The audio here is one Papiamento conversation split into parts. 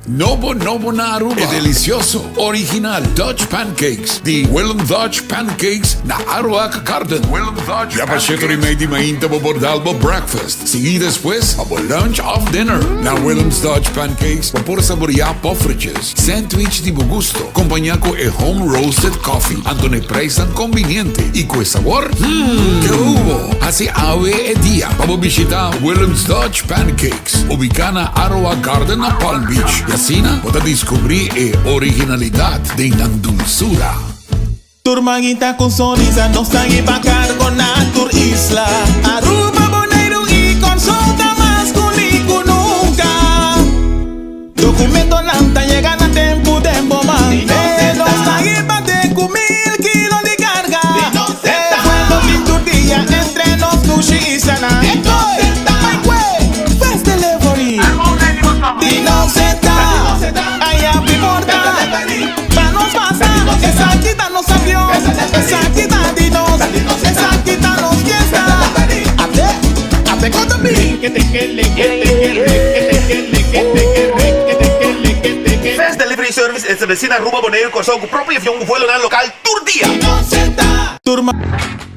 Nobo nobo na Aruba e delicioso, original Dutch Pancakes di Willem Dutch Pancakes na Aruac Garden. Ya pa shetor y mei di mainta bo por dal bo breakfast, sigui despues pa bo lunch of dinner. Na Willem's Dutch Pancakes bo por saborea poffertjes, sandwich di bo gusto, compaña cu e home roasted coffee, anto na e prijsnan conveniente y cu e sabor, hmm, ke hubo! Haci awe e dia pa bo bishita Willem's Dutch Pancakes. Ubicá na Aroa Garden na Palm Beach y asina bo ta descubrí e originalidad den nan dulzura. Tur manguita cu sonrisa nos ta hiba cargo na tur isla. Aruba, Boneiru y Corsou ta mas cuni cu nunca. Documentonan ta yega na tempo den bo man. E nos ta hiba te cu mil kilo di carga. E vuelo tin tur dia entre nos dushi islanan. Fast delivery di nos e ta. Aya bi porta pa nos pasa. Esaki ta nos avion, esaki ta di nos, esaki ta nos fiesta. Ate, ate con ta bi. Fast Delivery Service estableci na Aruba, Boneiru, Kòrsou ku propio avion ku vuelonan lokal tur dia.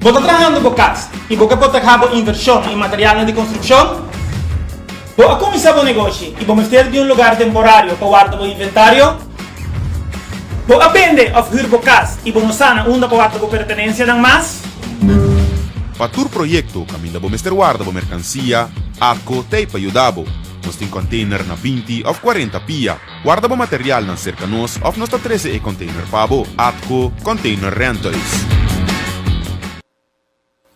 Bo ta trahando bo kas i bo ke protehá bo invershon i materialnan di konstrukshon? Bo a kuminsá bo negoshi i bo mester di un lugar temporario pa warda bo inventario? Bo a bende òf hür bo kas i bo no sa na unda pa warda bo pertenensianan mas? Pa tur proyekto kaminda bo mester warda bo merkansia, ATCO t'ei pa yuda bo. Nos tin kònteiner na 20 òf 40 pia. Warda bo materialnan serka nos òf nos ta trese e kònteiner pa bo. ATCO Container Rentals.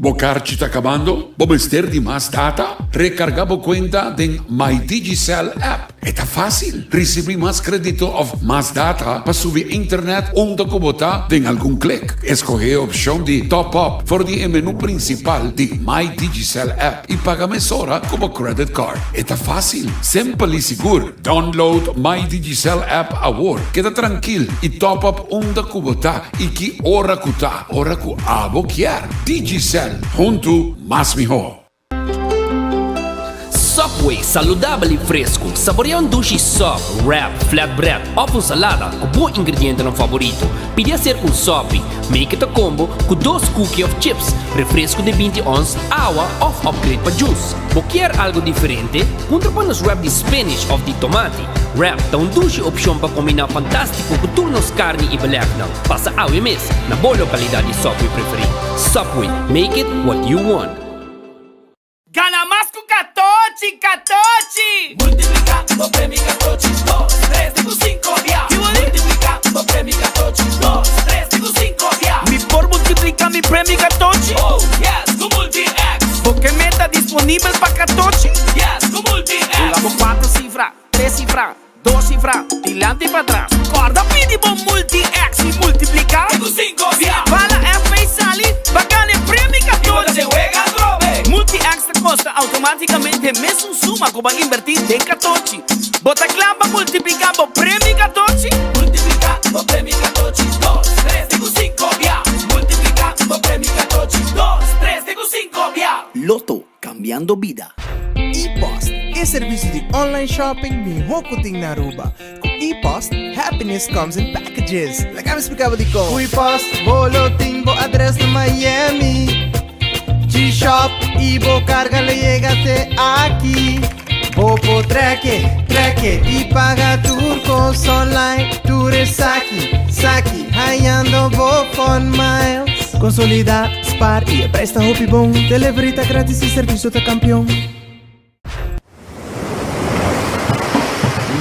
Bo karchi ta kabando? Bo mester di mas data? Rekarga bo kuenta den My Digicel app. E ta fásil! Risibí mas kredito òf mas data pa subi internet unda ku bo ta den algun klik. Eskohé e opshon di Top Up for di e menú prinsipal di My Digicel app i paga mesora ku bo credit card. E ta fásil, simpel i sigur! Download My Digicel app awor. Keda trankil i top up unda ku bo ta i ki ora ku ta, ora ku abo kier. Digicel, huntu mas mihó. Subway, saludabel i fresku. Saborea un dushi sub, wrap, flatbread òf un salada ku bo ingredientenan favorito. Pidi aserka un sopi. Make it a combo ku dos cookie òf chips, refresku di 20 ons, awa òf upgrade pa juice. Bo kier algo diferente? Puntra pa nos wrap di spinach of di tomati. Wrap ta un dushi opcion pa combina fantastico cu tur nos carni y belegnan. Pasa awe mes na bo localidad di Subway preferi. Subway, make it what you want. Gana mas cu catochi, catochi! Multiplica bo premio catochi dos, tres te cu cinco bia. Multiplica bo premio catochi dos, tres te cu cinco bia. Mi por multiplica mi premio catochi? Oh yes, cu Multi-X! Bo ke meta disponibel pa catochi? Yes, cu Multi-X! Hunga bo cuatro cifra, tres cifra, dos cifra, dilanti y patras. Corda pidi bo Multi-X y multiplica. Te cu cinco bia. Bala FP sali, pa gana e premio catochi. Y bo ta wega atrobe. Multi-X ta costa automaticamente mesun suma cu bo a inverti den catochi. Bo ta cla pa multiplica bo premio catochi? Multiplica bo premio catochi dos, tres te cu cinco bia. Multiplica bo premio catochi dos, tres te cu cinco bia. Lotto, cambiando bida. E-Post, e servicio di online shopping miho cu tin na Aruba. Cu E-Post, happiness comes in packages. Laga mi splica bo dicon. Cu E-Post, bo lo tin bo adres na Miami. G-Shop y bo carga lo yega te aki. Bo por trek, trek y paga tur cos online. Tur esaki, saki, hayando bo Fun Miles. Consolida, spaar y e prijs ta hopi bon. Delivery ta gratis y servicio ta campeon.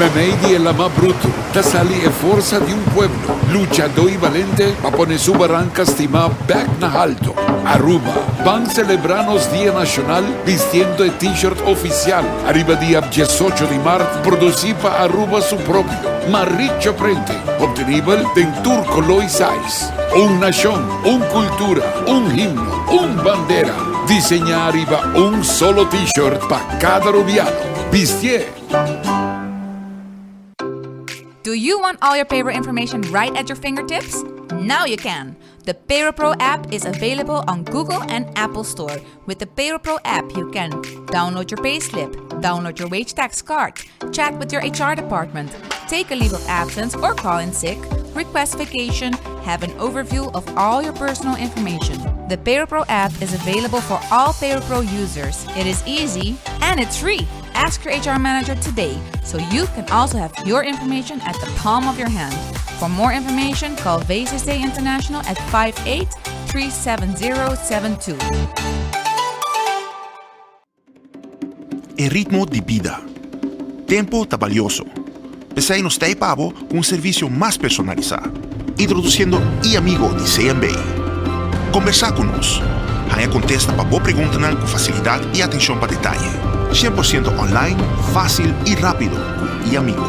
Meimei di e lama brutu ta sali e forsa di un pueblo luchadó i balente pa pone su baranka stimá bèk na halto. Aruba, ban selebrá nos Dia Nashonal bistiendo e T-shirt ofisial ariba dia 18 di mart produsí pa Aruba su propio Maricho Printing, obtenibel den tur koló i size. Un nashon, un kultura, un himno, un bandera, diseñá ariba un solo T-shirt pa kada rubiano. Bistié! Do you want all your payroll information right at your fingertips? Now you can! The Payroll Pro app is available on Google and Apple Store. With the Payroll Pro app, you can download your payslip, Download your wage tax card, chat with your HR department, take a leave of absence or call in sick, request vacation, have an overview of all your personal information. The PayroPro app is available for all PayroPro users. It is easy and it's free. Ask your HR manager today so you can also have your information at the palm of your hand. For more information, call VCC International at 58 37072. E ritmo di bida. Tempo ta balioso. P'esei nos ta ei pa bo ku un servisio mas personalisá, introdusiendo e-Amigo di CMB. Kombersá ku nos. Haña kontesta pa bo preguntanan ku fasilidat i atenshon pa detaye. 100% online, fásil i rápido ku e-Amigo.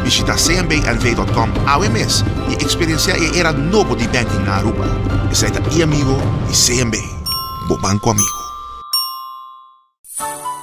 Bishita cmbnv.com awe mes i eksperensiá e era nobo di banking na Aruba. Esei ta e-Amigo di CMB, bo banko amigo.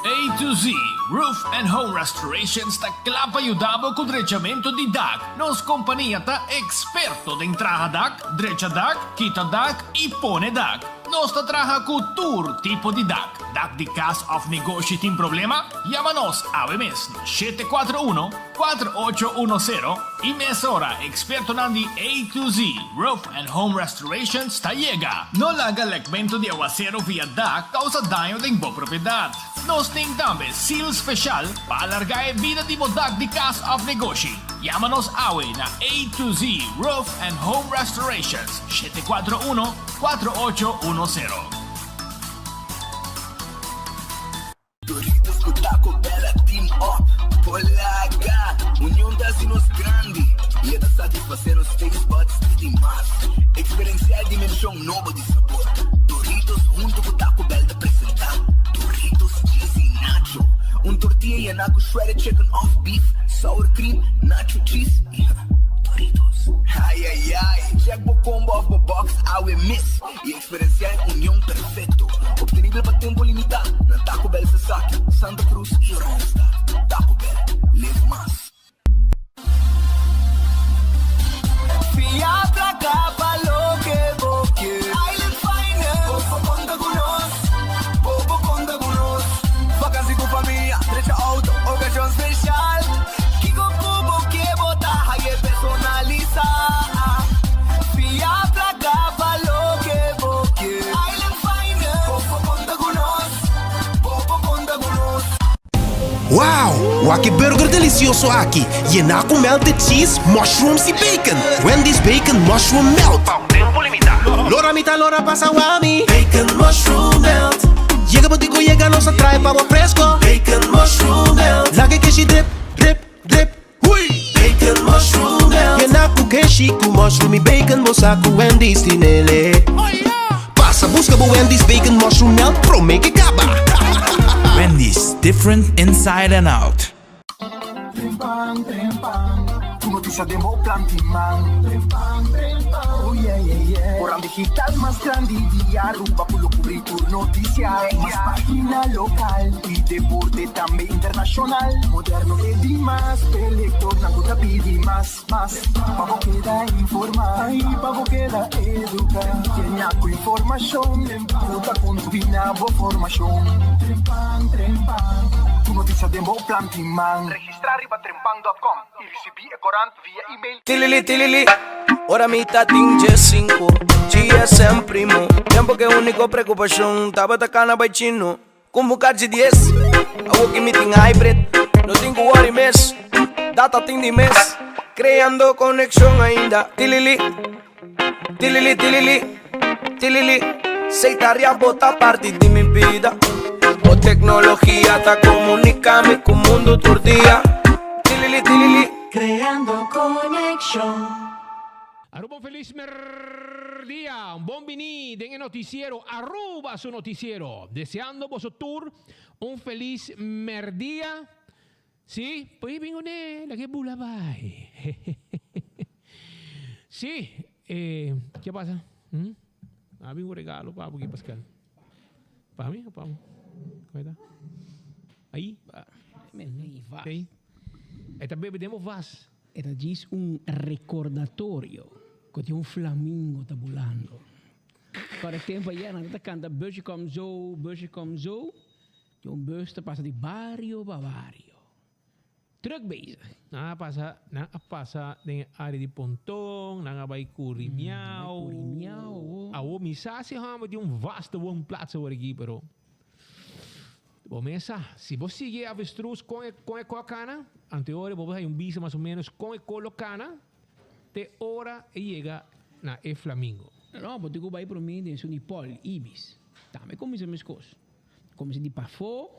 A to Z Roof and Home Restorations ta kla pa yuda bo ku drechamentu di dak. Nos kompania ta eksperto den traha dak, drecha dak, kita dak i pone dak. Nos ta traha ku tur tipo di dak. Dak di kas òf negoshi tin problema? Yama nos awe mes na 741 4810 i mesora ekspertonan di A to Z Roof and Home Restorations ta yega. No laga lekmentu di awasero via dak kousa daño den bo propiedat. Nos tin tambe seal speshal pa alargá e bida di bo dak di kas òf negoshi. Yama nos awe na A to Z Roof and Home Restorations, 741 4810. Doritos cu Taco Bell a team up por laga Union ta haci nos grandi y e ta satisface nos taste buds di mas. Experiencia e dimension nobo di sabor. Doritos hunto cu Taco Bell ta presenta Doritos Cheesy Nacho, un tortilla yena cu shredded chicken of beef, sour cream, nacho cheese y Doritos. Ay ay ay, check bo combo of bo box awe mes y Experiencia e union perfecto, obtenibel pa tempo limita na Taco Bell Sasaki, Santa Cruz y Oranjestad. Taco Bell, live mas. Fia placa pa loke bo kier. Island Finance. Bo por conta cu nos. Bo por conta cu nos. Vakantie cu famia, drecha auto, ocasion special. Kico cu bo kier bo ta haye personalisa. Fia placa pa loke bo kier. Island Finance. Bo por conta cu nos. Bo por conta cu nos. Wow! Wak e burger delicioso aki, yená cu melted cheese, mushrooms y bacon! Wendy's Bacon Mushroom Melt! Pa un tempo limita. Lora mi ta lora pasa wami. Bacon Mushroom Melt. Yega bo dico yega nos a trae pa bo fresco. Bacon Mushroom Melt. Laga e keshi drip, drip, drip. Hui! Bacon Mushroom Melt. Yena cu keshi cu mushroom y bacon bo sa cu Wendy's tinele. Pasa busca bo Wendy's Bacon Mushroom Melt prome ke caba. Wendy's, different inside and out. Trempan, trempan, Ku notisia den bo plan tin man. Trempan, trempan, oh yeah, yeah, yeah. Koran digital mas grandi di Aruba ku lo kubri tur notisia. Mas pagina lokal i deporte tambe internashonal. Moderno e di mas, p'e lektornan ku ta pidi mas, mas. Pa bo keda informá i pa bo keda eduká. Kenia ku informashon ku ta kontribuí na bo formashon. Trempan, trempan, Tur notisia den bo plan tin man. Registrá riba trempan dòt kòm i risibí e korant via email. Tilili tilili, ora mi ta tin djesinku, GSM primo Tempo ke uniko preokupashon tabata kana bai chino Ku buka di dies, awo ki mi tin hybrid No tin ku worry mes, data tin di mes Kreando konekshon ainda Tilili, tilili tilili, tilili Sei ta ria bo ta parti di mi bida Bo teknologia ta komunika mi ku mundu tur dia Tilili tilili. Kreando konekshon. Aruba un felis merdia, un bon bini den e noticiero Aruba su noticiero. Deseando boso tur un felis merdia. Si, pui bin une, laga e bula bai. Si, eh, ke pasa? Hm? A bin un regalo pa bo aki, Pascal. Pa mi o pa bo? Kon e ta? Ahí. Ahí. E ta bebe den bo vas. E ta djis un recordatorio cu tin un flamingo ta bulando. Para e tempo ayer nan ta canta busje kom zo, busje kom zo. Tin un bus ta pasa di bario pa bario. Druk bezig. Nan a pasa, nan a pasa den e área di Ponton, nan a bai Curimiao. Curimiao. Awor mi sa si hòmber tin un vaste woonplaats awor aki, pero bo mes sa, si bo sigui e avestruz kon e kon e kò kana, anteora bo por haña un bista mas o menos kon e kò lo kana te ora e yega na e flamingo. No, bo tin ku bai promé den esun di Paul Ibis. Tambe kuminsá meskos. Kuminsá di pafó.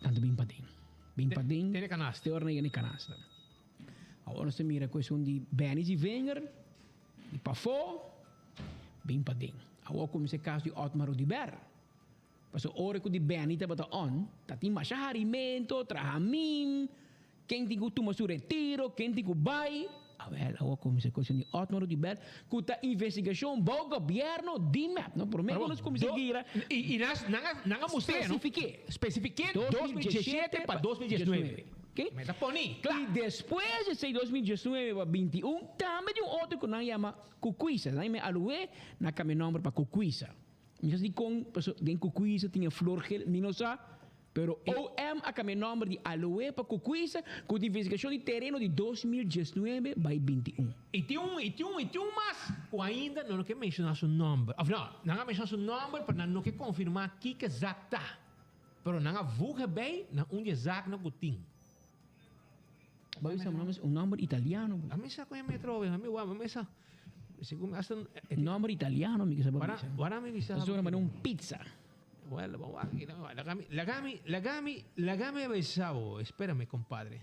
Tanto bin paden. Bin paden. Te ne canasta. Te ora na canasta. Awor nos ta mira cu esun di Benny Zivinger, di pafó, bin paden. Awor cuminsa e caso di Otmar Oduber. Pasobra ora cu di Benny tabata on, ta tin masha harimento, trahamin, ken tin cu tuma su retiro, ken tin cu bay. Awel, awor cuminsa e cuestion di Otmar Oduber cu ta investigacion bou gobierno di mep. No, prome cu nos cuminsa gira. Y nan a mustra, no? Specifique. Specifique 2017 pa 2019. Ok. Me ta poni, cla. Y despues di esey 2019 pa 21 tambe tin un otro cu nan yama Cucuisa. Nan yama Alué, nan a cambia nomber pa Cucuisa. Mi sa dikon, paso den Kukuisa tin e flor gel, mi no sa, pero OM a kambia e nòmber di Aloe pa Kukuisa ku ta investigashon di tereno di 2019 bai 21. I tin un, i tin un, i tin un mas ku ainda nan no ke menshoná su nòmber. Òf no, nan a menshoná su nòmber pero nan no ke konfirmá kiko e zak ta. Pero nan a voeg erbij na un di e zaknan ku tin. Bo a bisa un nòmber italiano. A mi sa ku e metro, a mi wak, mi sa. Segun hasta Nomber italiano mi ke sa pa bisa. Wara mi bisa. Ta sona manera un pizza. Well, bo wak aki lagami lagami lagami lagami bisa bo. Esperame compadre.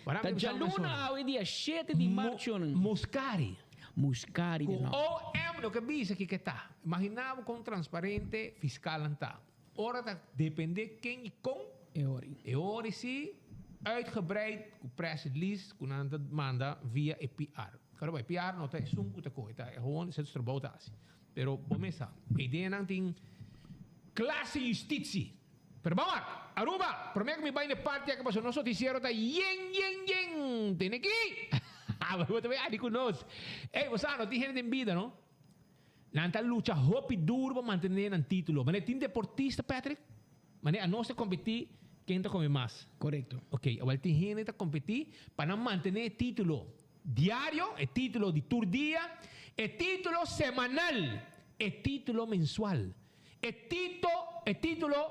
Wara Ta mi bisa djaluna awe dia shete di marcho. Muscari. Muscari de nomber. Ku OM lo ke bisa kiko ta. Imagina bo kon transparente fiskalnan ta. Ora ta depende ken i kon. E ori. E ori si uitgebreid ku press release ku nan ta manda via e PR. Claro, e PR no ta esun ku ta kohe, ta gewoon e su trabou ta hasi. Pero bo mes sa, e ideanan tin klase justitie. Pero ban wak, Aruba, promé ku mi bai na e parti aki pasobra nos notisiero ta yen yen yen. Tene aki! Bo ta bai adi ku nos. Ey, bo sa, no tin hende den bida, no? Nan ta lucha hopi duro pa mantené nan título. Manera tin deportista, Patrick, manera anos ta kompetí ken ta kome mas. Korekto. Ok, awel tin hende ta kompetí pa nan mantené e título diario, e título di tur dia, e título semanal, e título mensual, e tito, e título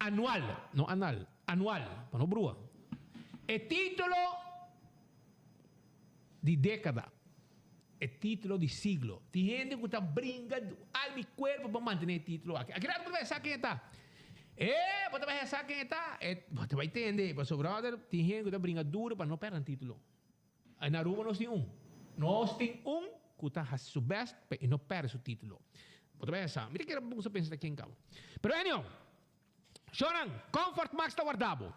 anual, no anal, anual, pa no brua, e título di dékada. E título di siglo. Tin hende ku ta bringa alma i kuerpo pa mantené e título aki. Aki rato bo ta bai sa ken e ta. E, bo ta bai sa ken e ta. E, bo ta bai tende. Pasobra, brother, tin hende ku ta bringa duro pa no pèrdè nan título. Na Aruba nos tin un. Nos tin un ku ta hasi su bèst pa e no pèrdè su título. Bo ta bai sa. Mi ta kere bo pensa ta ken kaba. Pero anyhow. Shownan, Comfort Max ta warda bo.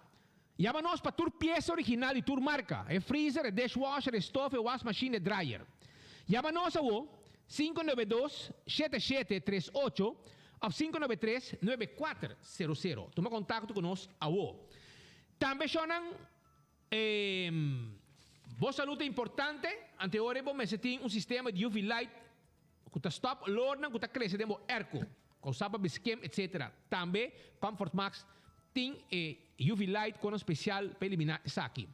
Yama nos pa tur piesa original di tur marka, e freezer, e dishwasher, e stof, e wasmachine, e dryer. Yama nos awo, 592 7738 of 593 9400. Tuma kontakto ku nos awo. Tambe shownan, e bo salud ta importante, anteora bo mester tin un sistema di UV light Ku ta stòp olornan ku ta krese den bo airco, kousá pa beskem etc. Tambe Comfort Max tin e UV light kono spesial pa eliminá esaki.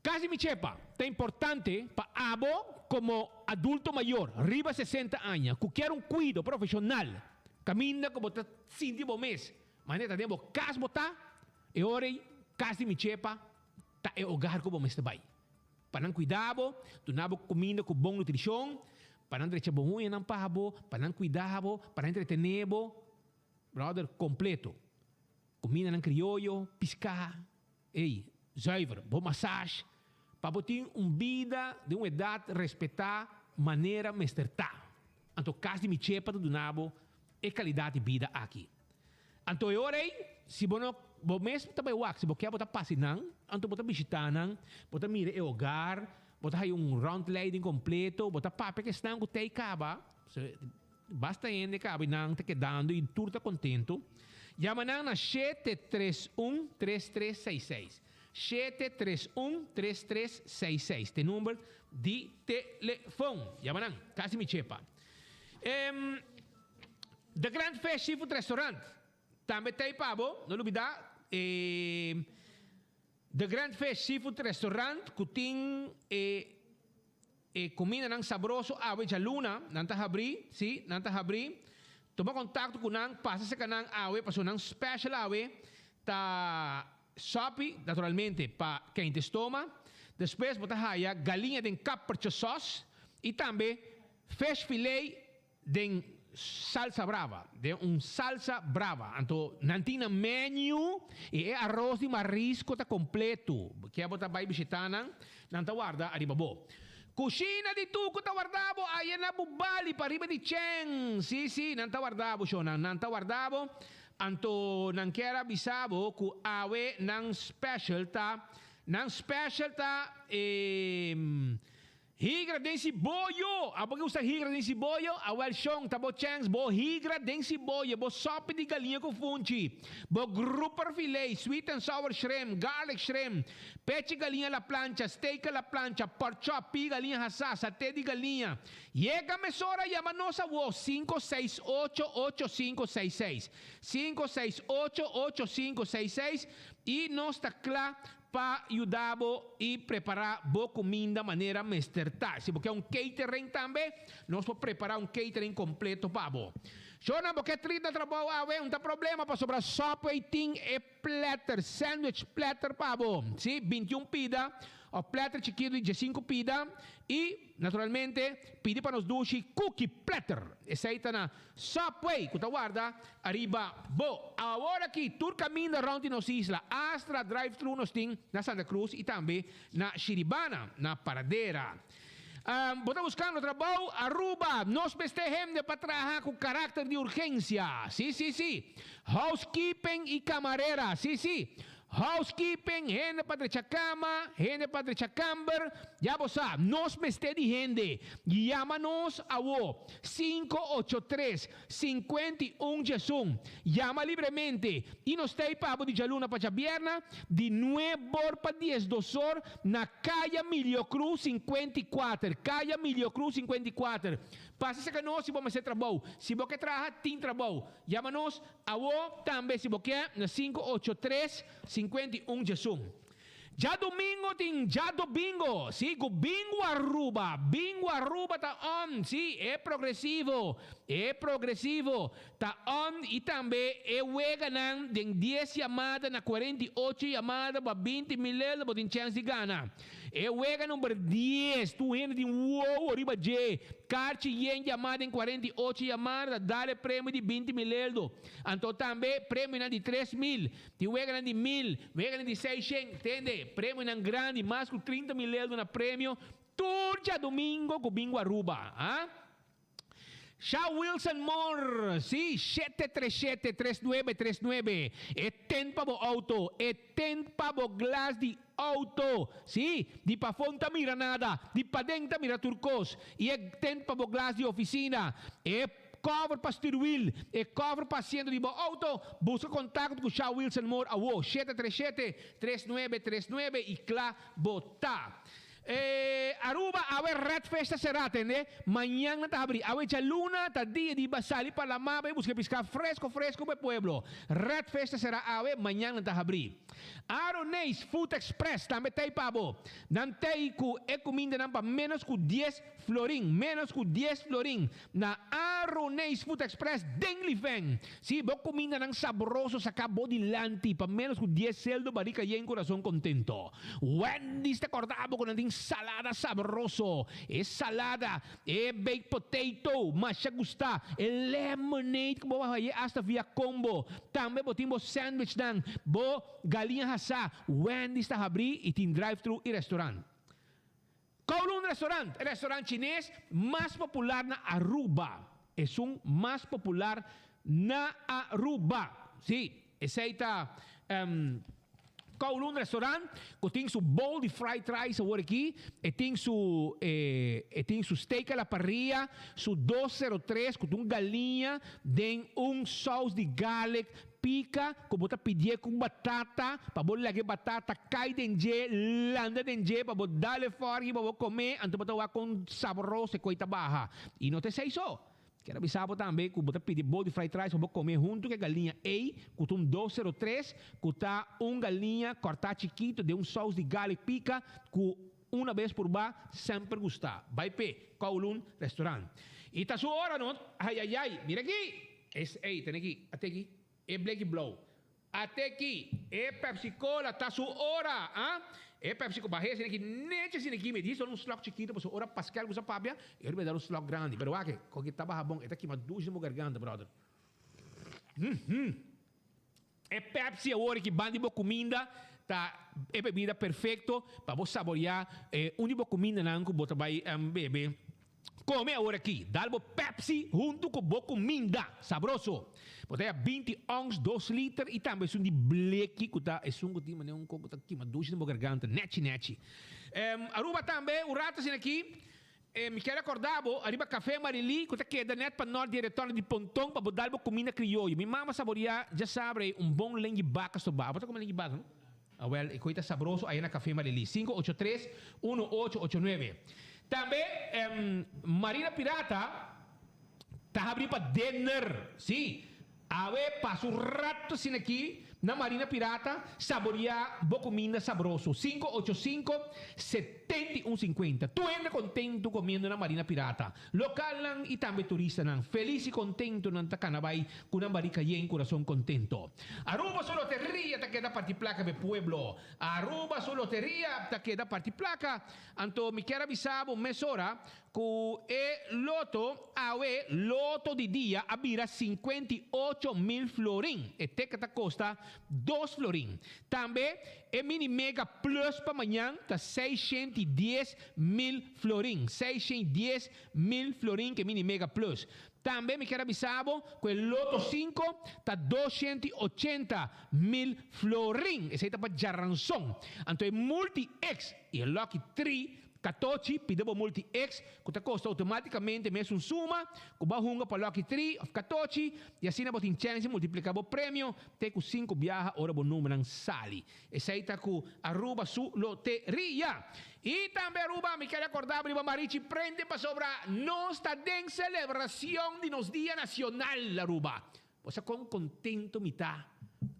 Kas di mi chepa, ta importante pa abo komo adulto mayor riba 60 aña ku kier un kuido profeshonal kaminda ku bo ta sinti bo mes manera ta den bo kas bo ta, e ora ei Kas di mi chepa ta e hogar ku bo mester bai. Pa nan kuida bo, duna bo kuminda ku bon nutrishon, pa nan drecha bo huñanan pa bo, pa nan kuida bo, pa nan entretené bo. Brother, kompleto. Kumindanan krioyo, piská, ey, zuiver, bo masash, pa bo tin un bida den un edat respetá manera mester ta. Anto kas di mi chepa ta duna bo e kalidat di bida aki. Anto e ora ei, si bo no, bo mes ta bai wak, si bo ke bo ta pasa einan, anto bo ta bishitá nan, bo ta mira e hogar, bo ta haya un rondleiding kompleto, bo ta papia ku esnan ku ta ei kaba, basta hende kaba einan ta kedando i tur ta kontento. Yama nan na shete tres un tres tres seis seis. Shete tres un tres tres seis seis ta e number di telefon. Yama nan, kasi mi chepa. The Grand Fish Seafood Restaurant tambe ta ei pa bo, no lubida e The Grand Fish Seafood Restaurant ku tin e e kumindanan sabroso awe djaluna, nan ta habrí, si, nan ta habrí. Tuma kontakto ku nan, pasa serka nan awe pasobra nan special awe ta sopi, naturalmente, pa kente stoma. Despues bo ta haya galiña den kappertje sòs i tambe fish filet Den salsa brava, den un salsa brava. Anto nan tin nan menu y e aros di marisco ta completo. Kier bo ta bay bishita nan, nan ta warda ariba bo. Cushina di Tuco ta warda bo aya na Bubali pariba di Chen. Si, si, nan ta warda bo, shownan. Nan ta warda bo. Anto nan kier a bisa bo cu awe nan special ta, nan special ta e. Higra den siboyo! Abo ke gusta higra den siboyo? Awel shon, ta bo chèns, bo higra den siboyo, bo sòpi di galiña ku funchi, bo grouper filé, sweet and sour shrimp, garlic shrimp, pechi galiña a la plancha, steak a la plancha, pork chop, pii galiña hasá, saté di galiña. Yega mesora, yama nos awo, 568 8566, 568 8566, i nos ta kla Pa yuda bo i prepará bo kuminda manera mester ta. Si bo ke un catering tambe, nos por prepará un catering kompleto pa bo. Shornan, bo ke trit na trabou awe? Un ta problema pasobra Subway tin e platter, sandwich platter pa bo. Si, 21 pida òf platter chikitu di diesinku pida i naturalmente pidi pa nos dushi cookie platter. Esei ta na Subway ku ta warda ariba bo. Awor aki tur kaminda rònt di nos isla, Astra Drive Thru nos tin na Santa Cruz i tambe na Shiribana, na Paradera. Bo ta buskando trabou? Aruba, nos mester hende pa traha ku karakter di urgensia. Sí, sí, sí. Housekeeping i kamarera. Sí, sí. Housekeeping, hende pa drecha kama, hende pa drecha kamber, ya bo sa, nos mester di hende. Yama nos awo, 583, 51 diesun. Yama libremente i nos ta ei pa bo di djaluna pa djabierna, di nuebor pa diesdosor na Kaya Milio Cruz 54, Kaya Milio Cruz 54. Pasa serka nos si bo mester trabou. Si bo ke traha, tin trabou. Yama nos Awo tambe si bo ke na 583 51 djesun. Djadumingo tin Djadobingo, si ku Bingo Aruba, Bingo Aruba ta on, si e progresivo, e progresivo ta on i tambe e weganan den dies yamada na 48 yamada bo a 20 mil euro bo tin chèns di gana. E wega number dies, tur hende tin wowo riba dje. Karchi yen yamá den 48 yamada ta dal e premio di 20 mil eldo. Anto tambe premionan di 3000, tin weganan di mil, weganan di seishen, tende, premionan grandi, mas ku 30 mil eldo na premio tur djadumingo ku bingo Aruba, ha. Sha Wilson Moore, sí, shete tres shete, tres nuebe tres nuebe. E tent pa bo auto, e tent pa bo glas di auto. Sí, di pafó no ta mira nada, di paden ta mira tur kos. I e tent pa bo glas di oficina, e cover pa stuurwiel, e cover pa asiento di bo auto. Busca contacto cu Sha Wilson Moore awo, shete tres shete, tres nuebe tres nuebe i kla bo ta. E Aruba awe Red Fish ta será tende, mañan nan ta habrí. Awe djaluna ta dia di ba sali pa lamá bai buska piská fresco fresco pa e pueblo. Red Fish ta será awe, mañan nan ta habrí. Aroneis Food Express tambe ta ei pa bo. Nan ta ei ku e kumindanan pa ménos ku dies florin, ménos ku dies florin na Aroneis Food Express den Lifen. Sí, bo kumindanan sabroso saká bo dilanti pa ménos ku dies seldo barika yen kurason kontento. Wendy's ta kòrda bo ku nan tin salada sabroso. E salada, e baked potato, masha gustá, e lemonade ku bo a haye asta via combo. Tambe bo tin bo sandwichnan, bo galiña hasá. Wendy's ta habrí i tin drive-thru i restaurant. Kowloon Restaurant, e restaurant chines mas popular na Aruba. Esun mas popular na Aruba. Sí, esei ta Kowloon Restaurant ku tin su bowl di fried rice awor aki, e tin su e tin su steak a la parrilla, su dos sero tres ku ta un galiña den un saus di garlic Pica cu bo ta pidié cu batata pa bo laga e batata cay den dje, landa den dje pa bo dal e fork y pa bo come, anto bo ta wak con sabroso e coy ta baha. Y no ta esey so. Kier a bisa bo tambe ku bo ta pidi bol di fried rice pa bo kome huntu ku e galiña ei ku ta un 203 ku ta un galiña kòrtá chikitu den un sous di garlic pika ku una bes purba semper gusta. Bai p'e Kowloon Restaurant. I ta su ora no. Ayayay mira aki! Es ei tene aki ate aki e bleki blou. Ate ki e Pepsi Cola ta su ora, ah? E Pepsi Cola, bah'é asina ki nechi asina ki, mi di solo un slok chikito pasobra ora Pascal kusa papia, e ora mi a dar un slok grandi, pero wak e, kon ki ta baha bon, e ta kima dushi den bo garganta, brother. Uhmm. E Pepsi awor ki ban di bo kuminda ta e bebida perfecto pa bo saborea e un di bo kumindanan ku bo ta bai bebe. Come awor aki, dal bo Pepsi huntu cu bo cuminda sabroso. Bo ta haya 20 ons, dos liter y tambe esun di bleki cu ta esun cu tin manera un coco ta kima dushi den bo garganta, nechi nechi. Aruba tambe un rato asina aki, mi kier acorda bo ariba Café Marily cu ta keda net pa nort di e retorno di Ponton pa bo dal bo cuminda crioyo. Mi mama saboria djasabre ey un bon lengui baca soba. Abo ta come lengui baca no? Awel, e koe ta sabroso aya na Café Marily. 583 1889. Tambe Marina Pirata ta habri pa dinner. Sí, awe pasa un rato asina aki na Marina Pirata, saboria bo cuminda sabroso. 585 71 50. Tur hende contento comiendo na Marina Pirata. Localnan y tambe turistanan feliz y contento nan ta cana bay cu nan barica yen curason contento. Aruba su loteria ta keda parti placa p'e pueblo. Aruba su loteria ta keda parti placa. Anto mi kier a bisa bo mesora cu e loto awe, loto di dia a bira 58 mil florin. E ticket ta costa dos florin. Tambe e mini mega plus pa mañan ta 610 mil florin. 610 mil florin cu e mini mega plus. Tambe mi kier a bisa bo cu e loto 5 ta 280 mil florin. Esey ta pa diaranson. Anto e multi X y e lucky 3 catochi, pidi bo multi X, cu ta costa automaticamente mesun suma, cu bo a hunga pa lucky 3 of catochi, y asina bo tin chance di multiplica bo premio te cu 5 biaha ora bo numbernan sali. Esey ta cu Aruba su loteria. Y tambe Aruba, mi kier recorda riba Marichi Prende pasobra nos ta den celebracion di nos Dia Nacional Aruba. Bo sa con contento mi ta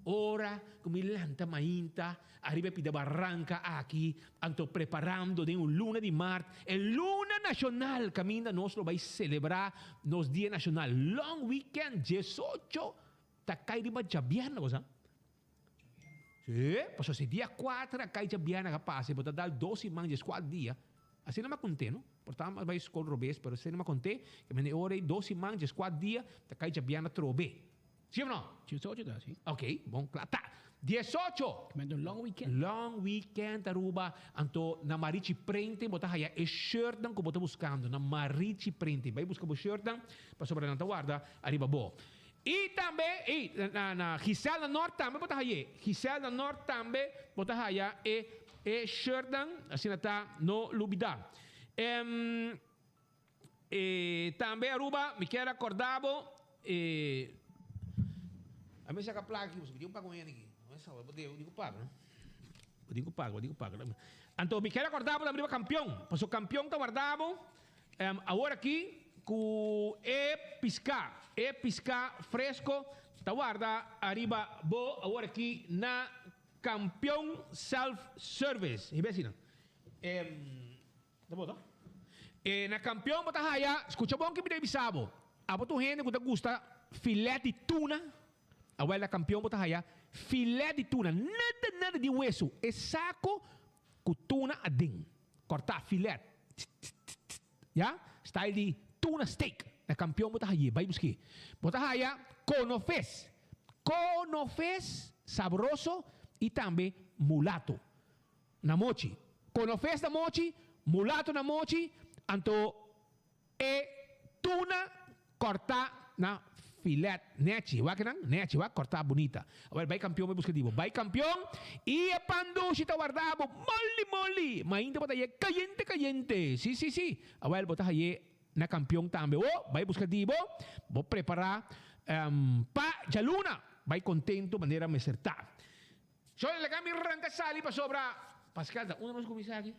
ora cu mi lanta mainta ariba e pida baranca aki, anto preparando den un luna di maart, e luna nacional caminda nos lo bay celebra nos Dia Nacional. Long weekend, 18 ta cay riba djabièrnè, bo sa? Sí, pasobra si dia 4 a cay djabièrnè a pasa y bo ta dal dos siman, 14 dia, asina mi a conté, no? Por ta mi a bay scol robes, pero asina mi a conté, que mende ora ey dos siman, 14 dia, ta cay djabièrnè atrobe. Sí of no? 18 ta, sí. Ok, bon, cla. Ta, 18! Mende un long weekend. Long weekend, Aruba. Anto, na Marichi Printing bo ta haya e shirtnan cu bo ta buscando. Na Marichi Printing. Bay busca bo shirtnan, pasobra nan ta warda ariba bo. Y tambe, ey, na, na Giselle na Noord tambe bo ta haye. Giselle na Noord tambe bo ta haya e, e shirtnan. Asina ta, no lubida. Em, e, tambe Aruba, mi kier acorda bo, e, a mi saca placa aki, pasobra mi tin cu paga un hende aki. No e sa, bo tin cu paga, no? Bo tin cu paga, bo tin cu paga. Anto, mi kier acorda bo tambe riba Campeon, pasobra Campeon ta warda bo, em, awor aki cu e pisca, e pisca fresco ta warda ariba bo awor aki na Campeon Self Service. Hiba asina. Em, ta bo, ta? E na Campeon bo ta haya, scucha bon ki mi ta bisa bo. Abo ta un hende cu ta gusta filet di tuna? Awel na Campeon bo ta haya filet di tuna, nada nada di weso, e saco cu tuna aden, corta filet, ya, style di tuna steak, na Campeon bo ta haye, bay buske. Bo ta haya conofes, conofes sabroso y tambe mulato na mochi. Conofes na mochi, mulato na mochi, anto e tuna corta na filet nechi. Wak nan? Nechi, wak corta bunita. Awel bay Campeon bay busca di bo. Bay Campeon y e pan dushi ta warda bo moli moli. Mainta bo ta haye cayente cayente. Si si si. Awel bo ta haye na Campeon tambe. Oh, bay busca di bo. Bo prepara pa djaluna. Bay contento manera mester ta. Shorty laga mi ranca sali pasobra Pascal ta unda nos cuminsa aki?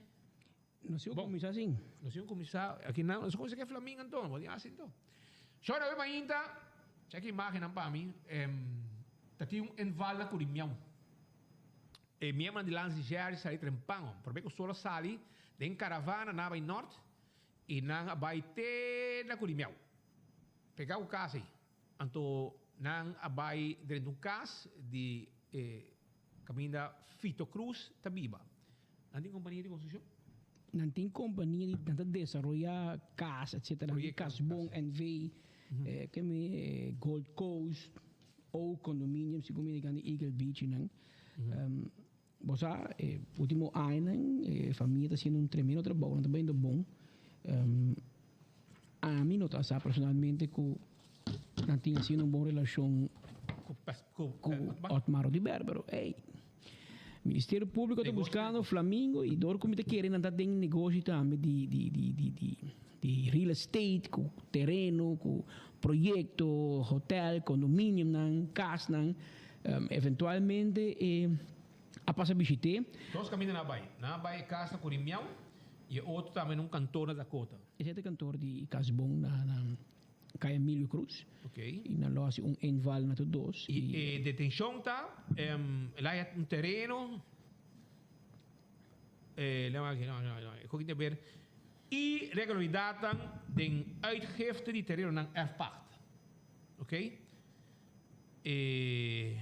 Nos iba cuminsa sin. Nos iba cuminsa aki nan. Nos cuminsa cu e flamingo anto. Bo tin haci anto. Shona awe mainta, check e imagennan pa mi, ta tin un inval na Curimiao. E miembronan di Lands di Jerry sali trempan. Prome cu sol a sali den caravana nan a bay nort y nan a bay te na Curimiao. Pega cu cas ey. Anto nan a bay drenta un cas di e caminda Fito Cruz ta biba. Nan tin compania di construccion? Nan tin compania di nan ta desaroya cas etcetera. Casbon NV, ke mi Gold Coast. O condominium si cu mi di Eagle Beach nan. Bo sa e ultimo añanan e famia ta haciendo un tremendo trabou, nan ta bayendo bon. Ami no ta sa personalmente cu nan tin haciendo un bon relacion cu Otmar Oduber, pero ey, Ministerio Publico ta buscando Flamingo y door cu mi ta kere nan ta den negoshi tambe di di di di di di real estate cu tereno cu proyecto, hotel, condominiumnan, casnan. Eventualmente e a pasa bishit'é. Dos caminda nan a bay. Nan a bay e cas na Curimiao y e otro tambe na un kantoor na Dakota. Esei ta e kantoor di Casbon na na Kaya Emilio Cruz. Ok. Y nan lo haci un inval na tur dos. Y e detencion ta, el a haya un tereno, Irregularidadnan den uitgifte di terenonan erfpacht. Ok. E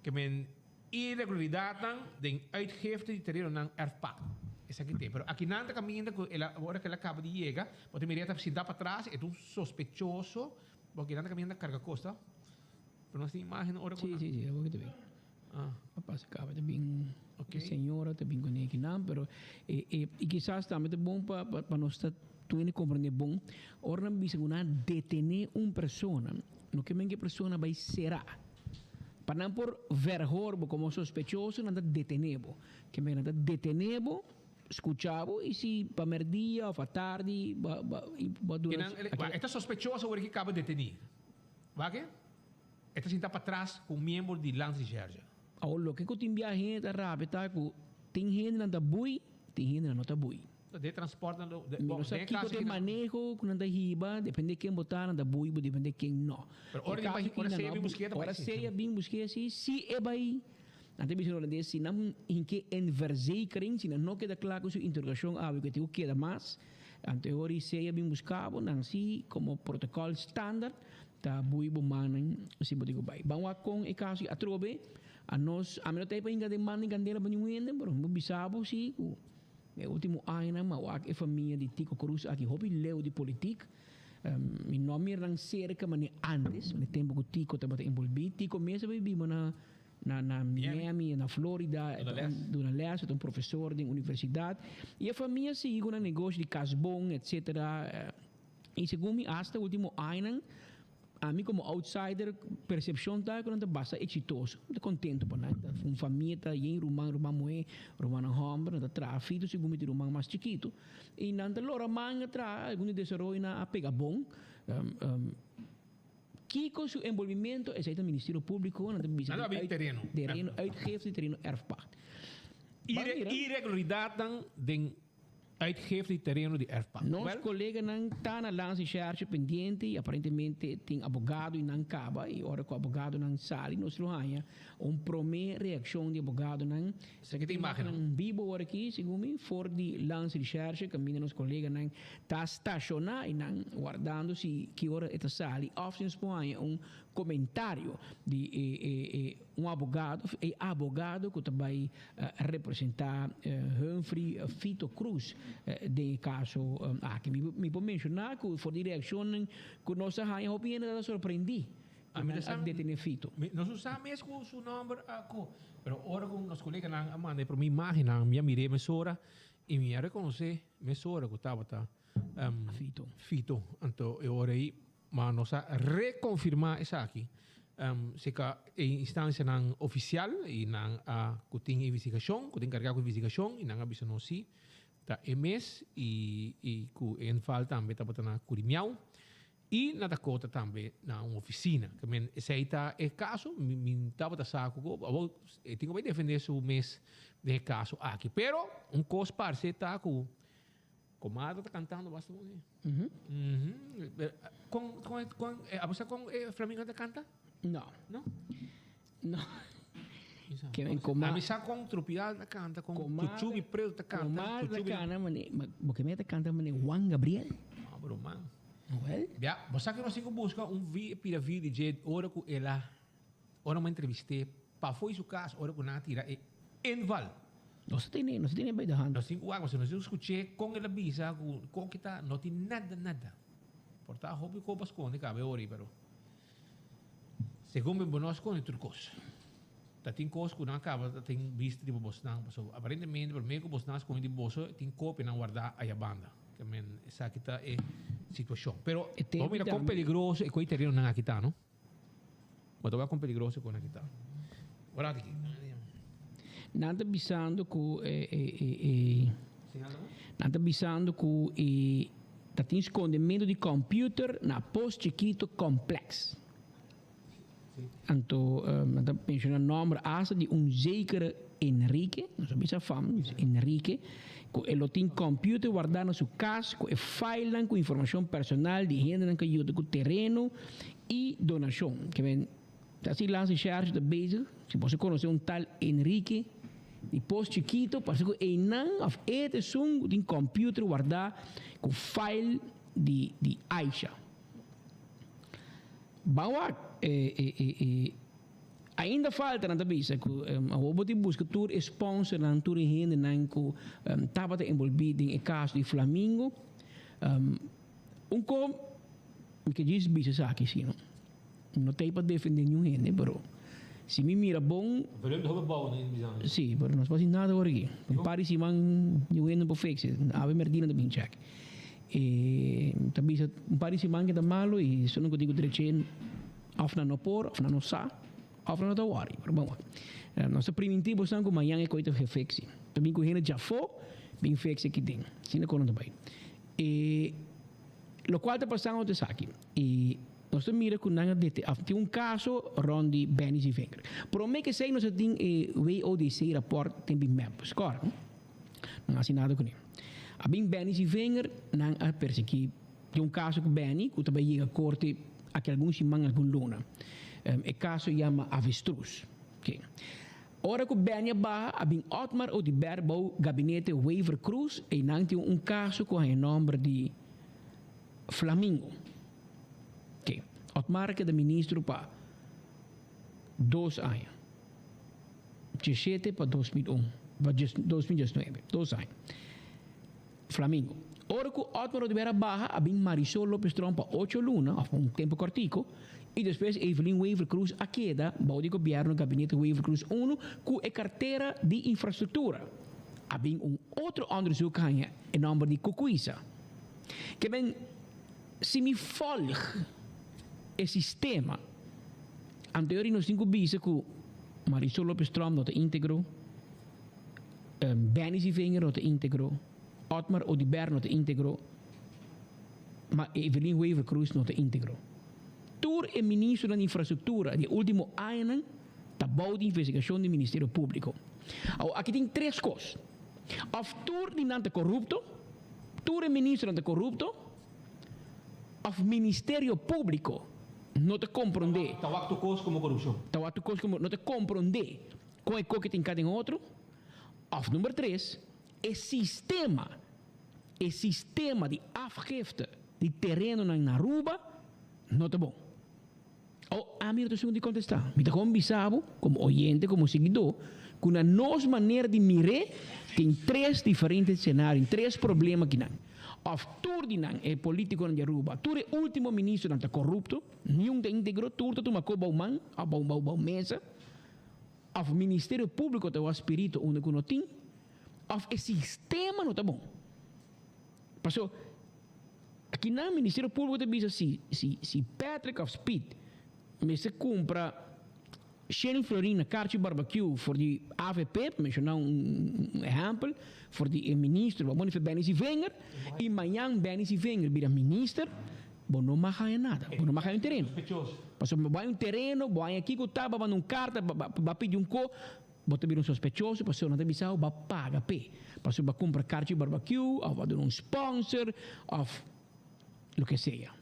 ke men irregularidadnan den uitgifte di terenonan erfpacht. Esaki te. Pero akinan ta kaminda ku el a ora ku el a kaba di yega, bo ta mira e ta sinta patras, e ta un sospechoso, bo akinan ta kaminda karga kos ta. Pero nos tin imagen ora ku Sí, sí, sí, awor ki ta bin. A pasa caba ta bin e señora ta bin con kinan pero e e y kisas tambe ta bon pa pa nos ta tur hende comprende bon ora nan bisa cu nan a detene un persona no ke men cu e persona bay cera pa nan por verhoor bo como sospechoso nan ta detene bo ke men nan ta detene bo scucha bo y si pa merdia of atardi ba ba ba dura E ta sospechoso ora ki caba deteni wak e. E ta sinta patras ku un miembro di Landsrecherche. Awor loke ku tin bia hende ta rabia ta ku tin hendenan ta bui, tin hendenan no ta bui. De transportnan lo Mi no sa kiko ta e maneho ku nan ta hiba, depende ken bo ta, nan ta bui bo, depende ken no. Pero ora di bai, ora sea bin busk'é ta bai si. Ora sea bin busk'é si, si e bai, nan ta bisa na holandes, si nan hink'é en verzekering, si nan no keda kla ku su interogashon awe ku e tin ku keda mas, anto e ora sea bin buska bo, nan si komo protokòl standaard Ta bui bo mannan si bo tin ku bai. Ban wak kon e kaso atrobe a nos, ami no ta ei pa hinka den man di kandela pa niun hende, pero mi por bisa bo si ku e ultimo añanan mi a wak e famia di Tico Cruz aki hopi leu di politik. Mi no a mira nan serka manera antes, na e tempu ku Tico tabata enbolbí. Tico mes a bai biba na na na Miami, na Florida, e ta un duna les, e ta un profesor den universidat. I e famia sigui ku nan negoshi di kasbon etcetera. Y segun mi hasta ultimo añanan, ami como outsider percepcion ta cu nan ta basta exitoso. Mi ta contento pa nan. Ta un famia ta yen ruman, ruman muhe, rumannan homber, nan ta traha fitu segun mi ta ruman mas chikito. Y nan ta lora manga traha, algun di desaroyonan a pega bon. Kico su envolvimento, esey ta Ministerio Publico, nan ta bisa Nan ta bin tereno. Tereno, uitgifte tereno erfpacht. Irregularidadnan den Uitgifte di tereno di erfpacht. Nos coleganan ta na Landsrecherche pendiente y aparentemente tin abogado y nan caba y ora cu abogadonan sali nos lo haya un prome reaccion di abogadonan. Esaki ta imagennan. Bibo ora aki segun mi for di Landsrecherche caminda nos coleganan ta staciona y nan wardando si ki ora e ta sali of si nos por haya un comentario di e un abogado of e abogado cu ta bay representá Humphrey Fito Cruz den e kaso aki. Mi por menshoná ku for di reakshonnan ku nos a haña hopi hende ta sorprendí ku nan a detené Fito. Nos no sa mes ku su nòmber a ku, pero ora ku nos koleganan a manda e promé imágennan mi a mir'é mesora i mi a rekonosé mesora ku tabata Fito. Fito. Anto e ora ei Ma nos a reconfirma esaki cerca e instancianan oficial y nan a cu tin investigacion, cu ta encarga cu investigacion y nan a bisa nos si ta e mes y y cu e inval tambe tabata na Curimiao y na Dakota tambe na un oficina. Ke men esey ta e caso, mi mi tabata sa cu awor e tin cu bay defende su mes den e caso aki. Pero un cos parce ta cu Comadre ta cantando basta bon. Con con. kon kon abo sa kon e flamingo ta kanta? No. No? No. Ke men koma. Ami sa kon Trupial ta kanta, kon Chuchubi Preto ta kanta. Komar ta kana mane, bo ke me ta kanta mane Juan Gabriel. Ah, bro man. Well. Ya, bo sa ke nos tin ku buska un vi pida vi di dje ora ku el a ora mi entrevist'é pafó di su kas ora ku nan a tira e inval. Nos ta tene, nos ta tene bij de hand. Nos tin ku wak pasobra nos tin ku skuch'é kon el a bisa ku kon ki ta no tin nada nada. Por ta hopi kos pa skonde kabe ora ei pero. Segun mi bo no a skonde tur kos. Ta tin kos ku nan kaba ta tin bista riba bosnan pasobra aparentemente prome ku bosnan a skonde di boso tin kopianan wardá aya banda. Ke men esaki ta e situashon. Pero bo mira kon peligroso e koe terenonan aki ta no. Bo ta wak kon peligroso e koe nan aki ta. Ora aki. Nan ta bisando ku e e nan ta bisando ku e Ta tin skondemento di computer na Pos Chikito Complex. Anto nan ta menciona nomber hasta di un zekere Enrique, nos a bisa fam, Enrique, ku e lo tin computer wardá na su kas ku e filenan ku informashon personal di hendenan ku a yuda ku tereno i donashon. Ke men ta si Landsrecherche ta bezig, si boso konosé un tal Enrique di Pos Chikito, parse ku einan òf e ta esun ku tin computer wardá ku file di di Aisha. Ban wak e e e e ainda falta nan ta bisa ku awor bo tin buska tur e sponsornan, tur e hendenan ku tabata enbolbí den e kaso di Flamingo. Un ko mi ke djis bisa esaki si no. Mi no ta ei pa defende niun hende, pero si mi mira bon. Pero e hopi bou na bisando. Si, pero no ta hasi nada ora aki. Un par di siman niun hende no por fix e. Awe Merdina ta bin check. E ta bisa un par di siman ke ta malo i esun ku tin ku dreche of nan no por, of nan no sa, of nan no ta wòri. Pero bon, nos ta primintí bosan ku mañan e koi ta gefix. Ta bin ku hende djafó bin fix aki den. Asina kon nan ta bai. E lokual ta pasando ta esaki. E nos ta mira ku nan a dete af tin un kaso rond di Benny Zievinger. Prome ke esei nos a tin e WODC raport tin bin mep. Skor, no? Nan a hasi nada kuné. A bin Benny Zievinger, nan a persegui. Tin un kaso ku Benny ku ta bai yega korte aki algun siman, algun luna. E kaso yama Avestruz. Oké. Ora ku Benny a baha, a bin Otmar Oduber bou gabinete Wever Croes, einan tin un kaso ku haña nòmber di Flamingo. Oké. Otmar a keda ministro pa dos aña. Diesshete pa 2001, pa 2019, dos aña. Flamingo. Ora ku Otmar Oduber a baha, a bin Marisol Lopez Tromp pa ocho luna, òf pa un tempu kòrtiku, i despues Evelyn Wever-Croes a keda bou di gobièrnu Gabinete Wever-Croes unu ku e kartera di infrastruktura. A bin un otro òndersuk haña e nòmber di Kukuisa. Ke men, si mi fòlg e sistema, anto nos tin ku bisa ku Marisol Lopez Tromp no ta íntegro, Benny Zievinger no ta íntegro, Otmar Oduber no ta íntegro, ma Evelyn Wever Croes no ta íntegro. Tur e ministronan di infrastruktura di e último añanan ta bou di investigashon di Ministerio Públiko. Awor, aki tin tres kos, òf tur di nan ta korupto, tur e ministronan ta korupto, òf Ministerio Públiko no ta komprondé. Ta wak tur kos komo korupshon. Ta wak tur kos komo, no ta komprondé. Kon e koke tin ka den otro? Of number tres, e sistema, e sistema di afgifte di terenonan na Aruba no ta bon. O ami no ta esun di kontestá. Mi ta kon bisa bo, komo oyente, komo siguidó, ku na nos manera di mir'é tin tres diferente senario, tres problema kinan. Of tur di nan, e politikonan di Aruba, tur e ultimo ministronan ta korupto, niun ta íntegro, tur ta tuma kos bou man of bou bou mesa. Of Ministerio Publico ta wak spirito unda cu no tin, of e sistema no ta bon. Paso, akinan Ministerio Publico ta bisa si, si, si Patrick of Speed mester cumpra shen florin na Carchi Barbecue for di avp, pa menciona un, un ehempel, for di e ministro, bo pone Benny Zievinger, y mañan Benny Zievinger bira minister, Bo no mag haña nada, bo no mag haña un tereno. Pasobra bo haña un tereno, bo haña kiko ta, bo a manda un karta, bo a pidi un ko, bo ta bira un sospechoso, pasobra nan ta bisa bo, bo a paga p'e. Pasobra bo a kumpra karchi barbakiu, òf bo a duna un sponsor, òf loke sea.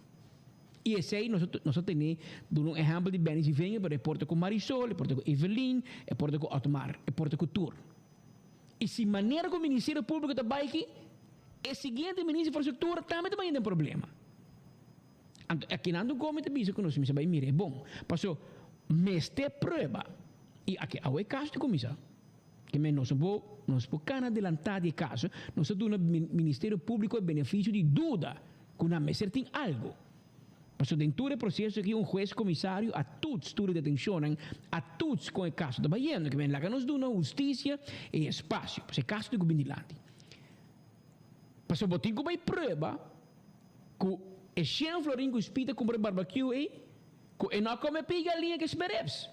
I esei nos nos a tene duna un ehèmpel di Benny Zivinger, pero e por ta ku Marisol, e por ta ku Evelyn, e por ta ku Otmar, e por ta ku tur. I si manera ku Ministerio Públiko ta bai aki, e siguiente Minister di Infrastruktura tambe ta bai den problema. Anto akinan tur gomi ta bisa ku nos mester bai mira e bon. Paso mester prueba i aki awe e kaso ta kuminsá. Ke men nos no por nos por kana adelantá di e kaso, nos ta duna Ministerio Públiko e benefisio di duda ku nan mester tin algu. Paso den tur e proseso aki un hues komisario a tuts tur e detenshonnan, a tuts kon e kaso ta bayendo. Ke men laga nos duna hustisia e espasio, paso e kaso tin ku bin dilanti. Paso bo tin ku bai prueba ku e shen florin ku Speed a kumpra e barbecue ei, ku e no a kome pei galiña ku e smereps.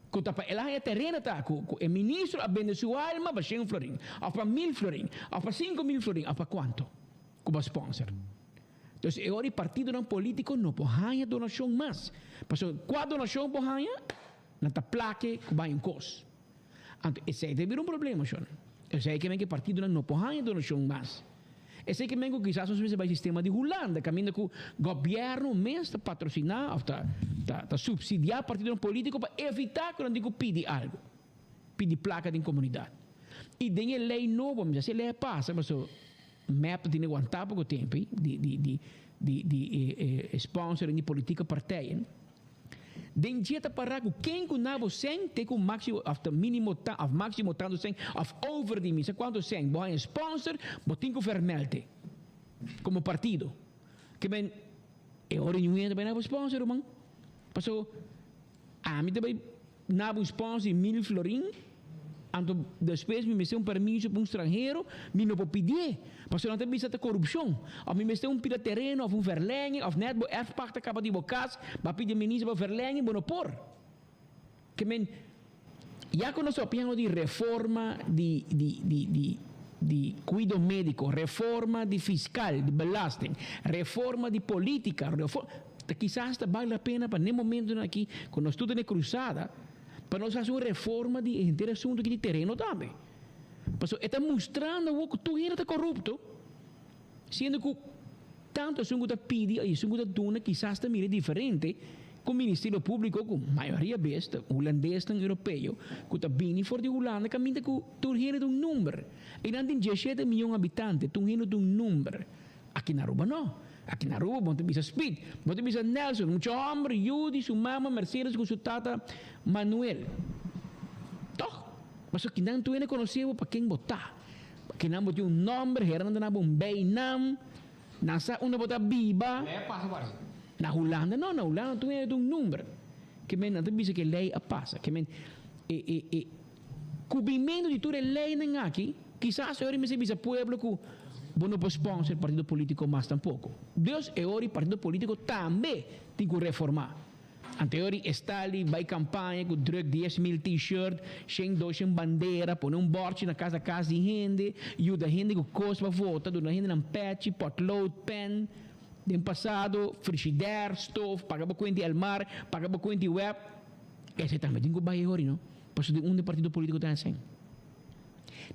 Ku ta pa el a haña tereno ta ku ku e ministro a bende su alma pa shen florin, òf pa mil florin, òf pa 5000 florin, òf pa kuantu ku bo a sponsor. Dus e ora e partidonan polítiko no por haña donashon mas. Pasobra kua donashon por haña? Nan ta plake ku bai un kos. Anto esei ta bira un problema, shon. Esei ke men ku e partidonan no por haña donashon mas. Esei ke men ku kisas nos mester bai sistema di Hulanda, kaminda ku gobièrnu mes ta patrosiná òf ta ta supsidiá partidonan polítiko pa evitá ku nan tin ku pidi algu, pidi plaka den komunidat. I den e lei nobo, mi sa si e lei a pasa, pasobra Mep ta tene wantá poko tempu di di di di di e sponsoring di politieke partijen. Den dje ta pará ku ken ku na bo sèn te ku máksimo òf ta mínimo ta òf máksimo tantu sèn òf over di mi sa kuantu sèn bo haña sponsor bo tin ku vermèlte komo partido. Ke men e ora niun hende ta bai na bo sponsor ruman. Paso ami ta bai na bo sponsor di mil florin. Anto despues mi mester un permiso pa un stranhero, mi no por pidié, pasobra nan ta bisa ta korupshon. Òf mi mester un pida tereno òf un verlenging òf nèt bo erfpacht a kaba di bo kas, bo a pidi e minister pa verlenging, bo no por. Ke men, ya ku nos ta papiando di reforma di di di di di kuido médiko, reforma di fiskal, di belasting, reforma di politika, refo, ta kisas ta bal la pena pa n'e momentunan aki ku nos tur ta n'e krusada, Pa nos hasi un reforma di e henter asuntu aki di tereno tambe. Pasobra e ta mustrando awor ku tur hende ta korupto, siendo ku tantu esun ku ta pidi i esun ku ta duna kisas ta mira diferente ku Ministerio Públiko ku mayoria bes ta hulandesnan europeo ku ta bini for di Hulanda kaminda ku tur hende ta un number. I nan tin dieshete miyon habitante, tur hende ta un number. Aki na Aruba no. Aki na Aruba bo ta bisa Speed, bo ta bisa Nelson, mucha homber yu di su mama Mercedes cu su tata Manuel. Toch? Pasobra kinan tur hende conoce bo pa ken bo ta. Pa kinan bo tin un nomber, hera nan ta na bo un bijnaam, nan sa unda bo ta biba. Na Hulanda no, na Hulanda tur hende tin un number. Ke men nan ta bisa ke ley a pasa. Ke men e e e Cubrimento di tur e leynan aki, kisas e ora mester bisa pueblo cu bo no por sponsor partido politico mas tampoco. Dus e ora partido politico tambe tin cu reforma. Anto e ora Estali bay campaña cu druk 10,000 t-shirt, shen doshen bandera, pone un borchi na casa cas di hende, yuda hende cu cos pa vota, duna hende nan pechi, potlood, pen, den pasado, frigidaire, stoof, paga bo cuenta di Elmar, paga bo cuenta di web. Esey tambe tin cu bay e ora no. Pasobra di unda partido politico ta hacen?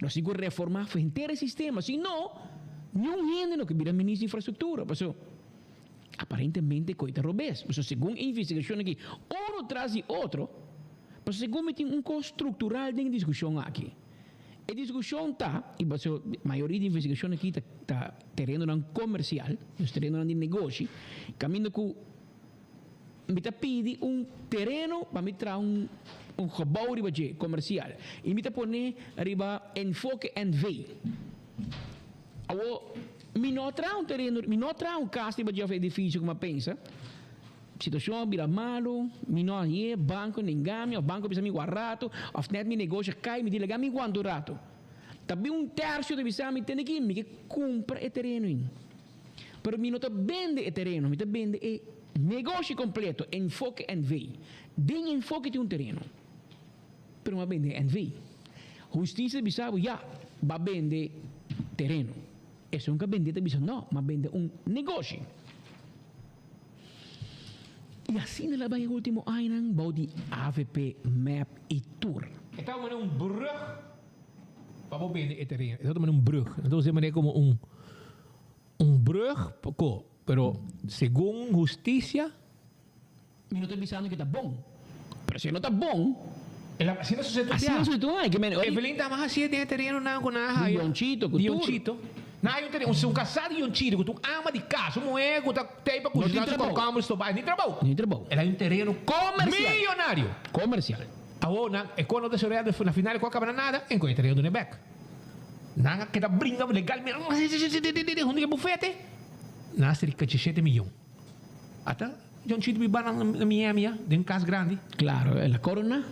Nos tin cu reforma henter e sistema, si no, niun hende no ke bira ministro di infrastructura, pasobra aparentemente coy ta robes, pasobra segun e investigacion aki, uno tras di otro, pasobra segun mi tin un cos structural den e discusion aki. E discusion ta, y pasobra mayoria di investigacion aki ta ta terenonan comercial, dus terenonan di negoshi, caminda cu. Mi ta pidi un tereno pa mi traha un un gebouw riba dje, comercial, y mi ta pone riba Enfoke NV. Awor, mi no a traha un tereno, mi no a traha un cas riba dje of edificio como a pensa. Situacion a bira malo, mi no a hañ'é, banco nenga mi, of banco a bisa mi wak rato, of net mi negoshi a cay, mi di laga mi wanta un rato. Ta bin un tercio ta bisa mi, tene aki, mi ke cumpra e tereno ei. Pero mi no ta bende e tereno, mi ta bende e negoshi completo, Enfoke NV. Den Enfoke tin un tereno, pero mi a bende NV. Husticia ta bisa bo, ya, bo a bende tereno. Esun cu a bende ta bisa, no, mi a bende un negoshi. Y asina el a bay e ultimo añanan bou di avp, mep y tur. E ta manera un brug pa bo bende e tereno. E ta manera un brug. Entonces e manera como un un brug pa ko. Pero segun husticia. Mi no ta bisando cu ta bon. Pero si e no ta bon. El a, asina sucede tur Asina bia. sucede tur ai. Ke men, ori. Evelyn ta mas hacié den e terenonan cu nan a haya. Di Yonchito cu Di tur. Yonchito. Nan haya un tereno, un casa di Yonchito cu ta un ama di casa, un muher cu ta tey pa No tin cushiná su trabou. cucumber stobá. Ni trabou. Ni trabou. El haya un tereno Comercial. millonario. Comercial. Awor nan, e cos no ta sorea, na final e cos a caba na nada, en cu e tereno duna e bek. Nan a keda bringa legalmente, hunto cu e bufete, nan a sirca dishete miyon. Ata John Chito biba na Miami ya, den un cas grandi. Claro, el a corona.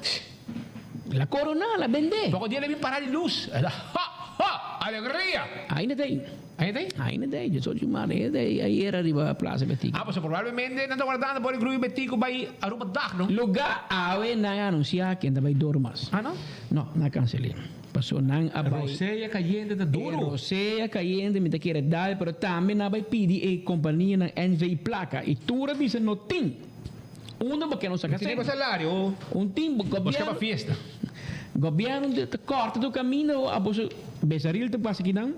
El a corona, el a bende. Poco dia el a bin para di luz. El a ha, ha, alegria! Ainda ta ei. Ainda ta ei? Ainda ta ei, yo soy Jumar, ainda ta ei, ayera riba Plaza Betico. Ah, pasobra probablemente nan ta wardando por e grupo Betico bai Aruba dag, no? Lugar awe nan a anuncia ken ta bai door mas. Ah, no? No, nan a cancele. Paso nan a bai. Rosea cayente ta duro. E rosea cayente mi ta kere dal, pero tambe nan a bai pidi e companianan NV placa y tur a bisa no tin. Unda bo ke no saca No tin cen? salario. Un tin, bo Bo gobierno. pa fiesta. Gobierno ta corta tur caminda o abo Besaril ta pasa kinan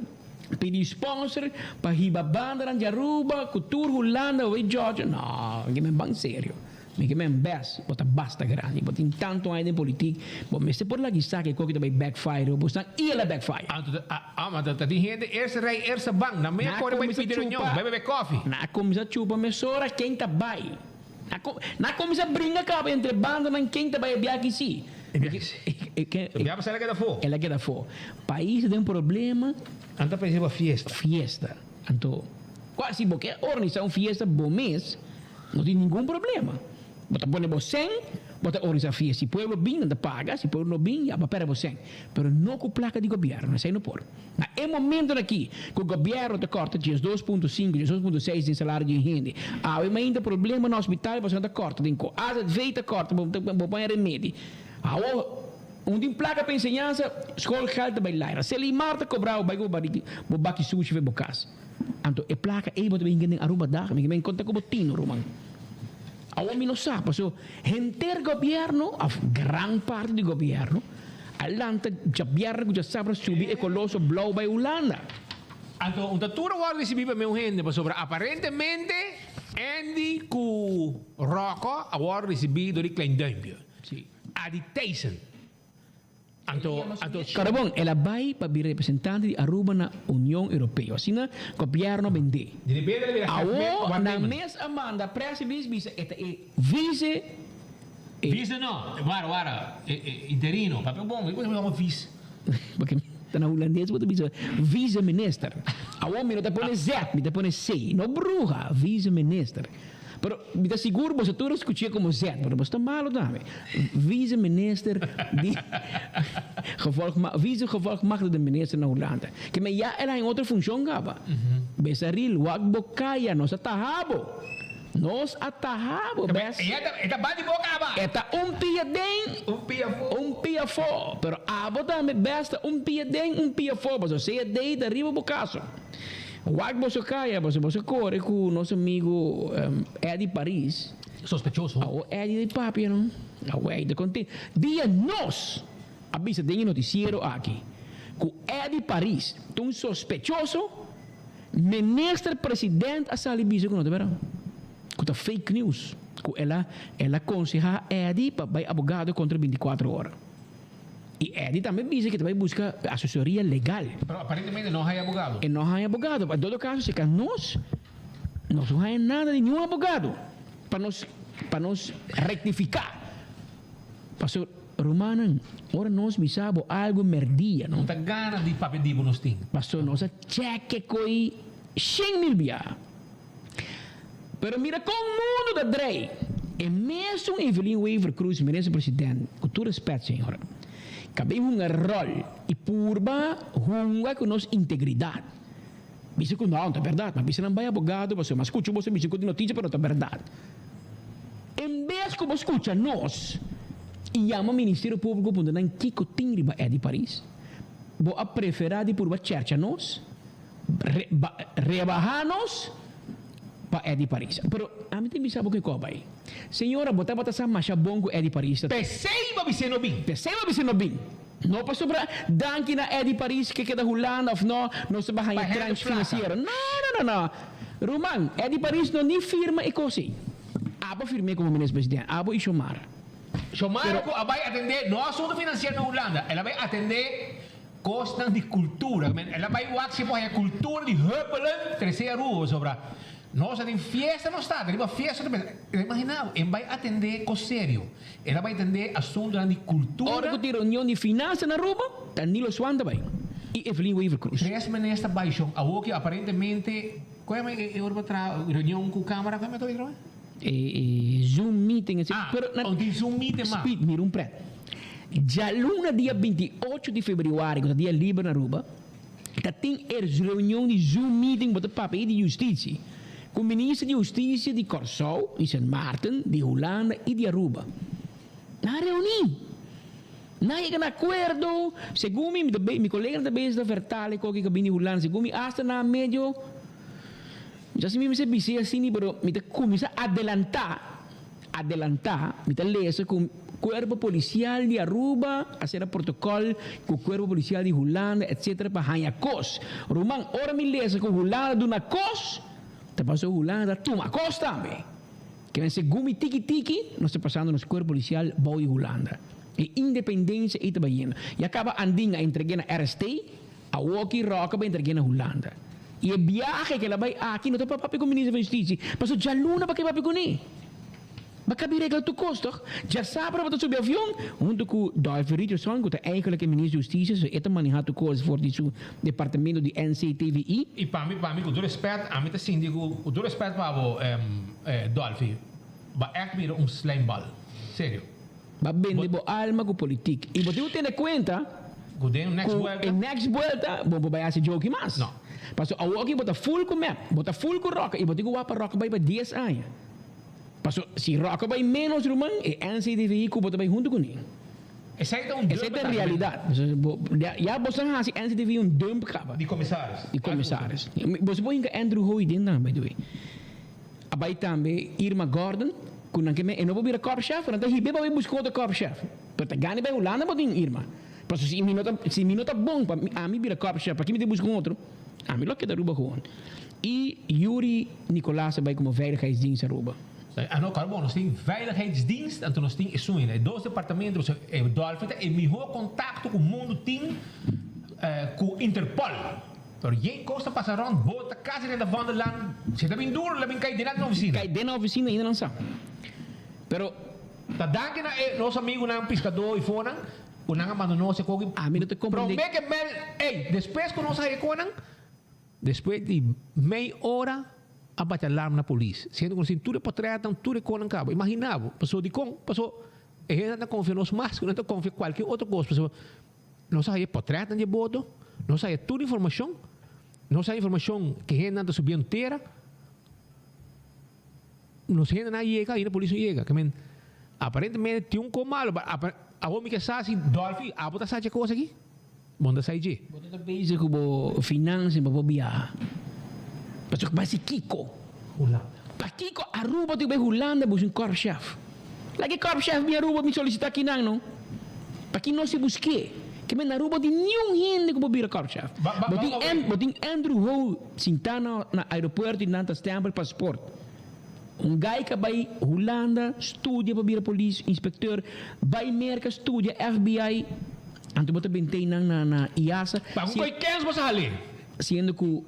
pidi sponsor pa hiba bandanan di Aruba cu tur Hulanda o Georgia. No, ke men ban serio. Mi ke men bes, bo ta basta grandi, bo tin tantu aña den politik, bo mester por laga sa ke koki ta bai backfire, bo esnan i el a backfire. Anto ta, ah, ma ta tin hende eerste rij, eerste bank, nan mea kore bai pidi reunion, bai bebe kofi. Nan a kuminsa chupa mesora ken ta bai. Nan a kuminsa bringa kaba entre bandanan ken ta bai e biaha aki si. E biaha aki si. E biaha pasá el a keda afó. El a keda afó. Pais ta den problema. Nan ta pensa riba fiesta. Fiesta. Anto, si bo ke organisa un fiesta bo mes. No tin ningun problema. Bo ta pone bo sèn, bo ta organisa fiesta. Si pueblo bin, nan ta paga. Si pueblo no bin, ya bo a pèrdè bo sèn. Pero no ku plaka di gobièrnu, esei no por. Na e momentonan aki ku gobièrnu ta kòrta diesdos punto sinku, diesdos punto seis den salario di un hende, awe mainta problema na hospital pasobra nan ta kòrta den ko. AZV ta kòrta, bo bo paña remedi. Awor, un tin plaka pa enseñansa, schoolgeld ta bai laira. Selimar ta kobra bo bai ku bo bariki, bo baki sushi for bo kas. Anto e plaka ei bo ta bin den Aruba dag, mi men konta ku bo tino ruman. Awor mi no sa paso henter gobierno of gran parti di gobierno a lanta djabièrnè ku djasabra subi e koloso blou bai Hulanda. Anto un ta tur a wòrdu risibí pa mi un hende pasobra aparentemente Andy ku Rocco a wòrdu risibí dor di Klein Duimpje. Adi Thijssen. Anto, anto. Carbon, el a bay pa bira representante di Aruba na Union Europeo. Asina gobierno a bendé. Di repente el a bira jefe Awor nan waarnemend. mes a manda press release bisa e ta e vice e. Vice no, wara wara, e e interino. Papia bon, mi por yama vice. Porque ta na hulandes bo ta bisa vice minister. Awor mi no ta pone Z, mi ta pone C. No bruha, vice minister. Pero mi ta sigur boso tur a skuch'é komo zet, pero boso ta malo tambe. Vice minister di gevolgma vice gevolgmachtigde minister na Hulanda. Ke men ya el a haña otro funshon kaba. Besaril, wak bo kaya, nos a taha bo. Nos a taha bo, bes. E ta e ta bati bo kaba. E ta un pia den, Un pia afó. un pia afó. Pero abo tambe bes ta un pia den, un pia afó. Pasobra sea dei ta riba bo kaso. Wak boso kaya pasobra boso kore ku nos amigu Eddie Paris. Sospechoso. Awo Eddie di papia no. Awo Eddie ta konten. Dia nos a bisa den e notisiero aki ku Eddie Paris ta un sospechoso, minister president a sali bisa ku no ta berdad. Ku ta fake news. Ku el a el a konseha Eddie pa bai abogado kontra bintikuater ora. Y Eddie tambe bisa que ta bay busca asesoria legal. Pero aparentemente no hay abogado. E no hay abogado. En todo caso si nos, nos no hay nada di niun abogado pa nos, pa nos rectifica. Pasobra, rumannan, ora nos bisa bo algo merdia, no. No ta gana di papia di bo nos tin. Pasobra nos a check coy shen mil biaha. Pero mira kon mundu ta drei. E mesun Evelyn Wever Croes, minister president, ku tur respet señora, ka bin hunga rol i purba hunga ku nos integridat. Bisa ku no, ta bèrdat, ma bisa nan bai abogado pasobra mi a skucha boso bisa ku di notisia pero no ta bèrdat. En bes ku bo skucha nos i yama Ministerio Públiko puntra nan kiko tin riba Eddy Paris, bo a preferá di purba chèrcha nos? Rebaha nos pa Eddy Paris. Pero ami tin bisa bo kiko a bai. Señora, bo tabata sa masha bon ku Eddy Paris ta. P'esei bo bis'é no bin. P'esei bo bis'é no bin. No pasobra danki na Eddy Paris ke keda Hulanda of no, nos ta baha haña tranche finansiero. No, no, no, no. Ruman, Eddie Paris no ni firma e kos ei. Abo firm'é komo minister president, abo i Shomara. Shomara ku a bai atendé no asuntu finansiero na Hulanda, el a bai atendé kosnan di kultura. El a bai wak si por haña kultura di Hubbelen trese Aruba pasobra nos a tin fiesta nos ta riba fiesta ta pensa. Imaginá bo, el bai atendé kos serio. El a bai atendé asuntunan di kultura. Ora ku tin reunion di finansa na Aruba, ta Nilo Swan ta bai i Evelyn Wever-Croes. Tres minister bai shon. Awoki aparentemente, ku e e ora pa traha reunion ku kamara, ku e mester bai? E Zoom meeting esei. Ah, un tin Zoom meeting mas. Speed, mira un pret. Djaluna dia 28 di februari, ku ta dia liber na Aruba, ta tin e reunion di Zoom meeting bo ta papia di Justisia ku Minister di Hustisia di Kòrsou, di Sint Maarten, di Hulanda i di Aruba. Nan a reuní. Nan a yega na akuerdo. Segun mi, mi ta mi koleganan ta bezig ta vertala e koki ku a bini di Hulanda. Segun mi asta nan a medio, mi sa si mi mester bis'é asina, pero mi ta kuminsá adelantá, adelantá, mi ta lesa ku Cuerpo Policial di Aruba a sera protocol cu Cuerpo Policial di Hulanda etc pa haña cos. Ruman, ora mi lesa cu Hulanda duna cos, ta pasobra Hulanda ta tuma cos tambe. Kimen segun mi tiki tiki nos ta pasando nos Cuerpo Policial bou di Hulanda. E independencia ey ta bayendo. Ya caba Andin a entregue na RST, awoki Roca bay entregue na Hulanda. Y e biahe cu el a bay aki no ta pa papia cu Minister van Justitie, pasobra djaluna pa ke papia cune. Bo kabi regla tur kos toch? Djasabra bo ta subi avion hunto ku Dolphy Richardson ku ta eigenlijk e minister di hustisia so e ta maneha tur kos for di su departamento di NCTVI. I pa mi, pa mi ku tur respet, ami ta sinti ku, ku tur respet pa bo Dolphy, bo a ègt bira un slijmbal. Serio. Bo a bende bo alma ku politik. I bo tin ku tene kuenta Ku den next ku buelta. e next buelta bo por bai hasi joki mas. No. Pasobra awoki bo ta full ku mep, bo ta full ku roka i bo tin ku wak pa roka bai pa dies aña. Paso si Roca bai menos ruman e NCTVI cu bo ta bai hunto cu ne. Esey ta un dump Esey ta realidad. Ya boso a haci NCTVI un dump caba. Di comisaris. Di comisaris. Boso por hinca Andrew Hoey den nan by the way. A bai tambe Irma Gordon cu nan ke men e no por bira korpschef pero nan ta hibe pa bai busca otro korpschef. Pero ta gana bai Hulanda bo tin Irma. Paso si mi no ta si mi no ta bon pa ami bira korpschef paki mi ta busca un otro? Ami lo keda Aruba gewoon. Y Yuri Nicolaas a bay como Veiligheidsdienst Aruba. Ah no, claro, bon, nos tin Veiligheidsdienst, anto nos tin esun e dos departamento, pasobra e Dolfi ta e miho contacto cu mundo tin cu Interpol. Pero yen cos ta pasa rond, bo ta casi den ta Vondelland, si e ta bin duro, la bin cay den na oficina. Cay den na oficina ainda nan sa. Pero. Ta danki na e nos amigunan piscador y fonan cu nan a manda nos e koki. Ami no ta comprende. Prome ke bel, ey, despues cu nos a haye conan. Despues di mei ora a bati alarm na polis, siendo cu nos tin tur e potretnan, tur e conan caba. Imagina bo, pasobra dicon? Pasobra e hendenan ta confia nos mas cu nan ta confia cualkier otro cos, pasobra nos a haya e potretnan di e boto, nos a haya tur informacion, nos a haya informacion cu e hendenan ta subiendo tera, nos hendenan a yega, ainda polis no yega. Kimen, aparentemente tin un cos malo, awor mi ke sa si Dolfi, abo ta sa dje cos aki? Bon ta sai dje. Bo ta ta bezig ku bo finansia pa bo biaha. Pasobra basi kiko? Hulanda. Pakiko Aruba tin ku bai Hulanda buska un korpschef? Laga e korpschef bin Aruba bin solisita kinan no. Paki nos si busk'é? Ke men na Aruba tin niun hende ku por bira korpschef. Bo tin bo tin Andrew Ho sintá na na aeropuerto i nan ta stempel pasport. Un guy ka bai Hulanda studia pa bira polis, inspecteur, bai Merca studia FBI, anto bo ta bentey nan na na IASA. Pa cu koe kens bo sa hali? Siendo cu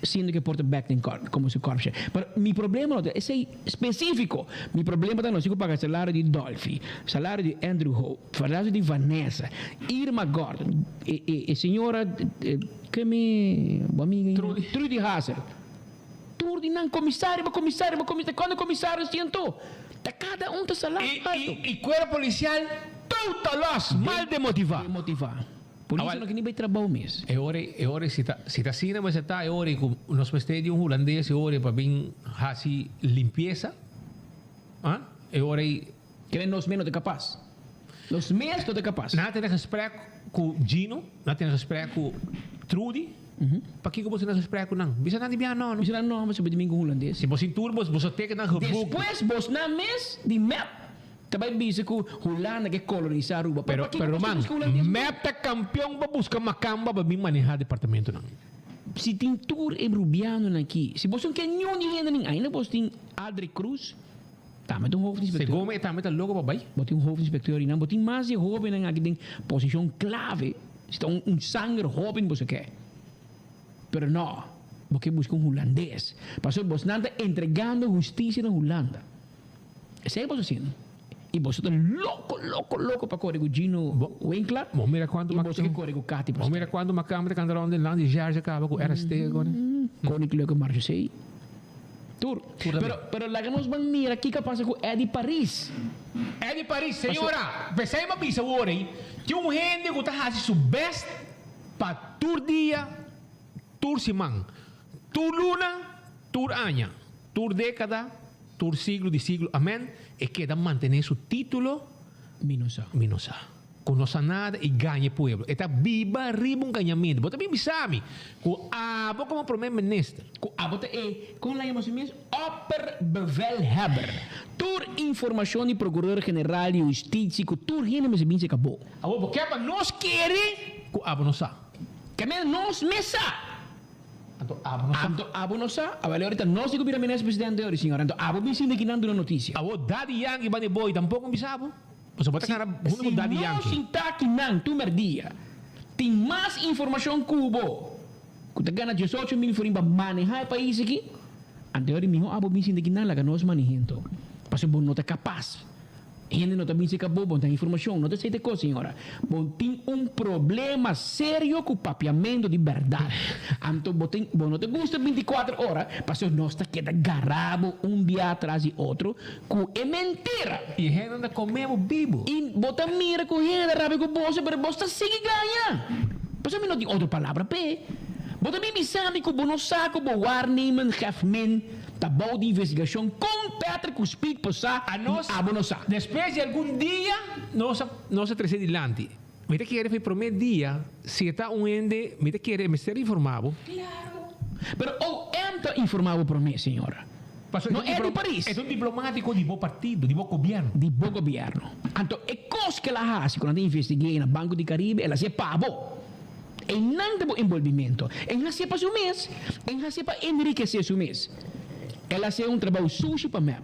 siendo cu e por ta bek den corp como su corpschef. Pero mi problema no ta esey specifico. Mi problema ta nos tin cu paga salario di Dolphy, salario di Andrew Ho, salario di Vanessa, Irma Gordon, e e e señora keme bo amiga Trudy. Trudy Hazel. Tur di nan komisario pa komisario pa komisario cuando komisario siento ta cada un ta salario alto. Y y cuerpo policial total los mal demotiva. Demotiva. Polis no kini bay trabao mes. E ora e ora si ta si ta asina mester ta e ora cu nos mester di un hulandes e ora pa bin haci limpieza ah e ora y. Kere nos mes no ta capaz. Nos mes no ta capaz. Nan a tene gesprek cu Gino, nan a tene gesprek cu Trudy. Pakiko bo tene gesprek cu nan? Bisa nan di bia no no. Bisa nan no, bo di mi cu hulandes. Si bo sin tur bo bo teken nan geboekt. Despues bos nan mes di mep ta bay bisa cu Hulanda ke colonisa Aruba. Pero pero ruman, mep ta campeon pa busca macamba pa bin maneha departamentonan. Si tin tur e Rubianonan aki, si boso no ke niun di hendenan, ainda boso tin Aldrich Cruz, tambe ta un hoofdinspecteur. Segun mi e tambe ta loko pa bai. Bo tin un hoofdinspecteur einan, bo tin mas di e hobennan aki den posicion clave, si ta un sanger hoben boso ke. Pero no, bo ke buska un Hulandes, pasobra bosnan ta entregando husticia na Hulanda. Esei boso haciendo. Y boso ta loco, loco, loco pa core cu Gino Winkler. Bo mira cuanto Y boso ke core cu Cathy Bo Pastor. mira cuanto macamba ta canta rond den land di George caba cu RST con. Koninklijke Marechaussee. Tur. Pero, pero laga nos ban mira kico a pasa cu Eddie Paris. Eddie Paris, señora, pesey mi a bisa awor ey, tin un hende cu ta haci su best pa tur dia, tur siman, tur luna, tur aña, tur decada, Tur siglo di siglo, amen, e keda mantené su título, Mi no sa. Mi no sa. Ku no sa nada i gaña e pueblo. E ta biba riba un gañamentu. Bo ta bin bisa mi ku abo komo promé minister. Ku abo ta e, kon la yama su mes? Opperbevelhebber. Tur informashon di Prokuror General di Hustitsia ku tur hende mester bin seka bo. Awor bo ke pa nos kere ku abo no sa. Ke men nos mes sa. Anto abo no sa. Anto abo no sa. Awel ahorita nos di ku bira minister presidente ori señor. Anto abo bin sinta kinan duna noticia. Awor Daddy Yankee banda e boy tampoco bisa abo. Pasobra bo ta kana hunto ku Daddy Yankee. Si no sinta kinan tur merdia tin mas informacion ku bo ku ta gana diesocho mil forin pa maneha e pais aki. Anto ori miho abo bin sinta kinan laga nos manehento. Pasobra bo no ta kapas. Hende no ta bin seka bo, bo no ta informacion, no ta esey ta e cos, señora. Bo tin un problema serio cu papiamento di berdad. Anto bo tin, bo no ta gusta binticuater ora, pasobra nos ta keda gara bo un bia tras di otro cu e mentira. Y e hendenan ta come bo bibo. Y bo ta mira cu hende ta rabia cu boso, pero bos ta sigui gaña. Pasobra mi no tin otro palabra p'e. Bo ta bin bisa mi cu bo no sa cu bo waarnemen gef min. Ta bou di investigashon kon Patrick ku Speed por sa A nos, i abo no sa. Despues di algun dia, nos a nos a trese dilanti. Mi ta kere for e prome dia, si e ta un hende, mi ta kere e mester informa bo. Claro. Pero OM ta informa bo prome, señora. Pasobra No e di Paris. E ta un diplomatico di bo partido, di bo gobierno. Di bo gobierno. Anto e kos ku el a hasi ku nan ta investig'é na Banco di Caribe, el a hasié pa bo. Einan ta bo enbolbimento. En hasié pa su mes, en hasié pa enrikesé su mes. El hasié un trabou sushi pa mep.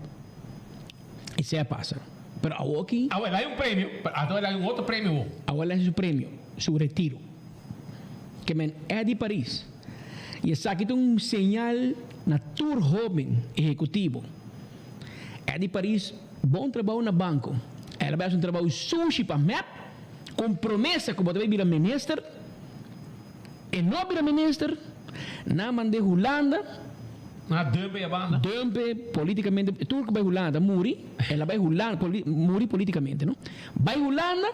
Esei a pasa. Pero awoki. Awor el hay un premio, pero ato el hay un otro premio bo. Awor el hay su premio, su retiro. Ke men Eddie Paris. I esaki ta un señal na tur hoben ehecutivo. Eddie Paris bon trabou na banco. El a bai hasi un trabou sushi pa mep. Con promesa cu bo ta bay bira minister, e no a bira minister, nan a mand'e Hulanda. Nan a dump e banda. Dump e politicamente, tur cu bay Hulanda ta muri, el a bay Hulanda, muri politicamente no, bay Hulanda,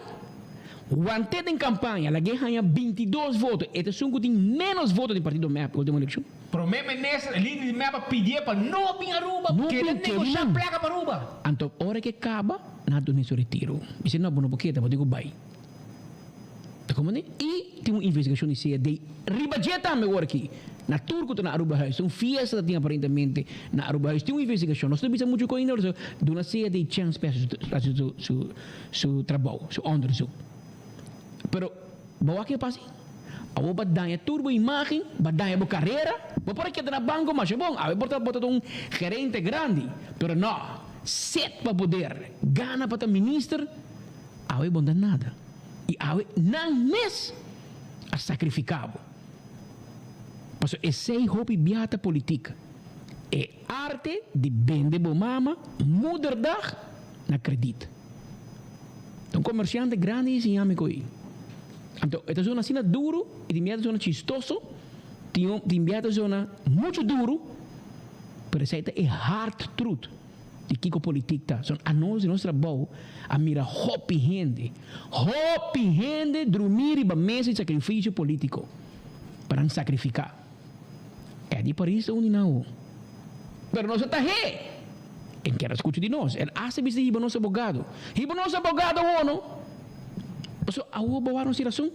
want'e den campaña, lag'e haña bintidos voto, e ta esun cu tin menos voto den partido mep ultimo eleccion. Prome minister, e lider di mep a pidi'e pa no bin Aruba, keda negosha placa pa Aruba. Anto ora cu e caba. Nan a duna su retiro. Mi si, no, bo no por keda, bo tin ku bai. Ta komprende? I tin un investigashon di CRD riba dje tambe awor aki. Na tur ku ta na Arubahuis. Ta un fiesta ta tin aparentemente na Arubahuis. Tin un investigashon. Nos no bisa muchu ku ainda, pero duna CRD chèns pa hasi su su su trabou, su onderzoek. Pero bo wak ke pasa? Awor bo a daña tur bo imágen, bo a daña bo karera. Bo por a keda na banko masha bon. Awe bo ta bo ta un gerente grandi. Pero no. Set pa poder, gana pa ta minister, awe bo no ta nada. I awe nan mes a sacrifica bo. Pasobra esey hopi bia ta politica. E arte di bende bo mama moederdag na krediet. Ta un comerciante grandi a siña mi koe. Anto e ta zona asina duro y tin bia ta zona chistoso, tin bia ta zona mucho duro. Pero esei ta e hard truth di kiko politik ta. So anos di nos trabou a mira hopi hende, hopi hende drumi riba mesa di sacrificio politico pa nan sacrifica. Eddie Paris ta un di nan awo. Pero nos a ta he! En kier a scucha di nos. El hasta bisa hiba nos abogado. Hiba nos abogado awo no! Pasobra awo bo wak nos tin rason.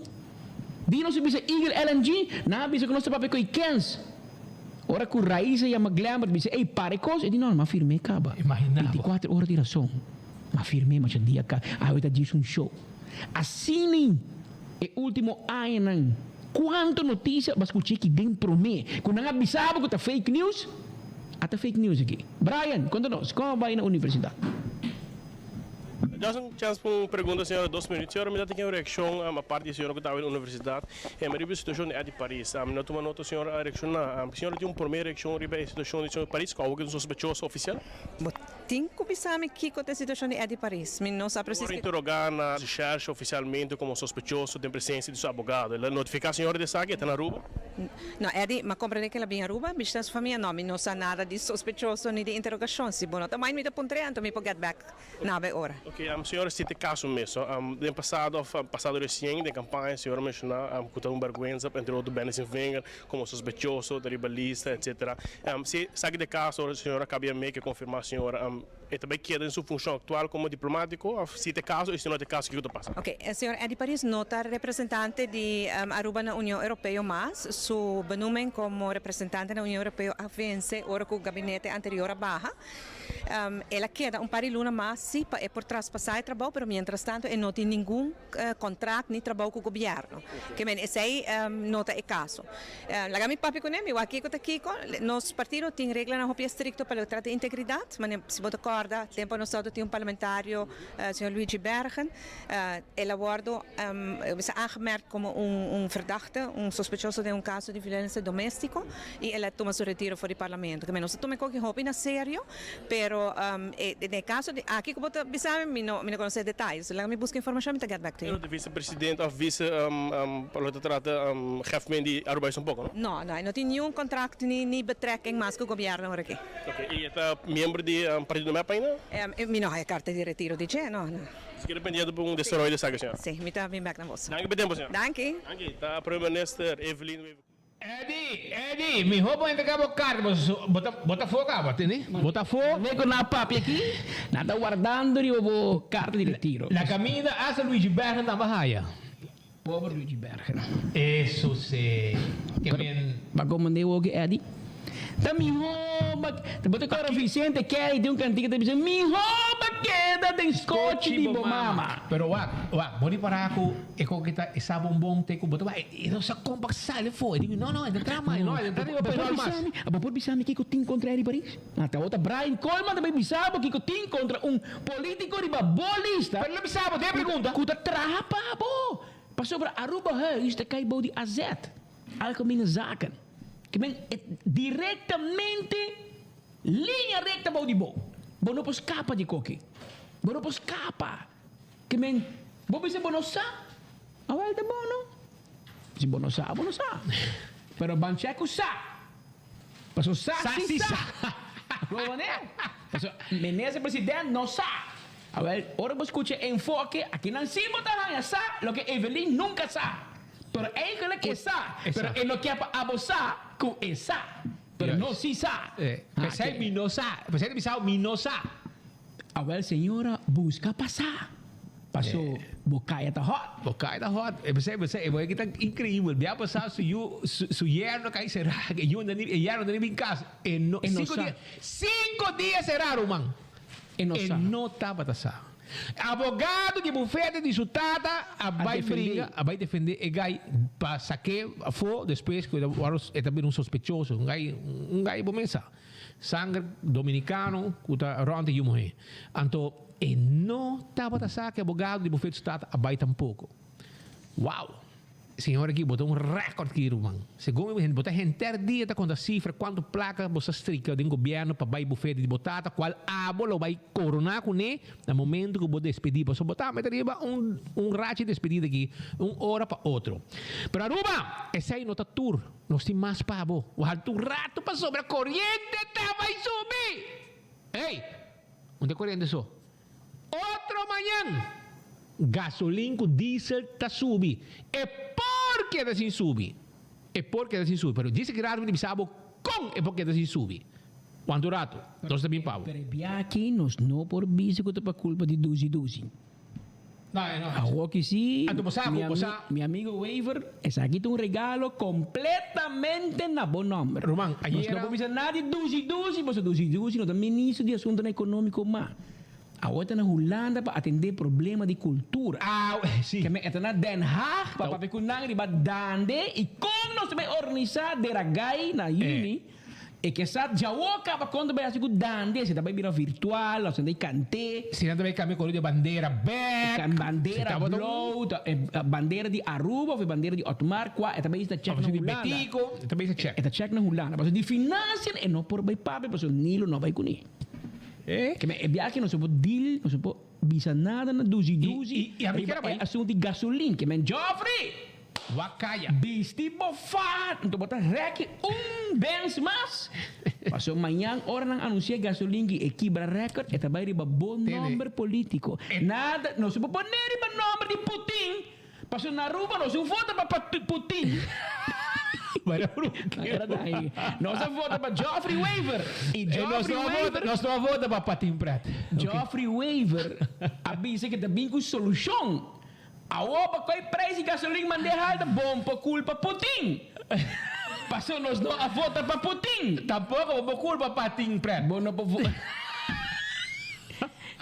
Di nos a bisa Eagle LNG, nan a bisa cu nos ta papia cu e kens. Ora ku Raisa yama Glembert bisa, Ey, para e kos. E di, No, m'a firm'é kaba. Bintikuater ora di rason. M'a firm'é masha dia ka. Awe ta djis un show. Asina e último añanan. Kuantu notisia bo a skucha aki den promé ku nan a bisa bo ku ta fake news? Ata fake news aki. Brian, konta nos, kon a bai na universidat? Just un chance pa un pregunta señora, dos minuut. Señora, mi ta tin un reaccion apart di señora cu ta awe na universidad riba e situacion di Eddy Paris. Mi no tuma nota señora a reacciona. Señora tin un prome reaccion riba e situacion di señor Paris cu awe cu ta un sospechoso oficial? Bo tin cu bisa mi kico ta e situacion di Eddy Paris. Mi no sa precies. Por interroga na recherche oficialmente como sospechoso den presencia di su abogado. El a notifica señora di esaki? E ta na Aruba? No, Eddy, m'a comprende cu el a bin Aruba bishita su famia. No, mi no sa nada di sospechoso ni di interrogacion. Si bo no ta mind mi ta puntr'e anto mi por get back na be ora. Ok, señora si ta e caso mes. Den pasado of pasado recien den campaña señora a menciona cu ta un berguensa pa entre otro Benny Sinvinger como sospechoso ta riba lista etcetera. Si esaki ta e caso señora cabia me ke confirma señora e ta bay keda den su funcion actual como diplomatico of si ta e caso y si no ta e caso kico ta pasa? Ok, e señor Eddy Paris no ta representante di Aruba na Union Europeo mas. Su benoeming como representante na Union Europeo a vence ora cu gabinete anterior a baha. El a keda un par di luna mas si pa e por traspasá e trabou, pero mientras tanto e no tin ningun kontrakt ni trabou ku gobièrnu. Ke men esei no ta e kaso. Laga mi papia kuné, mi wak kiko ta kiko. Nos partido tin reglanan hopi estrikto pa loke trata integridat. Manera si bo ta kòrda tempu nos tin un parlamentario, señor Luigi Bergen, el a wòrdu bisa aangemerkt komo un verdachte, un sospechoso den un kaso di violensia doméstiko. Y el a tuma su retiro for di parlamento. Ke nos a tuma e koki hopi na serio, pero den e caso di aki ku bo ta bisa mi, mi no mi no conoce e detaye. So laga mi busca informacion mi ta get back to you. Pero di vice presidente of vice pa lo ta trata hefmen di Aruba es un poco no? No, no, e no tin niun contract ni ni betrekking mas ku gobierno awor aki. Ok, y e ta miembro di partido mep ainda? Mi no haya carta di retiro di dje, no, no. Si keda pendiente pa un desaroyo di esaki, señor. Si, mi ta bin back na boso. Danki pa e tempo, señor. Danki. Danki. Ta Prome Minister Evelyn Wever. Eddy, Eddy, miho bo entrega bo carta, bo ta, bo ta afo caba, tende? Bo ta afo. Mane cu nan a papia aki, nan ta wardando riba bo carta di retiro. Na caminda hasta Luigi Bergen nan ba haya. Pober Luigi Bergen. Eso si, ke men. Ba comende woki Eddy? Ta miho ba, bo ta cora Vicente Kelly tin un cantica ta bisa, miho ba keda den scochi di bo mama. Pero wak, wak, bo ripara cu e koki ta e sa bonbon te cu bo ta bai, e no sa con pa sali afo. E di mi, no, no, e ta traha mas, no, e ta riba petrol mas. Bo por bisa mi kico tin contra Eddie Paris? Ta bo ta Brian Coleman ta bay bisa bo kico tin contra un politico riba bo lista. Pero lo bisa bo, den pregunta. Cu ta traha pa bo. Pasobra Aruba Huis ta cay bou di AZ. Algemene Zaken. Ke men e direktamente liña rekta bou di bo. Bo no por skapa di koki. Bo no por skapa. Ke men bo bisa bo no sa, awel ta bo no. Si bo no sa, bo no sa. Pero ban chek ku sa. Paso sa si sa. Bo manera. Paso minister president no sa. Awel ora bo skucha enfoke akinan si bo ta haña sa loke Evelyn nunka sa. Pero eigenlijk e sa, pero e no kier pa abo sa cu e sa. Pero no si sa. Pesey mi no sa. Pesey ta bisao mi no sa. Awel señora busca pa sa. Paso bo caya ta hot. Bo caya ta hot. Pesey pesey e boy aki ta increibel. Bia pasa su yu su yerno cay sera. E yu no e yerno no ni bin cas. E no cinco dia cinco dia sera ruman. E no sa. E no tabata sa. Abogado di bufete di su tata a bai bringa, a bai defende e gai pa sak'é afó despues ku e ta bira un sospechoso, un gai, un gai bo mes sa, sanger dominikano ku ta rònt e yu muhé. Anto e no tabata sa ku e abogado di bufete di su tata a bai tampoko. Wow! Señor aki bo ta un record ki ruman. Segun mi bo ta henter dia ta conta cifra cuanto placa bo sa strika den gobierno pa bay bufete di bo tata cual abo lo bay corona cune na momento cu bo despedi pasobra bo tambe ta riba un un racha di despedida aki un ora pa otro. Pero Aruba esey no ta tur nos tin mas pa bo. Wak un rato pasobra coriente ta bay subi! Ey! Un ta coriente so. Otro mañan, gasolin ku diesel ta subi. E por keda sin subi. E por keda sin subi. Pero djis aki rato mi ta bisa bo kon e por keda sin subi. Kuantu rato? Nos ta bin pa bo. Pero e biaha nos no por bisa ku ta pa kulpa di Duzi Duzi. Awor ki si, mi amigo Wever, esaki ta un regalo completamente na bo nomber. Nos no por bisa nada di Duzi Duzi, pasobra Duzi Duzi no ta ministro di Asuntonan Economico mas. Awor e ta na Hulanda pa atendé problema di kultura. Ke men e ta na Den Haag pa papia ku nan riba dande i kon nos ta bai organisá Deragai na yüni. E ke sa djawo kaba kon ta bai hasi ku dande, si ta bai bira virtual òf si nan ta bai kant'é. Si nan ta bai kambia kolor di e bandera bèk. Bandera blou, bandera di Aruba òf e bandera di Otmar kua e ta bai ta chèk na Hulanda. Òf di Betico, e ta bai ta chèk. E ta chèk na Hulanda. Pasobra di finansia e no por bai papia pasobra Nilo no a bai kuné. Ke men e biaha aki no se por deal, no se por bisa nada na duzi duzi riba e asuntu di gasolin. Ke men Geoffrey! Wakaya. Bisti bo fa, nto bo ta reki un bens mas. Pasobra mañan ora nan anuncia gasolin ki e kibra record e ta bay riba bo nomber politico. Nada, no se por pone riba nomber di Putin. Pasobra na Aruba nos un vota pa Putin. Nos a vota pa Geoffrey Wever. Y Geoffrey Wever. Nos no a vota pa Patin Pret. Geoffrey Wever a bisa ke ta bin ku solushon. Awor pa koi prijs di gasolin mand'é halta bon pa kulpa Putin. Pasobra nos no a vota pa Putin. Tampoko bo por kulpa Patin Pret. Bo no por vota.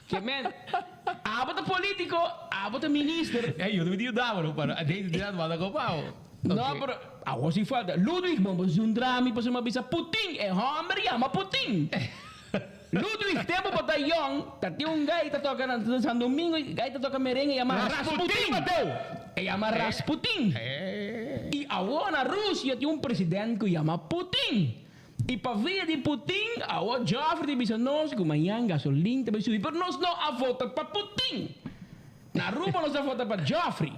Ke men. Abo ta politico, abo ta minister. Ey, yo no mi ta yuda bo no, pero den di dat manda kopa bo. No, pero awor si falta. Ludwig, bo bo zundra mi pasobra mi a bisa Putin, e homber yama Putin. Ludwig, tempo bo ta yong, ta tin un guy ta toka na San Domingo, guy ta toka merengue yama Rasputin Mateo. E yama Rasputin. Y awor na Rusia tin un president cu yama Putin. I pa via di Putin, awor Joffrey ta bisa nos ku mañan gasolin ta bai subi, pero nos no a vota pa Putin. Na Aruba nos a vota pa Joffrey.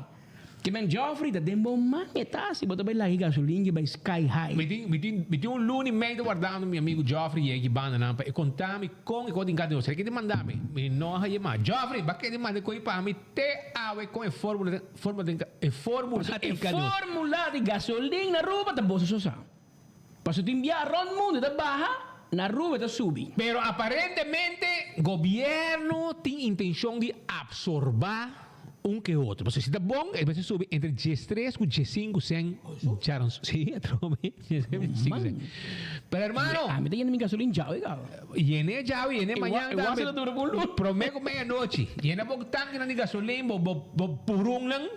Ke men Joffrey ta den bo man e ta si bo ta bai laga e gasolin ke bai sky high. Mi tin, mi tin, mi tin un luna i mei ta wardando mi amigu Joffrey yega ki bandanan pa e konta mi kon e kos tin kati nos. Esaki tin manda mi, mi no a haye mas. Joffrey, ba kende manda e koi pa mi te awe kon e formula, formula tin, e formula E tin kati nos. formula di gasolin na Aruba ta boso so sa. Pasobra tin bia rond mundo ta baha, na Aruba ta subi. Pero aparentemente gobierno tin intencion di absorba un ke otro. Pasobra si ta bon e mester subi entre diestres ku diesinku sen djaron. Si, atrobe. Diesinku sen. Pero hermano. Ami ta yena mi gasolin djawe gaba. Yene djawe, yene mañan tambe. E wasa ta dura por un luna. Prome ku medianochi. Yena bo tankinan di gasolin, bo bo purunnan.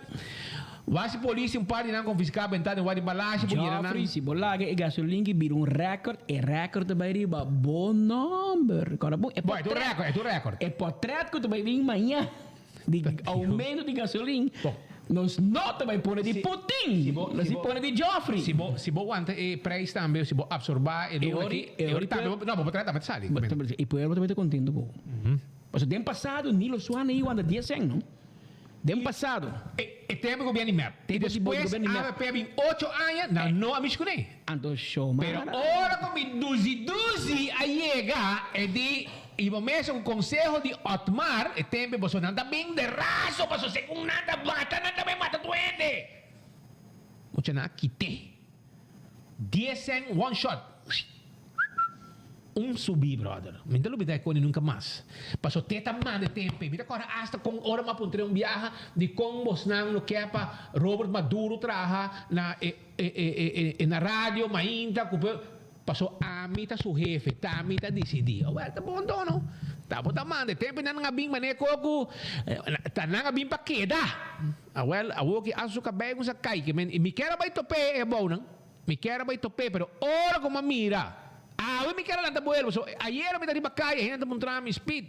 Wasi polis un par di nan konfiská bentá den wadi balashi por yena nan. Geoffrey, si bo laga e gasolin ki bira un rèkòrt, e rèkòrt ta bai riba bo nòmber. Kòrda bon, e Bo, e ta un rèkòrt, e ta un rèkòrt. E pòtrèt ku ta bai bin mañan di oumento di gasolin, nos no ta bai pone di Putin, nos di pone di Geoffrey. Si bo, si bo wanta e preis tambe, si bo apsorbá e luna aki, e ora tambe bo, no, bo pòtrèt tambe ta sali. E pueblo ta bai ta kontento ku bo. Pasobra den pasado Nilo Suana i wanta dies sèn, no? Den pasado. E tempo gobièrnu di mep. I despues avp a bin ocho aña, nan no a mishi kuné. Anto showman. Pero ora ku mi duzi duzi a yega e di i bo mesa ku konseho di Otmar e tempo boso nan ta bin de raso paso segun nan ta mata nan ta bai mata tur hende. Mucha nan a kite. Dies sèn one shot. Un subi brother. Mi ta lubida e koni nunka mas. Paso te ta manda e tempe. Mi ta kòrda asta kon ora mi a puntra un biaha di kon bosnan lo ke pa Robert Maduro traha na e e e na radio mainta ku paso ami ta su hefe ta ami ta disidí. Awèl ta bon tono. Ta bo ta manda e tempe nan a bin manera ku ta nan a bin pa keda. Awèl awor ki a su kabei ku sa kai ke men mi kier a bai top'é e bounan. Mi kier a bai top'é, pero ora ku mi a mira, awe mi kier a lanta buelo, pasobra ayera mi ta riba kaya, hende ta puntra mi, Speed,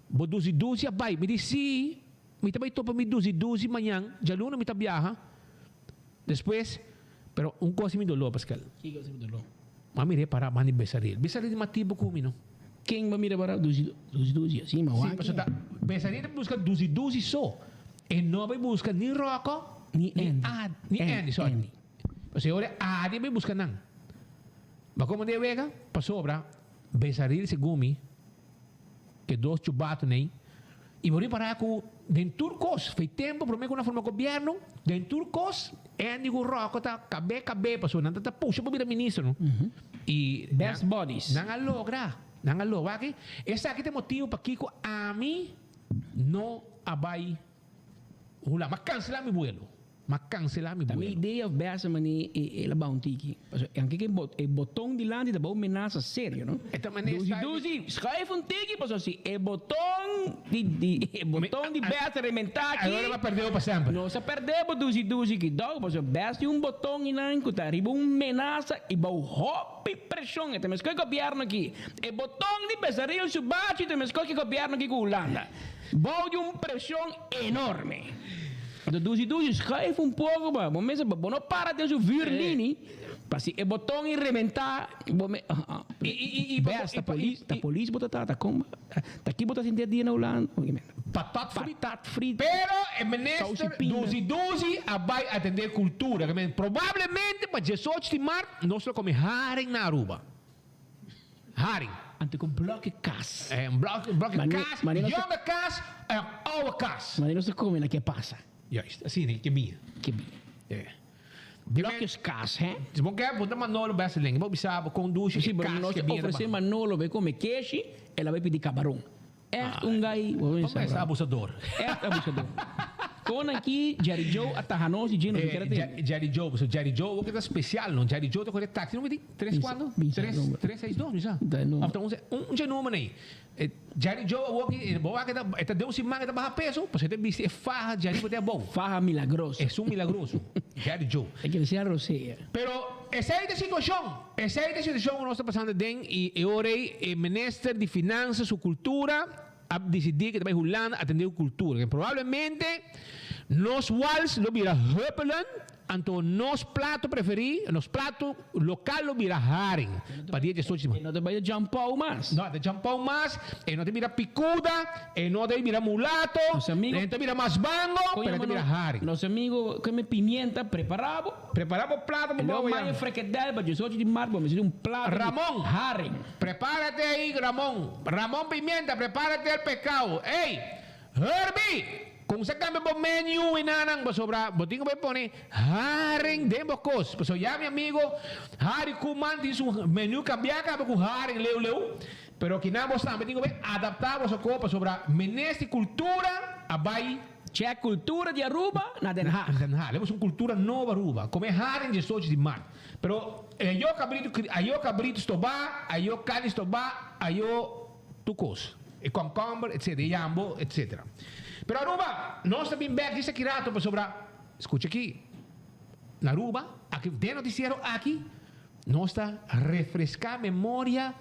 bo dusi dusi a bai? Mi di, Sí, mi ta bai topa mi dusi dusi mañan, djaluna mi ta biaha. Despues, pero un kos mi doló, Pascal. Kiko si mi doló? Mi a mir'é pará banda di Besaril. Besaril di mas tipo ku mi, no? Ken bo a mira pará? Dusi dusi, así, ma wak. Sí, pasobra ta Besaril ta buska dusi dusi so. E no bai buska ni Rocco, ni Andy. Ni Andy, sorry. Pasobra e ora Adi a bai buska nan. Ma como den wega? Pasobra Besaril segun mi, ke dos chubatonan ei, i bo ripara ku den tur kos, fei tempo prome ku nan forma gobierno, den tur kos Andy ku Rocco ta kabe kabe, pasobra nan ta ta pusha pa bira minister no. I Best buddies. Nan a logra, nan a logra. Wak, esaki ta e motibu pakiko ami no a bai Hulanda. Mi a kansela mi vuelo. Ma cancela mi Ta mi vuelo. idea of best mani e el a baha un tiki. Pasobra anke ke bot e boton dilanti ta bou menasa serio no. E ta manera Duzi style duzi schuif un tiki pasobra si e boton di di e boton di best rementa aki. Ahora bo a perde bo pa semper. Nos a perde bo duzi duzi ki dou pasobra best tin un boton einan ku ta riba un menasa i bou hopi preshon. E ta meskos e gobierno aki. E boton di Besaril su bachi ta meskos ke gobierno aki ku Hulanda. Bou di un preshon enorme. Anto dushi dushi schuif un poco pa bo mester bo no para den su vuurlinie pa si e boton i rebenta bo me Bes ta polis ta polis bo ta trata con ta ki bo ta sinti e dia na Hulanda Patat frit. Patat frit. Pero e minister dushi dushi a bay atende cultura probablemente pa diesocho di mart nos lo come haring na Aruba. Haring. Anto ku bloke kas. Eh, un bloke, un bloke kas, jonge kas en oude kas. Mane nos ta kome na ke pasa. Juist, asina, ke bia. Ke bia. Eh. Blokjes kas, hè? Si bo ke, bo ta Manolo Besseling. Bo bisa bo kon dushi Si, e pero kas nos ke bia ta ofrece ba. Manolo be kome keshi, el a bai pidi kabaron. Echt un guy, bo Bo mester abusador. Echt abusador. Kon aki Jerry Joe a taha nos di dje nos no kere tende. Jerry Joe, pasobra Jerry Joe wou keda special no. Jerry Joe ta kore taxi number di tres cuando? Tres, tres seis dos mi sa. Of ta un un dje number nei. Jerry Joe awor ki bo wak e ta den un siman e ta baha peso pasobra e ta bisti e faha Jerry bo tin abou. Faha milagroso. Esun milagroso. Jerry Joe. E kere sea rosea. Pero esei ta e situacion. Esei ta e situashon ku nos ta pasando aden i e ora ei e minister di Finansa su Kultura a disidí ku e ta bai Hulanda atendé ku kultura. Probablemente nos wals lo bira huppelen, anto nos plato preferí, nos plato lokal lo bira haring pa dia diesocho di mayo. E no ta bai djampou mas. No, e ta djampou mas, e no ta bira pikuda, e no ta bira mulato, e no ta bira masbango, pero e ta bira haring. Nos amigo kome pimienta prepara bo. Prepara bo plato pa Lo bo mayo ya. frekedel pa diesocho di mart bo mester un plato di Ramon, haring. Prepárate ahí Ramon. Ramon Pimienta prepárate el pescado. Ey! Herbie! Con sa cambia bo menu y nanan pasobra bo tin cu bay pone haring den bo cos. Pasobra ya mi amigo Harry Koeman tin su menu cambia caba cu haring leu leu. Pero kinan bos tambe tin cu bay adapta boso cos pasobra menester cultura a bay. Check cultura di Aruba na Den Haag. Den Haag. Lemos un cultura nobo Aruba. Come haring diesocho di mart. Pero ayo cabrito ayo cabrito stobá, ayo carni stobá, ayo tur cos. E concomber etc. E yambo etc. Pero Aruba nos ta bin bek djis aki rato pasobra scucha aki na Aruba aki den noticiero aki nos ta refresca memoria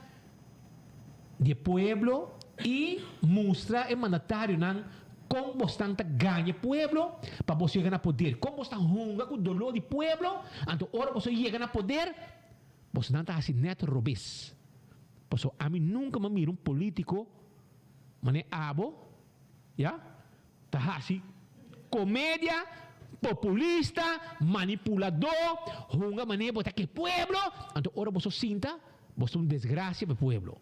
di e pueblo y mustra e mandatarionan con bosnan ta gaña e pueblo pa boso yega na poder, con bos ta hunga cu dolor di pueblo, anto ora boso yega na poder bosnan ta haci net robes. Pasobra ami nunca mi a mira un politico manera abo, ya, ta haci comedia populista, manipulador, hunga manera bo ta ke pueblo, anto ora boso sinta Bo ta un desgracia pa e pueblo.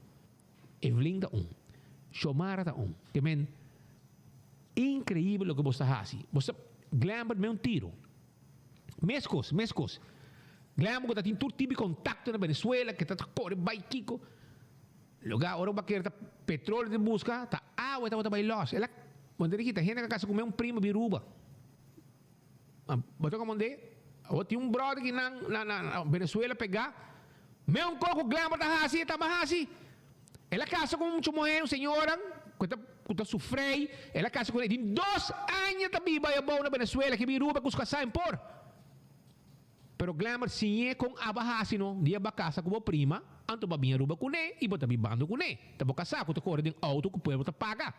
Evelyn ta un. Xiomara ta un. Ke men increibel loke bo sta haci. Bo sta Glambert me un tiro. Mescos, mescos. Glambert cu ta tin tur tipo di contacto na Venezuela, ke ta core bay kico. Loga ora bo a kere ta petroleo ta busca, ta awa e tabata bay los. El a, bo ta diki, ta hende a casa cu me un primo di Aruba. Bo ta komprendé? Awor tin un bròder ki nan na na Venezuela pegá. Meun kos ku Glenn ta hasi, e taba hasi. El a kasa ku un mucha muhé, un señora ku ta ku ta sufrei. El a kasa kuné. Tin dos aña ta biba ei abou na Venezuela, ke bin Aruba ku su kasá en por. Pero Glenn siñ'é kon aba hasi no. Dia bo a kasa ku bo prima, anto bo a bin Aruba kuné i bo ta bibando kuné. Ta bo kasá ku ta kore den outo ku pueblo ta paga.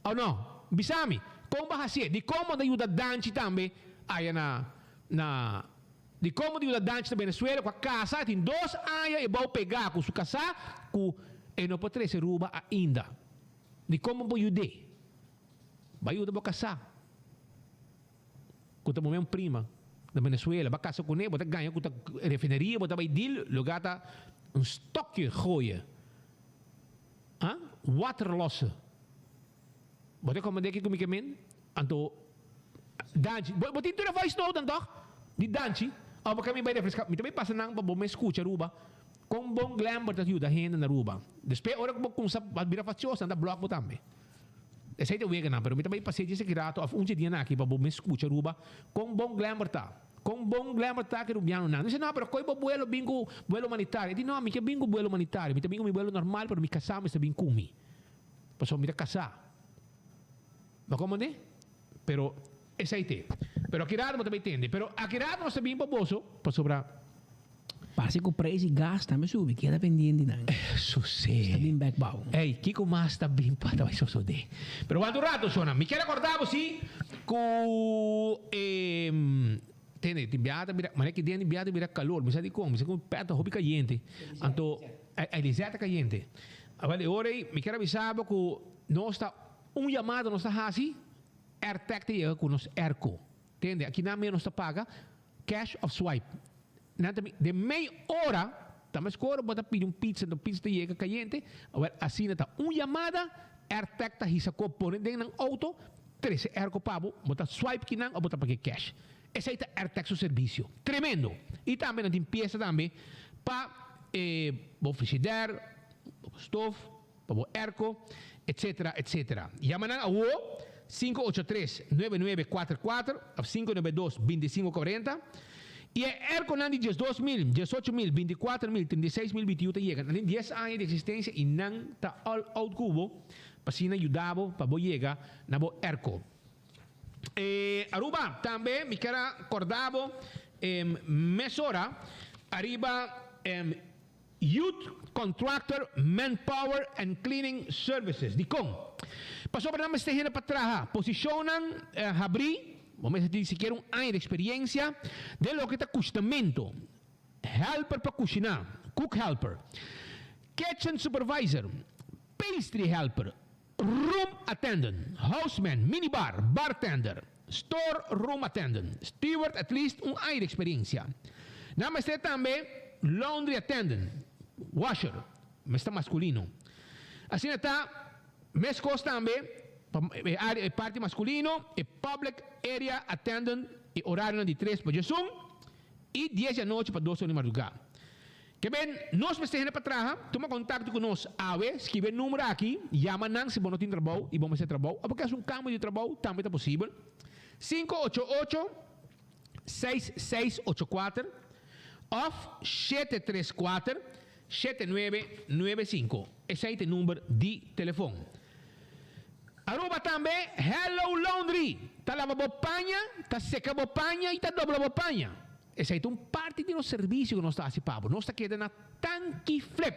Oh no, bisa mi, kon bo hasié? Dikon bo ta yuda Danchi tambe aya na na Dikon bo ta yuda Danchi na Venezuela ku a kasa tin dos aña e bou pegá ku su kasá ku e no por trese Ruba ainda? Dikon bo por yud'é? Bo a yuda bo kasá ku ta bo men prima na Venezuela, bo a kasa kuné, bo ta gaña ku ta refineria bo ta bai deal, loke ta un stokje gooien. Ha? Waterlosse. Bo ta komprendé kiko mi ke men? Anto, Danchi, bo, bo tin tur e voice note nan tòg? Di Danchi. Ò bo ke mi bai refreská? Mi ta bai pasa nan pa bo mes skucha Aruba. Kon bon Glenbert ta yuda hende na Aruba. Despues ora ku bo kumsa bira fastioso nan ta blòk bo tambe. Esei ta weganan, pero mi ta bai pas'é dje esaki rato òf un dje dianan aki pa bo mes skucha Aruba kon bon Glenbert ta. Kon bon Glenbert ta ku e rubianonan. Mi bisa, no, pero koi bo buelo bin ku buelo humanitario? E di, no, mi ke bin ku buelo humanitario, mi ta bin ku mi buelo normal, pero mi kasá mester bin ku mi. Pasobra mi ta kasá. Bo a komprendé? Pero esei t'e. Pero aki rato bo ta bai tende. Pero aki rato nos ta bin pa boso, pasobra. Parse ku preis di gas tambe subi, keda pendiente nan. Eso si. Ta bin bek bou. Ey, kiko mas ta bin pa ta bai sosodé? Pero wanta un rato, shona. Mi kier akorda bo si ku e tende, tin biaha ta bira, manera ki den tin biaha ta bira kalor. Mi sa dikon, mi sa ku mi pèt ta hopi kayente. Anto, Elisette ta kayente. Awel, e ora ei mi kier a bisa bo ku nos ta un yamada nos ta hasi, Airtag ta yega ku nos airco. Tende, aki nan mei nos ta paga cash of swipe. Nan ta den mei ora, ta mes ku ora bo ta pidi un pizza, enton pizza ta yega kayente, awel asina ta un yamada, Airtag ta hisa kop pone den nan auto, trese airco pa bo, bo ta swipe kinan of bo ta pag'e cash. Esei ta Airtag su servisio. Tremendo! I tambe nan tin piesa tambe pa e bo frigidair, bo stof, pa bo airco, etcetera, etcetera. Yama nan awo, 583 9944 of 592 2540. I e airconan di 12000, 18000, 24000, 36000 BTU ta yega. Nan tin dies aña di existencia i nan ta all out ku bo pa asina yuda bo pa bo yega na bo airco. E Aruba tambe mi kier a corda bo mesora ariba Youth Contractor Manpower and Cleaning Services. Dikon? Pasobra nan mester hende pa traha posishonnan habrí, bo mester tin sikiera un aña di eksperiencia den loke ta kushinamento, helper pa kushiná, cook helper, kitchen supervisor, pastry helper, room attendant, houseman, minibar, bartender, store room attendant, steward at least un aña di experiencia. Nan mester tambe laundry attendant, washer, mester masculino. Asina ta mescos tambe pa e area e parti masculino, e public area attendant e horarionan di tres pa diesun y dies di anochi pa dos ora di marduga. Ke ben, nos mester hende pa traha, tuma kontakto ku nos awe, skibi e numero aki, yama nan si bo no tin trabou i bo mester trabou, òf bo ke hasi un kambio di trabou, tambe ta posibel, 588 6684 òf 734 7995. Esei ta e number di telefon. Aruba tambe, Hello Laundry ta laba bo paña, ta seka bo paña i ta dobla bo paña. Esei ta un parti di nos servisio ku nos ta hasi pa bo. Nos ta keda na Tanki Flip.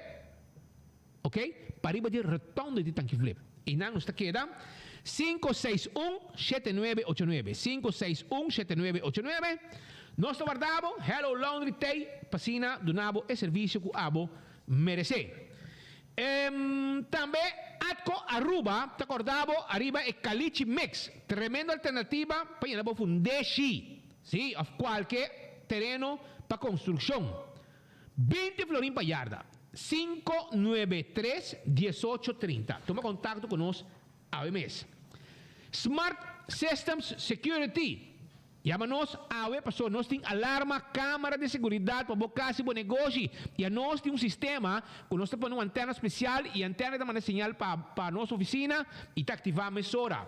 Ok? Pariba di rotonde di Tanki Flip. Einan nos ta keda 561 7989. 561 7989. Nos ta warda bo. Hello Laundry t'ei pa asina duna bo e servisio ku abo meresé. Tambe Atco Aruba ta korda bo ariba e Caliche Mix. Tremendo alternativa pa yena bo fundeshi. Sí, òf kualke tereno pa konstrukshon. 20 florin pa yarda. 593 18 30. Tuma kontakto ku nos awe mes. Smart Systems Security. Yama nos awe pasobra nos tin alarma, kamera di seguridat pa bo kas i bo negoshi. I anos tin un sistema ku nos ta pone un antena spesial i e antena ta manda señal pa pa nos ofisina i ta aktivá mesora.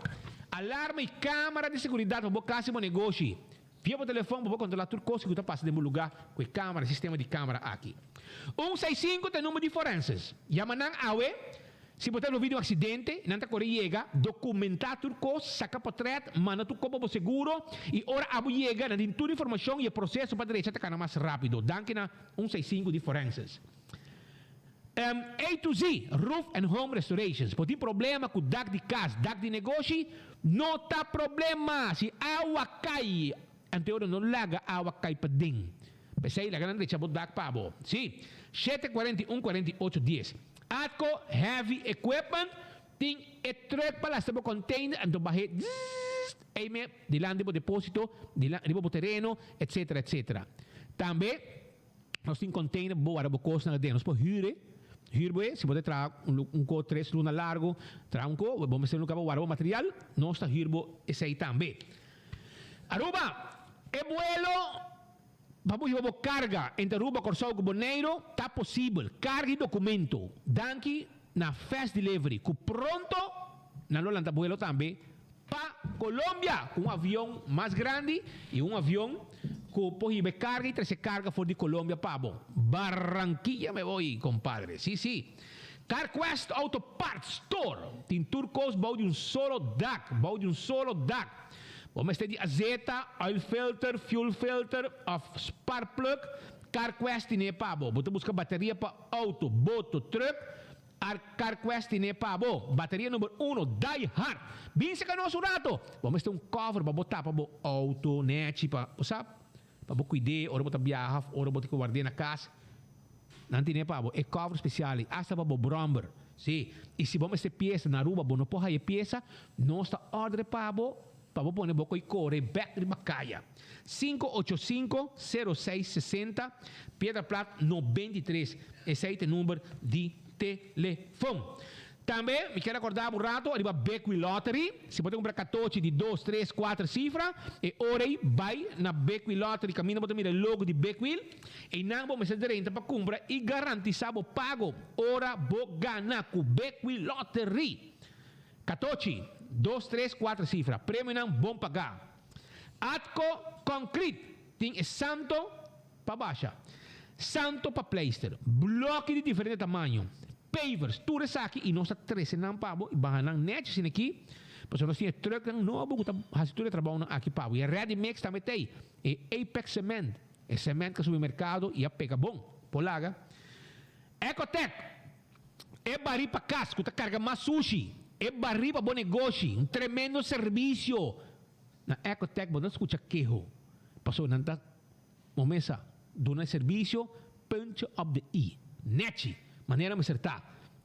Alarma i kamera di seguridat pa bo kas i bo negoshi. Via bo telefòn bo por kontrolá tur kos ku ta pasa den bo lugá ku e kamera, e sistema di kamera aki. Un seis sinku ta e number di forenses. Yama nan awe si bo ta envolví den un aksidente, nan ta kore yega, dokumentá tur kos, saka potrèt, manda tur kos pa bo seguro i ora abo yega nan tin tur informashon i e proseso pa drecha ta kana mas rápido. Danki na un seis sinku di forenses. A to Z, Roof and Home Restorations. Bo tin problema ku dak di kas, dak di negoshi? No ta problema! Si awa kai, anteora no laga awa kai paden. P'esei laga nan drecha bo dak pa bo. Sí, 7 41 48 10. Atco Heavy Equipment tin e truck pa lastra bo container anto bah'é zzz ei me dilanti bo deposito, dilanti riba bo tereno, etcetera, etcetera. Tambe. Nos tin container bo wara bo cosnan aden. Nos por huur e. Huur bo e. Si bo ta traha un co tres luna largo, traha un co, bo mester un lugar pa wara bo material, nos ta huur bo esey tambe. Aruba, e buelo pa bo hiba bo carga entre Aruba, Corsou cu Boneiro ta posibel. Carga y documento. Danki na Fast Delivery cu pronto. Nan lo lanta buelo tambe pa Colombia cu un avion mas grandi y un avion cu por hiba e carga y trece carga for di Colombia pa bo. Barranquilla me voy, compadre. Si, si. CarQuest Auto Parts Store tin tur cos bou di un solo dak, bou di un solo dak. Bo mester di azeta, oil filter, fuel filter of spark plug, CarQuest tine pa bo. Bo ta busca bateria pa auto, boto, truck, Ar CarQuest tine pa bo. Bateria number uno, die hard. Bin seca nos un rato. Bo mester un cover pa bo tapa bo auto nechi pa, bo sa, pa bo cuid'é ora bo ta biaha of ora bo tin cu ward'é na cas. Nan tine pa bo e cover special ei, hasta pa bo bromber. Sí. Y si bo mester pieza na Aruba, bo no por haya pieza, nos ta order pa bo, pa bo pone bo coy core bek riba caya. 585 0660, Piedra Plat 93. Esei ta e number di telefon. Tambe mi kier acorda bo un rato ariba Bequi Lottery. Si bo ta cumpra catochi di dos, tres, cuater cifra, e ora ei bay na Bequi Lottery caminda bo ta mira e logo di Bequil. Einan bo mester drenta pa cumpra y garantisa bo pago ora bo gana cu Bequi Lottery. Catochi, dos, tres, cuater cifra. Premionan bon paga. Atco Concrete tin e santo pa basha, santo pa pleister, bloki di diferente tamaño, pavers, tur esaki y nos ta trece nan pa bo y baha nan nechi asina aki, pasobra nos tin e trucknan nobo cu ta haci tur e trabounan aki pa bo. Y e ready mix tambe ta ey, e Apex cement, e cement cu a subi mercado y a pega bon, por laga. Ecotec, e bari pa cas cu ta carga mas sushi, e bari pa bo negoshi, un tremendo servicio. Na Ecotec bo no scucha keho, pasobra nan ta momesa duna e servicio puntje op de i, nechi, manera mester ta.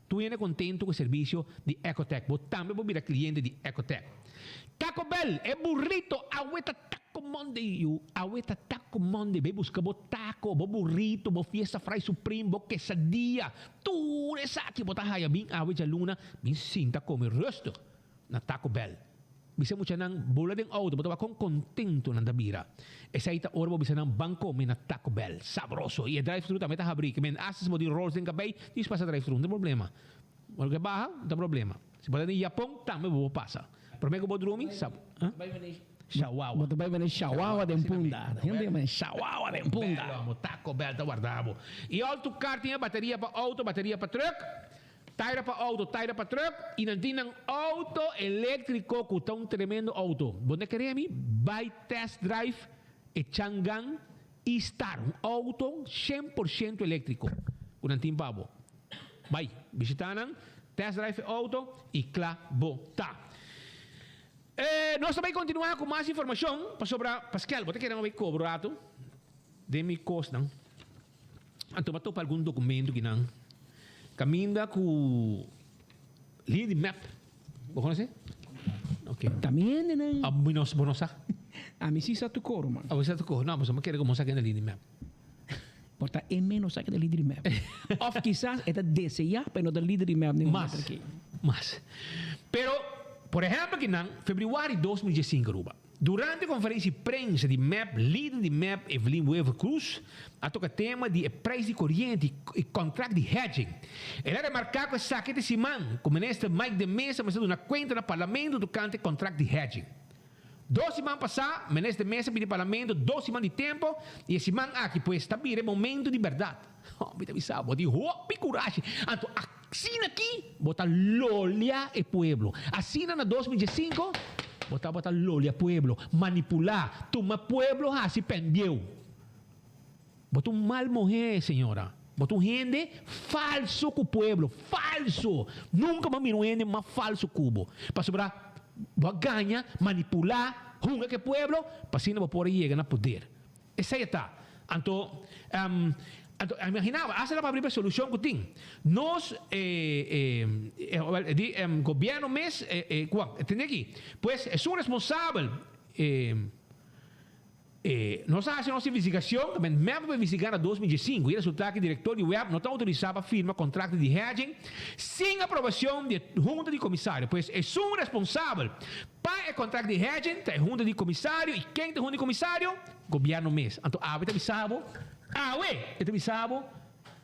Tur hende contento cu e servicio di Ecotec. Bo tambe por bira cliente di Ecotec. Taco Bell, e burrito awe ta Taco Monday yu, awe ta Taco Monday. Bay busca bo taco, bo burrito, bo fiesta fry supreme, bo quesadilla, tur esaki bo ta haya bin awe djaluna, bin sinta come rustig na Taco Bell. Bisa muchanan bula den auto, bo ta wak kon contento nan ta bira. Esei ta ora bo bisa nan ban come na Taco Bell. Sabroso! Y e drive thru tambe ta habri. Ke men hasta si bo tin rolls den cabey, djis pasa drive thru, no tin problema. Ora ke baha, no ta problema. Si bo ta den Japon, tambe bo por pasa. Prome ku bo drumi, sa, huh? Shawawa. Bo ta bai bende shawawa den punda. Hende ta bende shawawa den punda. Bell, amo. Taco Bell ta warda bo. Y all tu car tin e bateria pa auto, bateria pa truck. Taira pa auto, taira pa truck y nan tin nan auto electrico cu ta un tremendo auto. Bo no kere mi? Bay test drive e Changan E-Star, un auto cien por ciento electrico cu nan tin pa bo. Bay bishita nan, test drive e auto y cla bo ta. E nos ta bay continua cu mas informacion pasobra Paskel bo ta kere bay cobra un rato den mi cosnan. Anto bo a topa algun documento ki nan caminda cu lider di mep. Bo conoce? Ok. Ta mi hende nan. Ah, mi no, bo no sa? Ami si sa tu coro, man. Ah, bo sa tu coro. No, pasobra mi kere como sa ken ta lider di mep. Por ta e menos sa ken ta lider di mep. Of kisas e ta desea pa e no ta lider di mep ningun Mas, mas. Pero, por ehempel ki nan, februari 2015 Aruba. Durante konferensia di prensa di mep, lider di mep Evelyn Wever-Croes a toka tema di e prijs di koriente i kontrakt di hedging. El a remarká ku esaki ta e siman ku minister Mike de Meza mester duna kuenta na parlamento tokante e kontrakt di hedging. Dos siman pasá minister de Meza pidi parlamento dos siman di tempo i e siman aki pues ta bira e momento di bèrdat. Mi ta bisa bo di hopi kurashi. Anto asina aki bo ta lolia e pueblo. Asina na 2015 bo tabata lolia pueblo, manipulá, tuma pueblo hasi penbieu. Bo ta un mal muhé, señora. Bo ta un hende falso ku pueblo, falso! Nunka bo a mira un hende mas falso ku bo. Pasobra bo a gaña, manipulá, hunga ku e pueblo pa asina bo por a yega na poder. Esei ta. Anto, anto imagina bo, hasta ta papia riba e solucion cu tin. Nos, e, e, e, di gobierno mes, e, e, cua, tende aki. Pues, esun responsabel, e, e, nos a haci nos investigacion, ta men mep pa investiga na 2015, y resulta cu director di web no ta autorisa pa firma contracto di hedging sin aprobacion di e hunta di comisario. Pues, esun responsabel Pa e kontrakt di hedging ta e hunta di komisario i ken ta e hunta di komisario? Gobièrnu mes. Anto awe ta bisa bo, awe e ta bisa bo.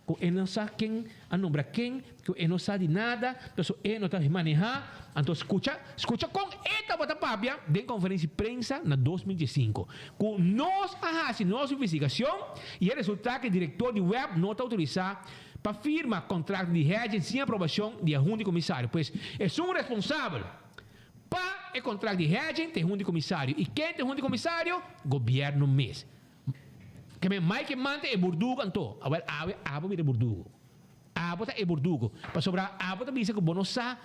Ku e no sa ken a nombra ken, ku e no sa di nada, paso e no ta maneha. Anto skucha, skucha kon e tabata papia den konferensia di prensa na 2015, ku nos a hasi nos investigashon i a resultá ku e direktor di web no ta outorisá pa firma kontrakto di hedging sin aprobashon di e hunta di komisario. Pues esun responsabel pa e kontrakt di hedging ta e hunta di komisario. I ken ta e hunta di komisario? Gobièrnu mes. Ke men Mike manda e burdugo anto. Awel awe abo bira e burdugo. Abo ta e burdugo. Pasobra abo ta bisa ku bo no sa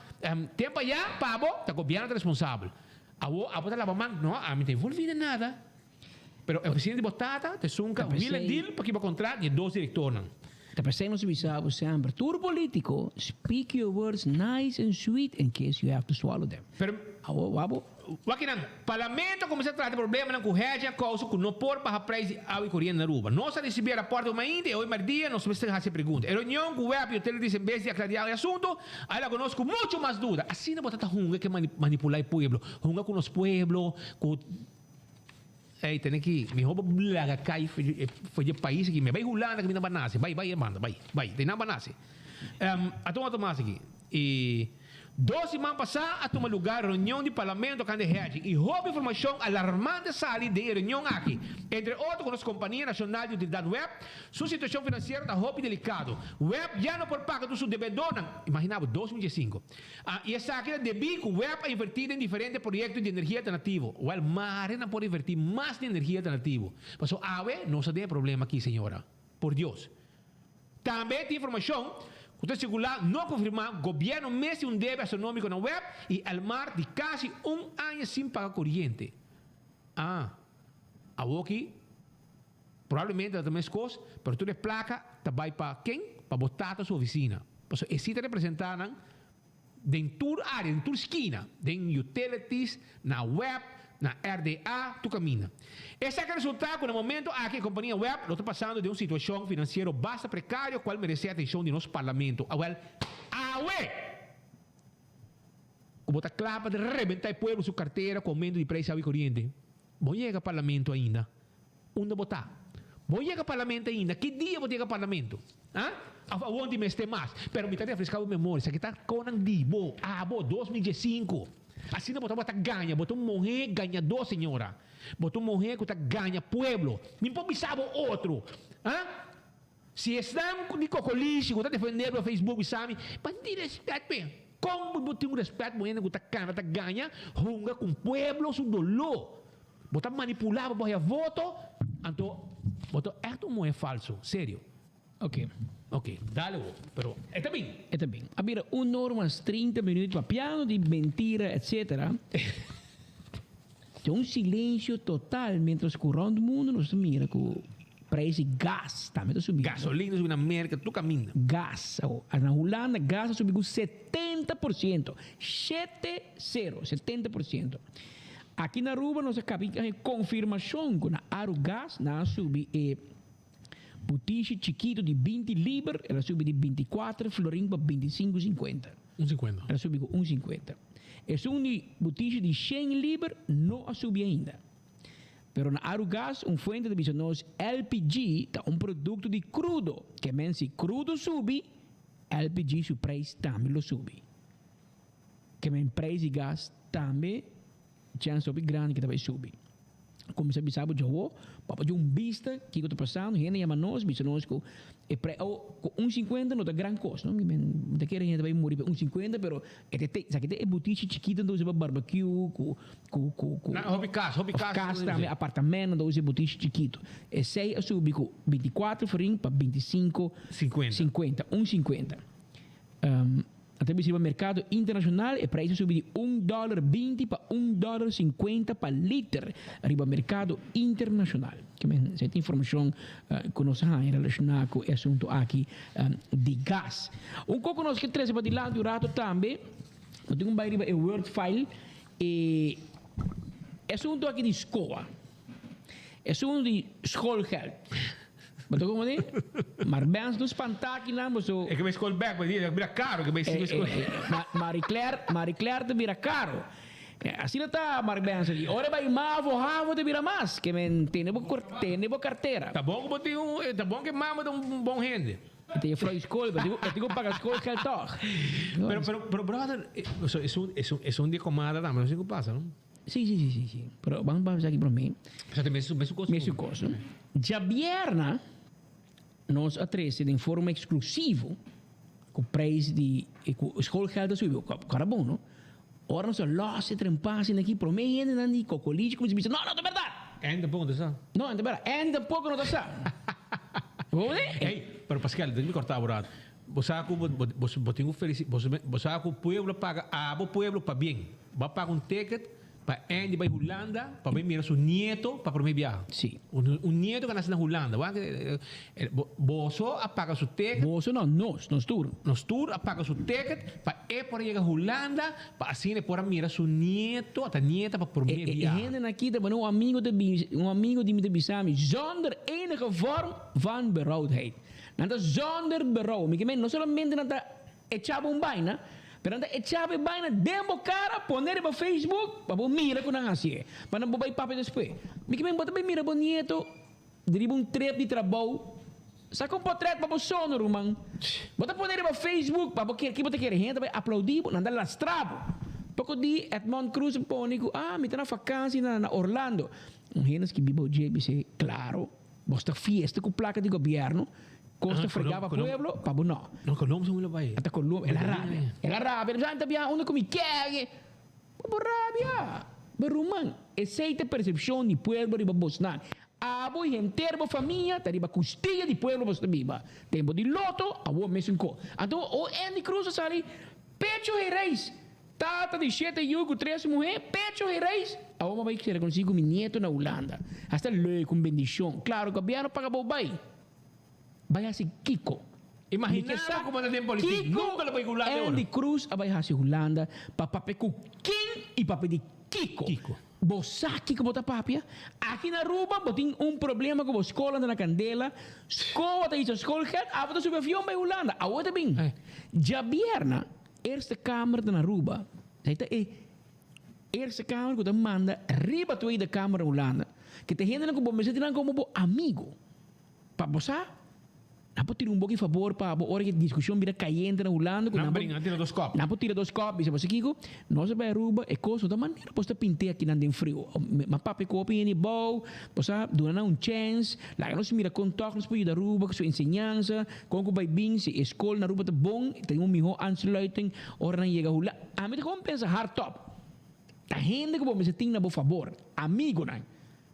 tempu ayá pa abo ta gobièrnu ta responsabel. Awo abo ta laba man, no ami ta envolví den nada. Pero e ofisina di bo tata ta esun ka wheel and deal pa kiba kontra di e dos direktornan. Ta p'esei nos a bisa bo semper, tur politico, speak your words nice and sweet in case you have to swallow them. Pero, Awo, wak bo. Wak kinan, Parlamento a kuminsá trata e problemanan ku hedge a kousa ku no por baha prijs di awa i koriente na Aruba. Nos a risibí e rapòrt di Omainte i awe mèrdia nos mester hasi e pregunta. E reunion ku web i utilities en bes di aklariá e asuntu, a laga nos ku muchu mas duda. Asina bo ta ta hunga ke manipulá e pueblo, hunga ku nos pueblo, ku. Ey, tene ki mihó bo laga kai for di e pais aki. Mi bai Hulanda ku mi nan ba nase. Bai, bai e banda, bai, bai. Te nan ba nase. A tuma otro mas aki. E dos siman pasá a tuma lugá reunion di parlamento kante hedging i hopi informashon alarmante a sali den e reunion aki. Entre otro ku nos kompania nashonal di utilidat web su situashon finansiero ta hopi delikado. Web ya no por paga tur su debedornan. Imaginá bo, 2015. Ah, i esaki ta debí ku web a invertí den diferente proyekto di energia alternativo. Wèl, mare nan por invertí mas den energia alternativo. Pasobra awe nos ta den e problema akí, señora. Por Dios. Tambe tin informashon ku ta sirkulá no konfirmá, gobièrnu mes tin un debe astronómiko na web i Elmar di kasi un aña sin paga koriente. Ah, awoki Probablemente ta ta meskos, pero tur e plaka ta bai pa ken? Pa bo tata su ofisina. Pasobra e si ta representá nan den tur área, den tur skina, den utilities, na web, na RDA, tur kaminda. Esaki a resultá ku na momento aki e kompania web lo ta pasando den un situashon finansiero basta prekario kual meresé atenshon di nos parlamento. Awèl, awe! Ku bo ta kla pa rebentá e pueblo su kartera ku oumento di preis awa i koriente? Bo yega parlamento ainda? Unda bo ta? Bo yega parlamento ainda? Ki dia bo ta yega parlamento? Ha? Of awor di mester mas? Pero mi ta refresca bo memoria. Esaki ta konan di bo, abo, 2015. Asina bo tabata gaña. Bo ta un muhe gañadó, señora. Bo ta un muhe ku ta gaña pueblo. Mi por bisa bo otro. Ha? Si esnan di kokolishi ku ta defende bo na Facebook bisa mi, Ban tin respet p'e. Kon bo tin un respet bo hende ku ta kana ta gaña hunga ku un pueblo su doló? Bo ta manipulá pa bo haya voto, anto bo ta ègt un muhé falso, serio. Ok. Ok, dale bo, pero e ta bin. E ta bin. A bira un ora mas 30 minuut papiando di mentira etcetera. Tin un silencio total mientras cu rond mundo nos ta mira cu prijs di gas tambe ta subiendo. Gasolina ta subi na Merca tur caminda. Gas, awo na Hulanda gas a subi cu 70%, shete sero, 70%. Aki na Aruba nos a cabi confirmacion cu na Arugas nan a subi e butishi chikito di binti liber, el a subi di binticuater florin pa binticinco cincuenta. Un cincuenta. El a subi cu un cincuenta. Esun di butishi di shen liber no a subi ainda. Pero na Arugas un fuente ta bisa nos LPG ta un producto di crudo, ke men si crudo subi, LPG su prijs tambe lo subi. Ke men prijs di gas tambe chèns hopi grandi ke ta bai subi. Kuminsá bisa bo djawo, pa bo dja un bista kiko ta pasando, hende yama nos, bisa nos ku e pre oh ku un sinkuenta no ta gran kos no, mi men ta kere hende ta bai muri pa un sinkuenta pero e ta te esaki ta e butishi chikito nan ta usa pa barbecue ku ku ku ku Na hopi kas, hopi of kas kas tambe apartamento nan ta usa e butishi chikito. Esei a subi ku bintikuater florin pa bintisinku Sinkuenta. sinkuenta, un sinkuenta. A ta bisa riba merkado internashonal e preis a subi di un dòler 20 pa un dòler 50 pa liter riba merkado internashonal. Ke men esei ta informashon ku nos a haña relashoná ku e asuntu aki di gas. Un kos ku nos ke trese padilanti un rato tambe, no tin ku bai riba e word file, e asuntu aki di skoa. E asuntu di schoolgeld. Bo ta como di? Maar bens no spanta aki nan boso. E ke bay school bek, bo bira caro ke bay sigui school. Marie Claire, Marie Claire ta bira caro. Asina ta Mark Benson di ora bay mavo havo ta bira mas ke men tene bo tene bo cartera. Ta bon ku bo tin un, ta bon ku e mama ta un bon hende. E ta juffrouw di school, pero e tin ku paga schoolgeld toch. Pero, pero, pero brother, so esun, esun, esun di komada tambe, no sé ku pasa, no? Sí, sí, sí, sí, sí. Pero ban papia esaki promé. Sa ta mesun, mesun kos. Mesun kos, no? Djabierna nos a trese den forma eksklusivo ku prijs di, ku schoolgeld a subi, ku kara bon, no? Ora nos a lòs e trempa asina aki, promé hendenan di Kokolichi kuminsá bisa, No, no ta bèrdat! En tampoko no ta sa. No, en ta bèrdat. En tampoko no ta sa. Bo wou di? Ey, pero Pascal, déjame cortá bo rato. Bo sa ku bo, bo, bo, bo tin ku felici, bo, bo sa ku pueblo paga abo pueblo pabien. Bo a paga un ticket pa Andy bai Hulanda pa bai mira su nieto pa prome biaha. Sí. Un, un nieto ku a nase na Hulanda. Wak, bo, boso a paga su ticket. Boso no, nos, nos tur. Nos tur a paga su ticket pa e por a yega Hulanda pa asina e por a mira su nieto, ata nieta pa prome E, e biaha. hendenan aki ta bane un amigo ta bi, un amigo di mi ta bisa mi, zonder enige vorm van berouwdheid. Nan ta zonder berouw. Mi ke men no solamente nan ta echa bo un baina, pero nan ta echa bo e baina den bo kara, pone riba Facebook pa bo mira ku nan hasié, pa nan bo bai papia despues. Mi ke men bo ta bai mira bo nieto riba un trip di trabou, saka un potret pa bo sono ruman. Bo ta pone riba Facebook pa bo kere, ki bo ta kere? Hende ta bai aplaudí bo, nan ta lastra bo. Poko di Edmond Croes a pone ku, ah, mi ta na fakansi na Orlando. Un hende skibi bo dje bis'é, klaro. Bos ta fiesta cu placa di gobierno, cos ta frega pa pueblo, pa bo no. No, Colombia son lo bay. Ata Colombia, el a rabia. El a rabia, el a bisa, bia unda cu mi kier. Bo por rabia. Bo ruman, esey ta percepcion di pueblo riba bosnan. Abo y henter bo famia ta riba custilla di pueblo bos ta biba. Tempo di loto, awor mesun co. Anto o Andy Cruz a sali pecho hey reis. Tata di shete yu ku tres muhé, pecho e reis. Awor mi a bai kere konosí ku mi nieto na Hulanda. Hasta leuk, un bendishon. Klaro, gobièrnu paga bo bai. Bai hasi kiko? Imaginá bo ku bo ta den politik. Nunka lo bai ku Hulanda e ora. Andy Cruz a bai hasi Hulanda pa papia ku ken i papia di kiko? Bo sa kiko bo ta papia? Aki na Aruba bo tin un problema ku bo skola ta na kandela, skoa ta hisa schoolgeld, abo ta subi avion bai Hulanda. Awor ta bin. Djabièrna. Eerste Kamer ta na Aruba. Esei ta e Eerste Kamer ku ta manda riba Tweede Kamer na Hulanda. Ke ta hendenan ku bo mester tin nan komo bo amigo. Pa bo sa, nan por tira un boki fabor pa bo ora ke diskushon bira kayente na Hulanda ku Nan bringa, nan tira dos kòp. Nan por tira dos kòp, bisa bo sa kiko, nos a bai Aruba, e kos no ta manera bo ta pint'é akinan den friu. Ma papia ku hopi hende bou, bo sa, duna nan un chèns, laga nos mira kon tòg nos por yuda Aruba ku su enseñansa. Kon ku bai bin si e skol na Aruba ta bon, ta tin un miho aansluiting ora nan yega Hula. Ami ta kon pensa hardop. Ta hende ku bo mester tin na bo fabor, amigonan.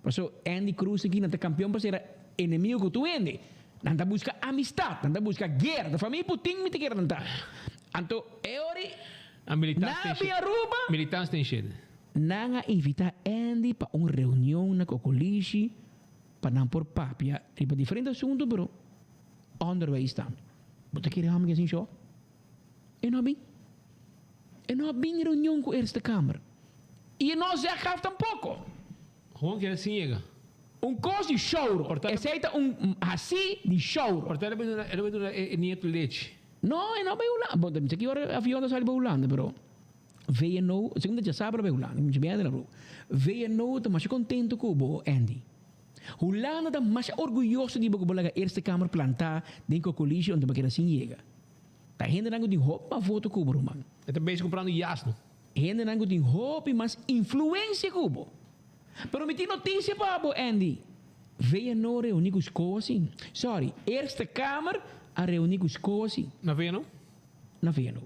Paso Andy Cruz aki nan ta kampeon pa sera enemigo ku tur hende. Nan ta buska amistad, nan ta buska guera. Ta famia Putin mi ta kere nan ta. Anto e ori nan a bin Aruba. Militants ten shit. Nan a invita Andy pa un reunion na Cocolishi pa nan por papia riba diferente asunto pero Onderwijs tambe. Bo ta kere hòmber ke sin sho? E no a bin. E no a bin reunion ku Eerste Kamer. I e no a zeg af tampoko. Gewoon keda sin yega. Un kos di shouro. Esei ta un hasí di shouro. Por ta el a bai duna e nieto lechi. No, e no a bai Hulanda. Bo ta bisa ki ora e avion ta sali pa Hulanda, pero VNO, segun ta djasabra bai Hulanda, mi biaha den Aruba. VNO ta masha kontento ku bo, Andy. Hulanda ta masha orguyoso di bo ku bo laga Eerste Kamer plantá den Kokolishi unda bo keda sin yega. Ta hendenan ku tin hopi mas voto ku bo, ruman. E ta bezig kumprando yas no. Hendenan ku tin hopi mas influensia ku bo. Pero mi tin notisia pa bo, Andy. VNO reuní ku SCOA sin. Sorry, Eerste Kamer a reuní ku SCOA sin. Na VNO? Na VNO.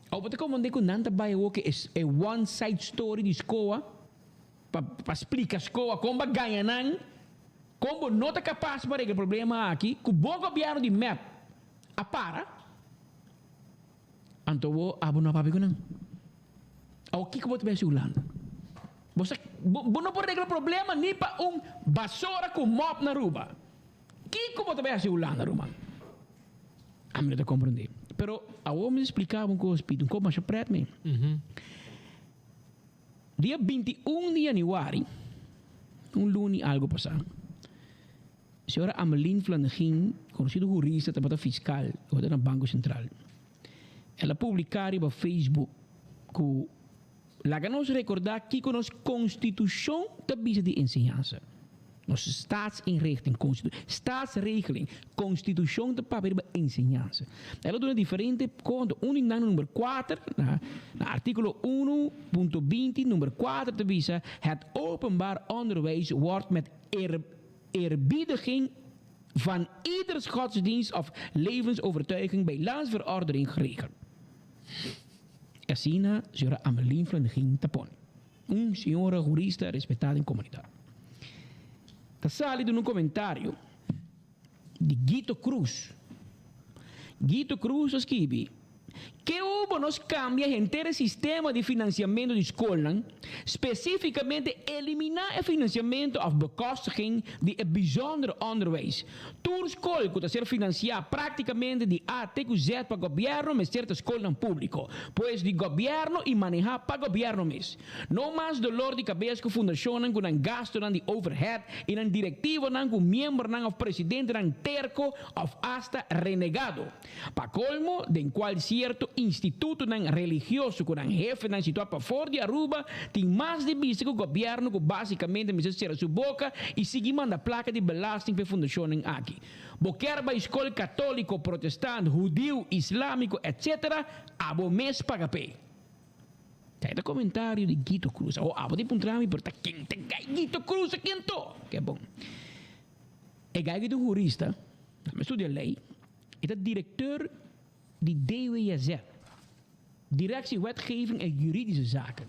Awor bo ta komprendé ku nan ta bai awor ku e one side story di SCOA. Pa pa splika skoa kon bo a gaña nan, kon bo no ta kapas pa regla problema aki ku bo gobièrnu di mep a para, anto bo abo no a papia ku nan. Awor kiko bo ta bai hasi Hulanda? Bo sa bo bo no por regla problema ni pa un basora ku mòp na Aruba. Kiko bo ta bai hasi Hulanda ruman? Ami no ta komprendé. Pero awor mi ta splika bo un kos Pete, un kos masha prèt mi. Dia 21 di januari, un luni algo pasá, señora Ameline Flanegin, konosido hurista, tabata fiskal, tabata na Banko Sentral. El a publiká riba Facebook ku laga nos rekordá kiko nos konstitushon ta bisa di enseñansa. Nos staatsinrichting, staatsregeling, constitucion ta papia riba enseñansa. El a duna diferente konto. Un di nan number kuater, na na artíkulo unu punto binti number kuater ta bisa, Het openbaar onderwijs wordt met eerbiediging van ieders godsdienst of levensovertuiging bij landsverordening geregeld. Asina señora Amelien Flanegin ta pone. Un señora hurista respetá den komunidat. Ta sali duna un komentario di Guito Cruz. Guito Cruz a skibi, Ke ubo nos kambia henter e sistema di finansiamentu di skolnan, spesífikamente eliminá e finansiamentu òf bekostiging di e bijzonder onderwijs. Tur skol ku ta ser finansiá práktikamente di A te ku Z pa gobièrnu mester ta skolnan públiko, pues di gobièrnu i manehá pa gobièrnu mes. No mas dolor di kabes ku fundashonnan ku nan gastunan di overhead i nan direktivonan ku miembronan òf presidentenan terko òf asta renegado. Pa kolmo, den kual sierto institutonan religioso ku nan hefenan situá pafor di Aruba tin mas di bisa ku gobièrnu ku básikamente mester sera su boka i sigui manda plaka di belasting pa e fundashonnan aki. Bo kier bai skol katóliko, protestant, hudiu, islámiko, etc. Abo mes paga p'e. Ta e ta komentario di Guito Cruz. Awor abo ta puntra mi, pero ta ken ta gai Guito Cruz? Ta ken to? Ke bon. E gai ki ta un hurista, a studia lei, e ta direkteur di DWZ, Directie Wetgeving en Juridische Zaken.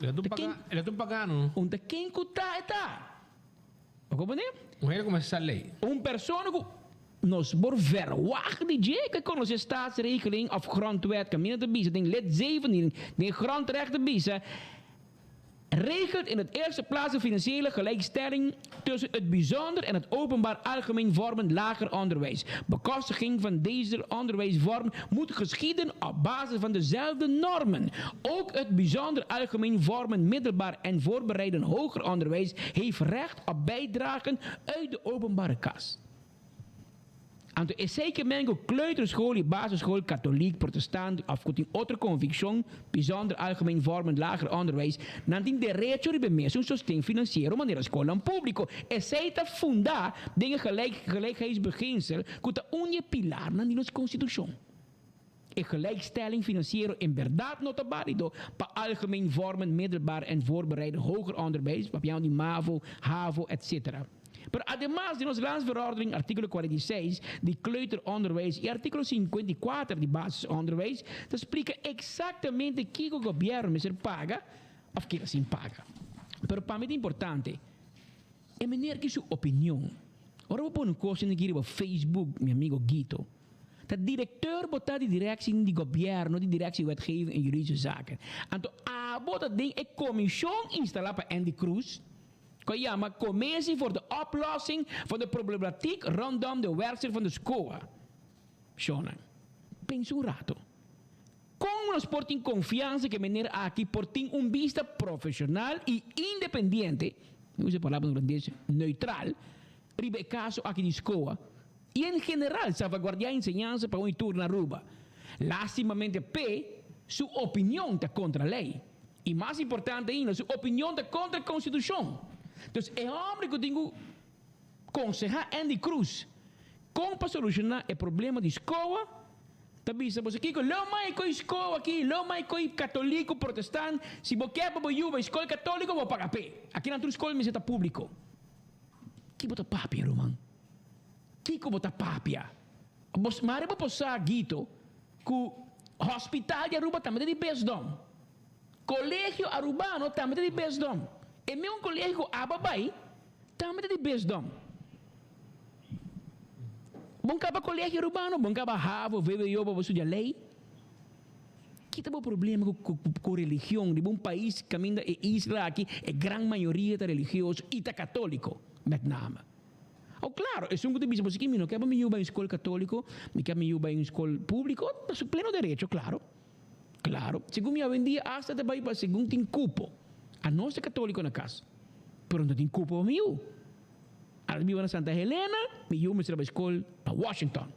El ta un pagano. Un ta ken ku ta e ta. Bo komprendé? Un hende ku mester sa lei. Un persona ku nos por verwagt di dje ku e konosé staatsregeling òf grondwet kaminda ta bisa den lid 17 den grondrecht ta bisa, Regelt in het eerste plaats de financiële gelijkstelling tussen het bijzonder en het openbaar algemeen vormend lager onderwijs. Bekostiging van deze onderwijsvorm moet geschieden op basis van dezelfde normen. Ook het bijzonder algemeen vormend middelbaar en voorbereidend hoger onderwijs heeft recht op bijdragen uit de openbare kas. Anto esei ke men ku kleuterschool i basisschool katolik, protestant of ku tin otro konvikshon, bijzonder algemeen vormend lager onderwijs, nan tin derecho riba e mesun sosten finansiero manera skolnan públiko. Esei ta fundá den e gelijk gelijkheidsbeginsel ku ta un di e pilarnan di nos konstitushon. E gelijkstelling finansiero en bèrdat no ta bálido pa algemeen vormend middelbaar en voorbereidend hoger onderwijs, papiando di mavo, havo, etc. Pero ademas di nos Landsverordening artíkulo 46 di kleuteronderwijs i artíkulo 54 di basisonderwijs ta splika eksaktamente kiko gobièrnu mester paga òf keda sin paga. Pero pa mi ta importante e meneer ki su opinion. Ora bo pone un kos aki riba Facebook, mi amigo Guito, Ta directeur bo ta di directie di gobierno, di directie wetgeving en juridische zaken. Anto abo ta den e comision instala pa Endy Croes, cu a yama Commissie voor de oplossing van de problematiek rondom de werkster van de SCOA. Shona, pensa un rato. Con nos por tin confiansa cu e meneer aki por tin un bista profesional y independiente, mi usa e palabra na hulandes, neutral, riba e caso aki di SCOA? I en general salvaguardiá enseñansa pa un i tur na Aruba. Lastimamente p'e, su opinion ta kontra lei. I mas importante ainda, su opinion ta kontra konstitushon. Dus e hòmber ku tin ku konsehá Endy Croes kon pa solushoná e problema di skoa, ta bisa boso kiko, lo mai ku e skoa aki, lo mai ku e katoliko, protestant, si bo kier pa bo yu bai skol katoliko, bo paga p'e. Akinan tur skol mester ta públiko. Ki bo ta papia, ruman? Kiko bo ta papia? Bo mare bo por sa, Guito, ku hospital di Aruba tambe ta di bisdom. Kolegio Arubano tambe ta di bisdom. E meun kolegio ku aba bai tambe ta di bisdom. Bo kaba Kolegio Arubano, bo kaba havo, vwo pa bo studia lei. Ki ta bo problema ku religion riba un pais kaminda e isla aki e gran mayoria ta religioso i ta katoliko met name? Oh claro, esun ku ta bisa boso ki mi no ke pa mi yu bai un skol katoliko, mi ke pa mi yu bai un skol publiko, ta su pleno derecho, claro. Claro, segun mi awendia asta ta bai pa segun tin kupo. Anos ta katoliko na kas, pero no tin kupo pa mi yu. Ora mi biba na Santa Helena, mi yu mester a bai skol na Washington.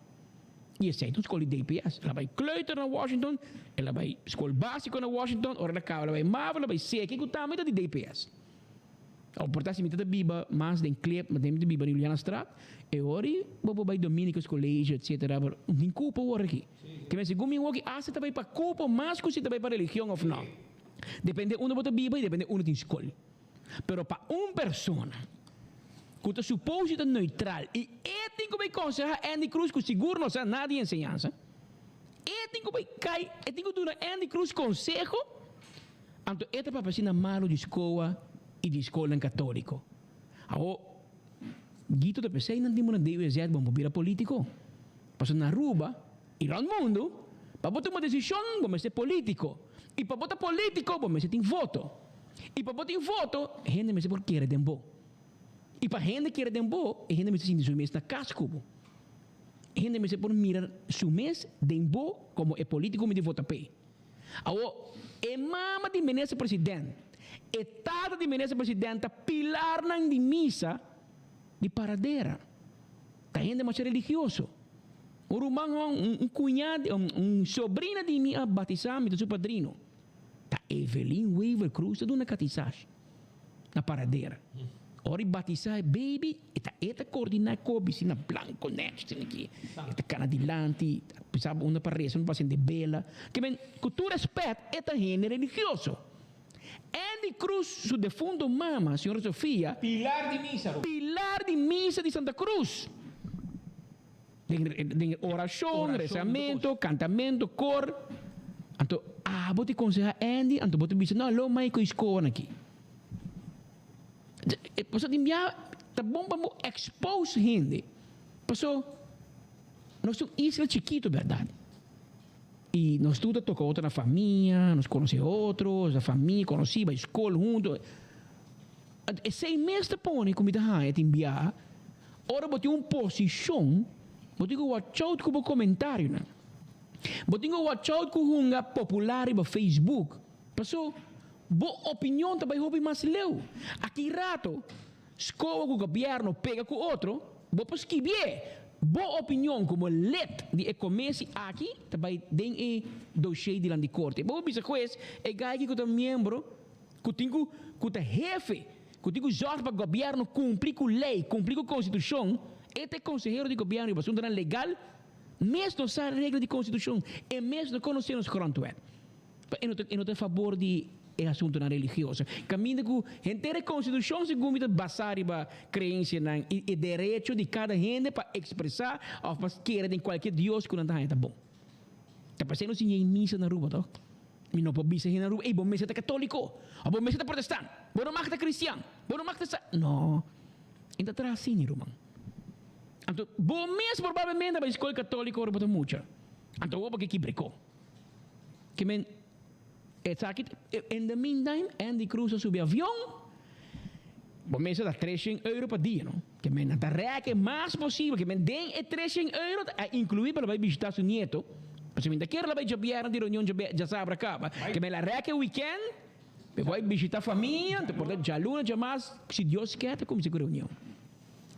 I esei ta un skol di DPS. El a bai kleuter na Washington, el a bai skol básiko na Washington, ora el a kaba el a bai mavo, el a bai seki ku tambe ta di DPS. O por ta si mi ta biba mas den Klip, ma den mi ta biba na Julianastraat, e ora ei bo por bai Dominicus College etcetera, pero no tin cupo awor aki. Ke men segun mi woki asta ta bai pa cupo mas cu si ta bai pa religion of no. Depende unda bo ta biba y depende unda tin scol. Pero pa un persona cu ta suppose ta neutral y e tin cu bai conseha Andy Cruz cu sigur no sa nada di enseñansa, e tin cu bai cay, e tin cu duna Andy Cruz conseho, anto e ta papia asina malo di scoa y di scolnan catolico. Awo, Guito ta pesey nan tin bo na DUZ bo por bira politico. Pasobra na Aruba y rond mundo, pa bo tuma decision bo mester politico. Y pa bo ta politico bo mester tin voto. Y pa bo tin voto, hende mester por kere den bo. Y pa hende kere den bo, e hende mester sinti su mes na cas cu bo. Hende mester por mira su mes den bo como e politico mi di vota p'e. Awor, e mama di minister president, e tata di minister president ta pilarnan di misa di Paradera. Ta hende masha religioso. Un ruman hon, un cuña, un sobrina di mi a batisa, mi ta su padrino. Ta Evelyn Wever Croes ta duna katisashi na Paradera. Ora e batisa e baby, e ta e ta coordina e kobi asina blanco nechi asina aki. E ta cana dilanti, sa unda pa reza, unda pa sende bela. Ke men, cu tur respet, e ta hende religioso. Andy Cruz su defunto mama, señora Sofia. Pilar di misa, Ruben. Pilar di misa di Santa Cruz. Den den oracion, rezamento, cantamento, cor. Anto abo ti conseha Andy, anto bo ta bisa, no, lo mai cu escoba aki. Paso tin bia ta bon pa bo expose hende. Paso nos ta un isla chikito, berdad. Y nos tur ta toca otro na famia, nos conoce otro, nos famia conoci, bay scol hunto. Esey mes ta pone cu mi ta haya tin bia, ora bo tin un posicion, bo tin cu watch out cu bo comentarionan. Bo tin cu watch out cu hunga popular riba Facebook, paso bo opinion ta bay hopi mas leu. Aki rato, Skoa ku gobièrnu pega ku otro, bo por skibié bo opinion komo lid di e komesi aki ta bai den e doshé dilanti korte. Bo por bisa hues e gai aki ku ta miembro ku tin ku ku ta hefe ku tin ku zòrg pa gobièrnu kumpli ku lei, kumpli ku konstitushon, e ta e konsehero di gobièrnu riba asuntunan legal, mes no sa regla di konstitushon, e mes no konosé nos grondwet. Pa e no ta e no ta fabor di e asuntunan religioso. Kaminda ku henter e konstitushon segun mi ta basá riba kreensianan i e derecho di kada hende pa ekspresá òf pa kere den kualke dios ku nan ta haña ta bon. Ta pasé nos tin yei misa na Aruba tòg? Mi no por bisa hende na Aruba, ey bo mester ta katóliko òf bo mester ta protestant, bo no mag ta kristian, bo no mag ta sa. No, e no ta traha asina ruman. Anto bo mes probablemente a bai skol katóliko ora bo ta mucha. Anto awor bo ke kibrikó. Ke men esaki in the meantime Andy Cruz a subi avion bo mester ta treshen euro pa dia no ke men nan ta rek e mas posibel ke men den e treshen euro a inclui pa lo bai bishita su nieto pasobra mi ta kier lo bai djabièrnè di reunion djasabra kaba ke men la rek e weekend mi bai bishita famia anto por ta djaluna djamas si Dios kier ta kuminsa ku reunion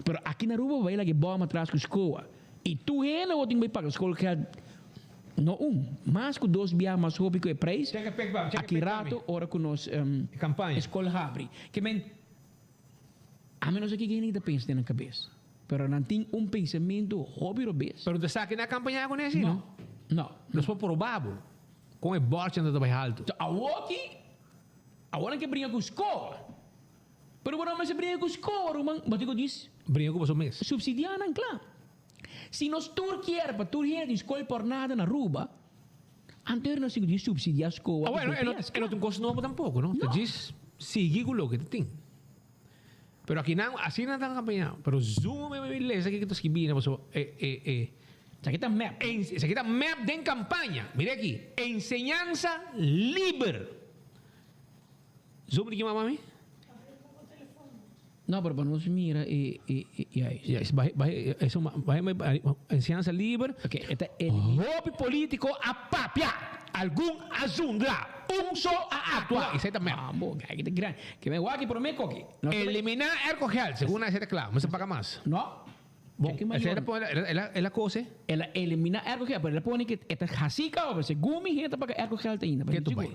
pero aki na Aruba bo bai laga e bòm atras ku skoa. I tur hende awor tin ku bai paga skolgeld no un, mas ku dos bia mas hopi ku e preis aki rato ora ku nos skol habri. Ke men, ami no sa kiko hende ta pensa den nan kabes, pero nan tin un pensamentu hopi robes. Pero ta sa ki nan a kampañá kuné si no? No. Nos por proba bo kon e bòrchinan ta bai haltu. Awor ki, awor nan ke bringa ku skol. Pero bo no mester bringa ku skoa, ruman. Bo tin ku djis. Bringa ku boso mes. Supsidiá nan, kla. Si nos tur kier pa tur hende tin skol por nada na Aruba, anto nos tin ku djis supsidiá skoa ku GPS, kla. E no ta un kos nobo tampoko, no? Ta djis sigui ku loke ta tin. Pero akinan, asina nan ta kampañá. Pero zoom mi mi lesa kiko ta skibí na pasobra e e e. Esaki ta mep. Esaki ta mep den kampaña. Mira aki, enseñansa liber. Zoom di ki mama mi? No, pero pa nos mira e e e juist. Juist, bahe bahe eso bahe bahe enseñansa liber. Ok, e ta elimina. Hopi politico a papia, algun a zundra, un so a actua. Esei ta mep. Ah, bo, kijk, ta gran. Ke men wak prome koki. Nos ta Elimina airco geld, segun nan esei ta kla, mester paga mas. No. Bon, esei ta pone, el a el a kose. El a elimina airco geld, pero el a pone ke e ta hasi kaba, pero segun mi hende ta paga airco geld ainda, Ke tu bai.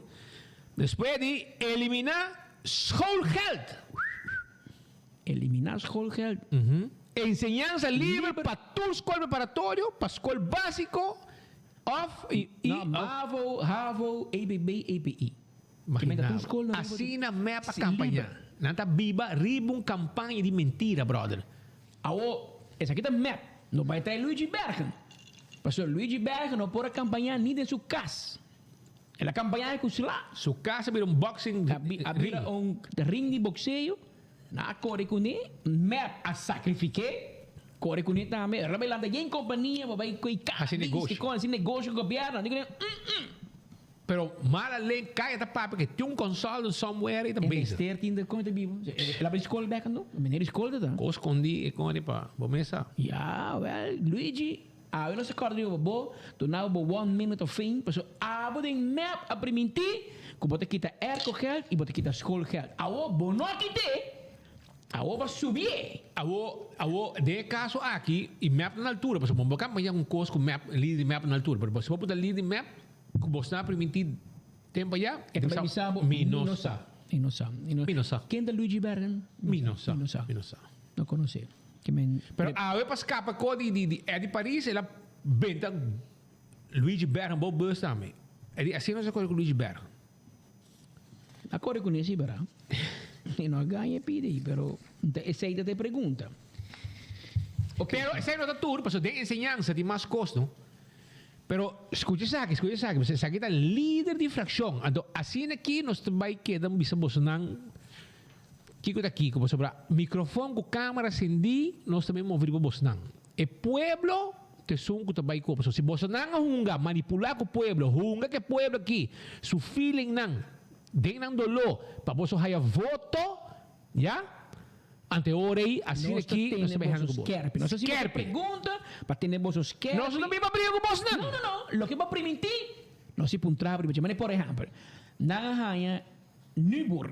Despues di eliminá schoolgeld. Eliminá schoolgeld. Enseñansa liber pa tur skol preparatorio, pa skol básiko òf i. No, mavo, havo, EBB, EPI. Imagina bo. Asina mep a kampañá. Nan ta biba riba un kampaña di mentira, brother. Awor, esaki ta mep. No bai trae Luigi Bergen. Pasobra Luigi Bergen no por a kampañá ni den su kas. El a kampañá ku sla. Su kas a bira un boxing ring. A bira un ring di bokseo. Nan a kore kuné. Mep a sakrifik'é. Kore kuné tambe. El a bai lanta yen kompania pa bai koe kas. Hasi negosio. Hasi negosio ku gobièrnu. Nan di kuné, mm-mm. Pero mala ley caya ta papia que tin un consultant somewhere y ta E bezig. mester tin de con ta bibo. El a bay school bek anto? Meneer di school ta ta. Cos scondi e con pa bo mesa. Ya, wel, Luigi, awe nos a corda riba bo, duna bo one minute of fame, pasobra abo den mep a priminti cu bo ta kita airco geld y bo ta kita school geld. Awo bo no a kit'e, awo bo a subi'e. Awo, awo, den e caso aki, y mep ta na altura, pasobra bo no por campaña un cos cu mep, lider di mep ta na altura, pero si bo por ta lider di mep, Ku bos na primintí tempu ayá, E ta bai bisa bo, Mi no sa. Mi no sa. Mi no sa. Ken ta Luigi Bergen? Mi no sa. Mi no sa. Mi no sa. No konosé. Ke men. Pero awe pa skapa ko di di Eddie Paris, el a benta Luigi Bergen bou bus tambe. E di asina nos a kore ku Luigi Bergen. A kore kuné si bera. E no a gaña e pidi, pero esei ta e pregunta. Pero esei no ta tur, pasobra den enseñansa tin mas kos, no? Pero skucha esaki, skucha esaki, pasobra esaki ta lider di frakshon. Anto asina aki nos ta bai keda bisa bosonan kiko ta kiko, pasobra mikrofon ku kamera sendí nos ta bai move riba bosonan. E pueblo ta esun ku ta bai ku, pasobra si bosonan a hunga manipulá ku pueblo, hunga ku e pueblo aki su feelingnan den nan doló pa boso haya voto, ya? Ante ora ei, asina Nos ta aki nos tene ta bai hanga boso ku boso. skerpi. Nos ta hasi boso Skerpi. pregunta pa tene boso skerpi. Nos no bin pa briga ku bosnan. No, no, no. Loke bo primintí, nos si puntra riba dje. Mane por ehèmpel, nan a haña Nubur.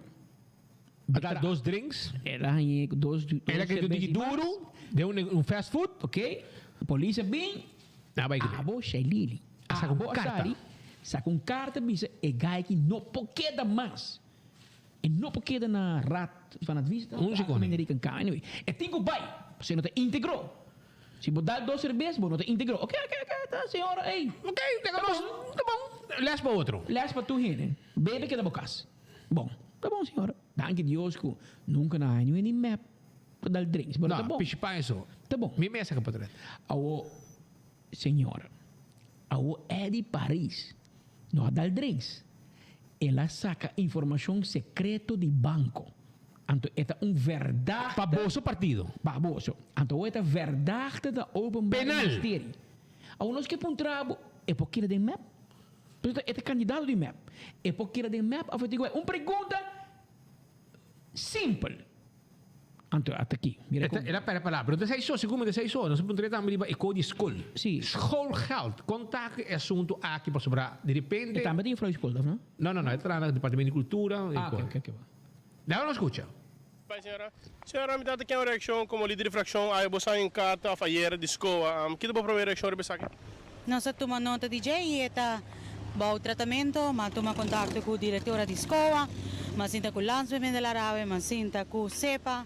A da dos drinks. El a haña dos dos El a kere serbes diki i mas. duru den un un fast food. Ok. Polis a bin. Nan a bai kuné. Abo Shailili. A saka un Abo a karta. sali, saka un karta bisa e gai aki no por keda mas. E no por keda na Raad van Advies, Un seconde. Anyway, e tin ku bai, pasobra e no ta íntegro. Si bo dal dos serbes, bo no ta íntegro. Oké, oké, oké, ta señora, ey. Oké, laga nos, ta bon. Les pa otro. Les pa tur hende. Bebe keda bo kas. Bon, ta bon señora. Danki Dios ku nunka na haña ni mep pa dal drinks, pero ta No, bon. pishi pa eso. Ta bon. Mi mesa ka por trae. Awo, señora, awo Eddy Paris no a dal drinks. El a saca informacion secreto di banco. Anto e ta un verdachte. Pa boso partido. Pa boso. Anto e ta verdachte ta openbaar Penal. ministerie. Awor nos ke puntra bo, e por keda den mep? Pasobra e ta candidato di mep. E por keda den mep of e tin cu bay? Un pregunta simpel. Anto ata aki. Mira kon. El a perde palabra. No ta esei so, segun mi ta esei so. Nos a puntra tambe riba e ko di skol. Si. Schoolgeld. Kon ta ku e asuntu aki pasobra di repente. E tambe tin juffrouw di skol, of no? No, no, no. E ta traha na departamento di kultura. Ah, oke, oke, oke. Laga nos skucha. Bai señora. Señora mi ta ken un reakshon komo lider di frakshon awe bo sa un karta of ayera di SCOA. Ki ta bo prome reakshon riba esaki? Nos a tuma nota di dje y e ta bou tratamento. M'a tuma contacto cu directora di SCOA, m'a sinta cu Landsbemiddelaar awe, m'a sinta cu SEPA,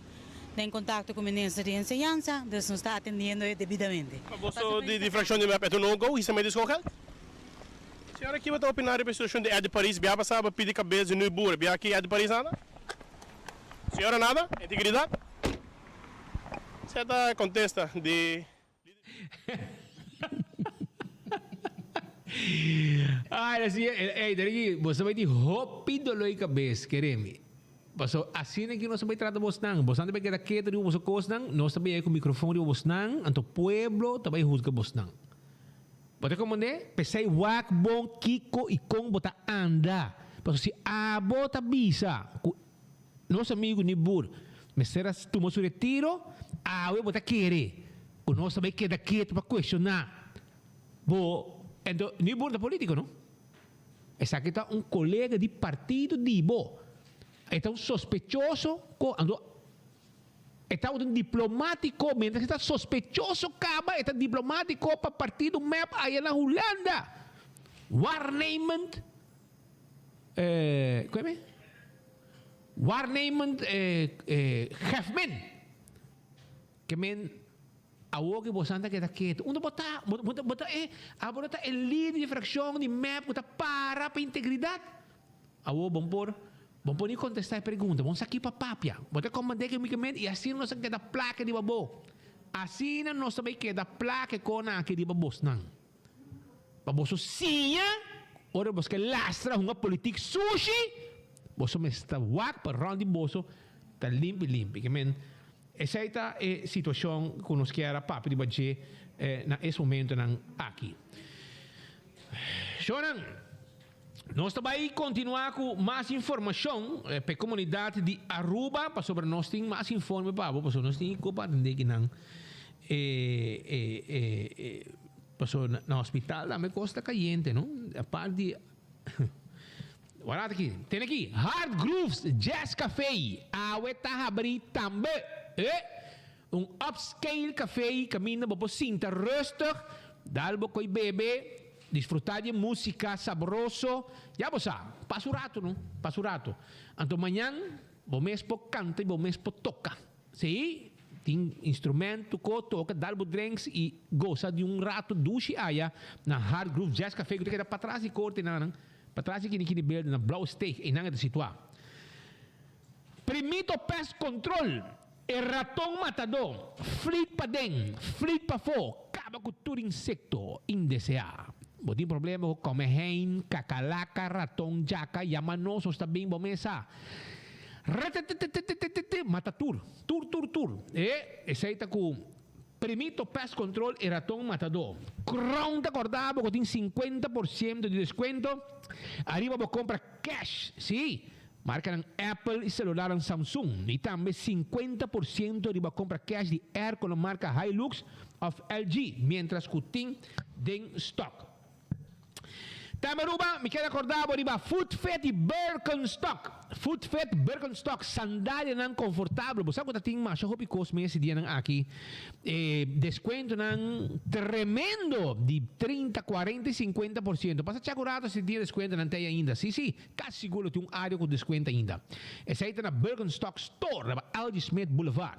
den contacto cu Minister di Enseñansa, dus nos ta atendiendo e debidamente. Pa boso di fraccion di mep e ta no go hisa mei di schoolgeld? Señora kiba ta opina riba e situacion di Eddy Paris bia pasa bo pidi cabes di Nuy Boer bia ki Eddy Paris nada? Señora nada? Integridad? Esei ta contesta di. Ay, así, ey, Deriki, bo ta bai di hopi dolor di cabes, kere mi. Paso, asina ki nos ta bai trata bosnan. Bosnan ta bai keda ketu riba boso kosnan, nos ta bai yega ku mikrofon riba bosnan, anto pueblo ta bai husga bosnan. Bo ta komprendé? P'esei wak bon kiko i kon bo ta anda. Paso, si abo ta bisa ku Nos amigu Niboer mester a tuma su retiro, awe bo ta kere ku nos ta bai keda ketu pa kuestioná bo. Ento Niboer ta politiko no? Esaki ta un kolega di partido di bo. E ta un sospechoso ku anto e tabata un diplomátiko mientras e ta sospechoso kaba e ta diplomátiko pa partido mep aya na Hulanda. Waarnemend eh, kue mi? Waarnemend Hefmin. Ke men awor ke bosan ta keda ketu. Unda bo ta? Bo bo bo ta e abo no ta e lider di frakshon di mep ku ta para pa integridat? Awor bon por bon por ni kontestá e pregunta. Bon sa ki pa papia. Bo ta komprendé ke mi ke men i asina nos ta keda plaka riba bo. Asina nos ta bai keda plaka e kona aki riba bosnan. Pa boso siña ora boso ke lastra hunga politik sushi, boso mester ta wak pa rònt di boso ta limpi limpi. Ke men esei ta e situashon ku nos kier a papia riba dje na es momentonan aki. Shownan, nos ta bai kontinuá ku mas informashon pa e komunidat di Aruba pasobra nos tin mas informe pa bo pasobra nos tin ku pa atendé kinan e e e Paso na hospital tambe cos ta cayente no. Apart di Wak aki, tene aki, Hard Grooves Jazz Cafe awe ta habri tambe. Eh! Un upscale cafe caminda bo por sinta rustig, dal bo coy bebe, disfruta di e musica sabroso. Ya bo sa, pasa un rato no, pasa un rato. Anto mañan bo mes por canta y bo mes por toca. Sí, tin instrumento ko toka, dal bo drinks i gosa di un rato dushi aya na Hard Groove Jazz Café ku ta keda patras di korte nan, patras di Kini Kini Building na Blauwe Steeg, einan e ta situá. Primito Pest Control, e raton matadó, flit paden, flit pafó, kaba ku tur insekto indeseá. Bo tin problema ku komehein, kakalaka, raton, djaka, yama nos, nos ta bin bo mesa. Retetetetetetete mata tur, tur tur tur. E esei ta ku Primito Pest Control e raton matadó. Crown ta korda bo ku tin 50% di deskuento ariba bo kompra cash, sí, markanan Apple i selularnan Samsung, i tambe 50% riba kompra cash di airconan marka Hilux òf LG miéntras ku tin den stock. Tambe Aruba, mi keda korda bo riba Footfit i Birkenstock. Footfit, Birkenstock, sandalianan konfortabel. Bo sa ku ta tin masha hopi kos mes e dianan aki. E deskuentonan tremendo di 30, 40 i 50 por siento. Pasa chek un rato si tin e deskuentonan ta ei ainda. Si, si, kasi sigur lo tin un área ku deskuento ainda. Esei ta na Birkenstock Store riba LG Smith Boulevard.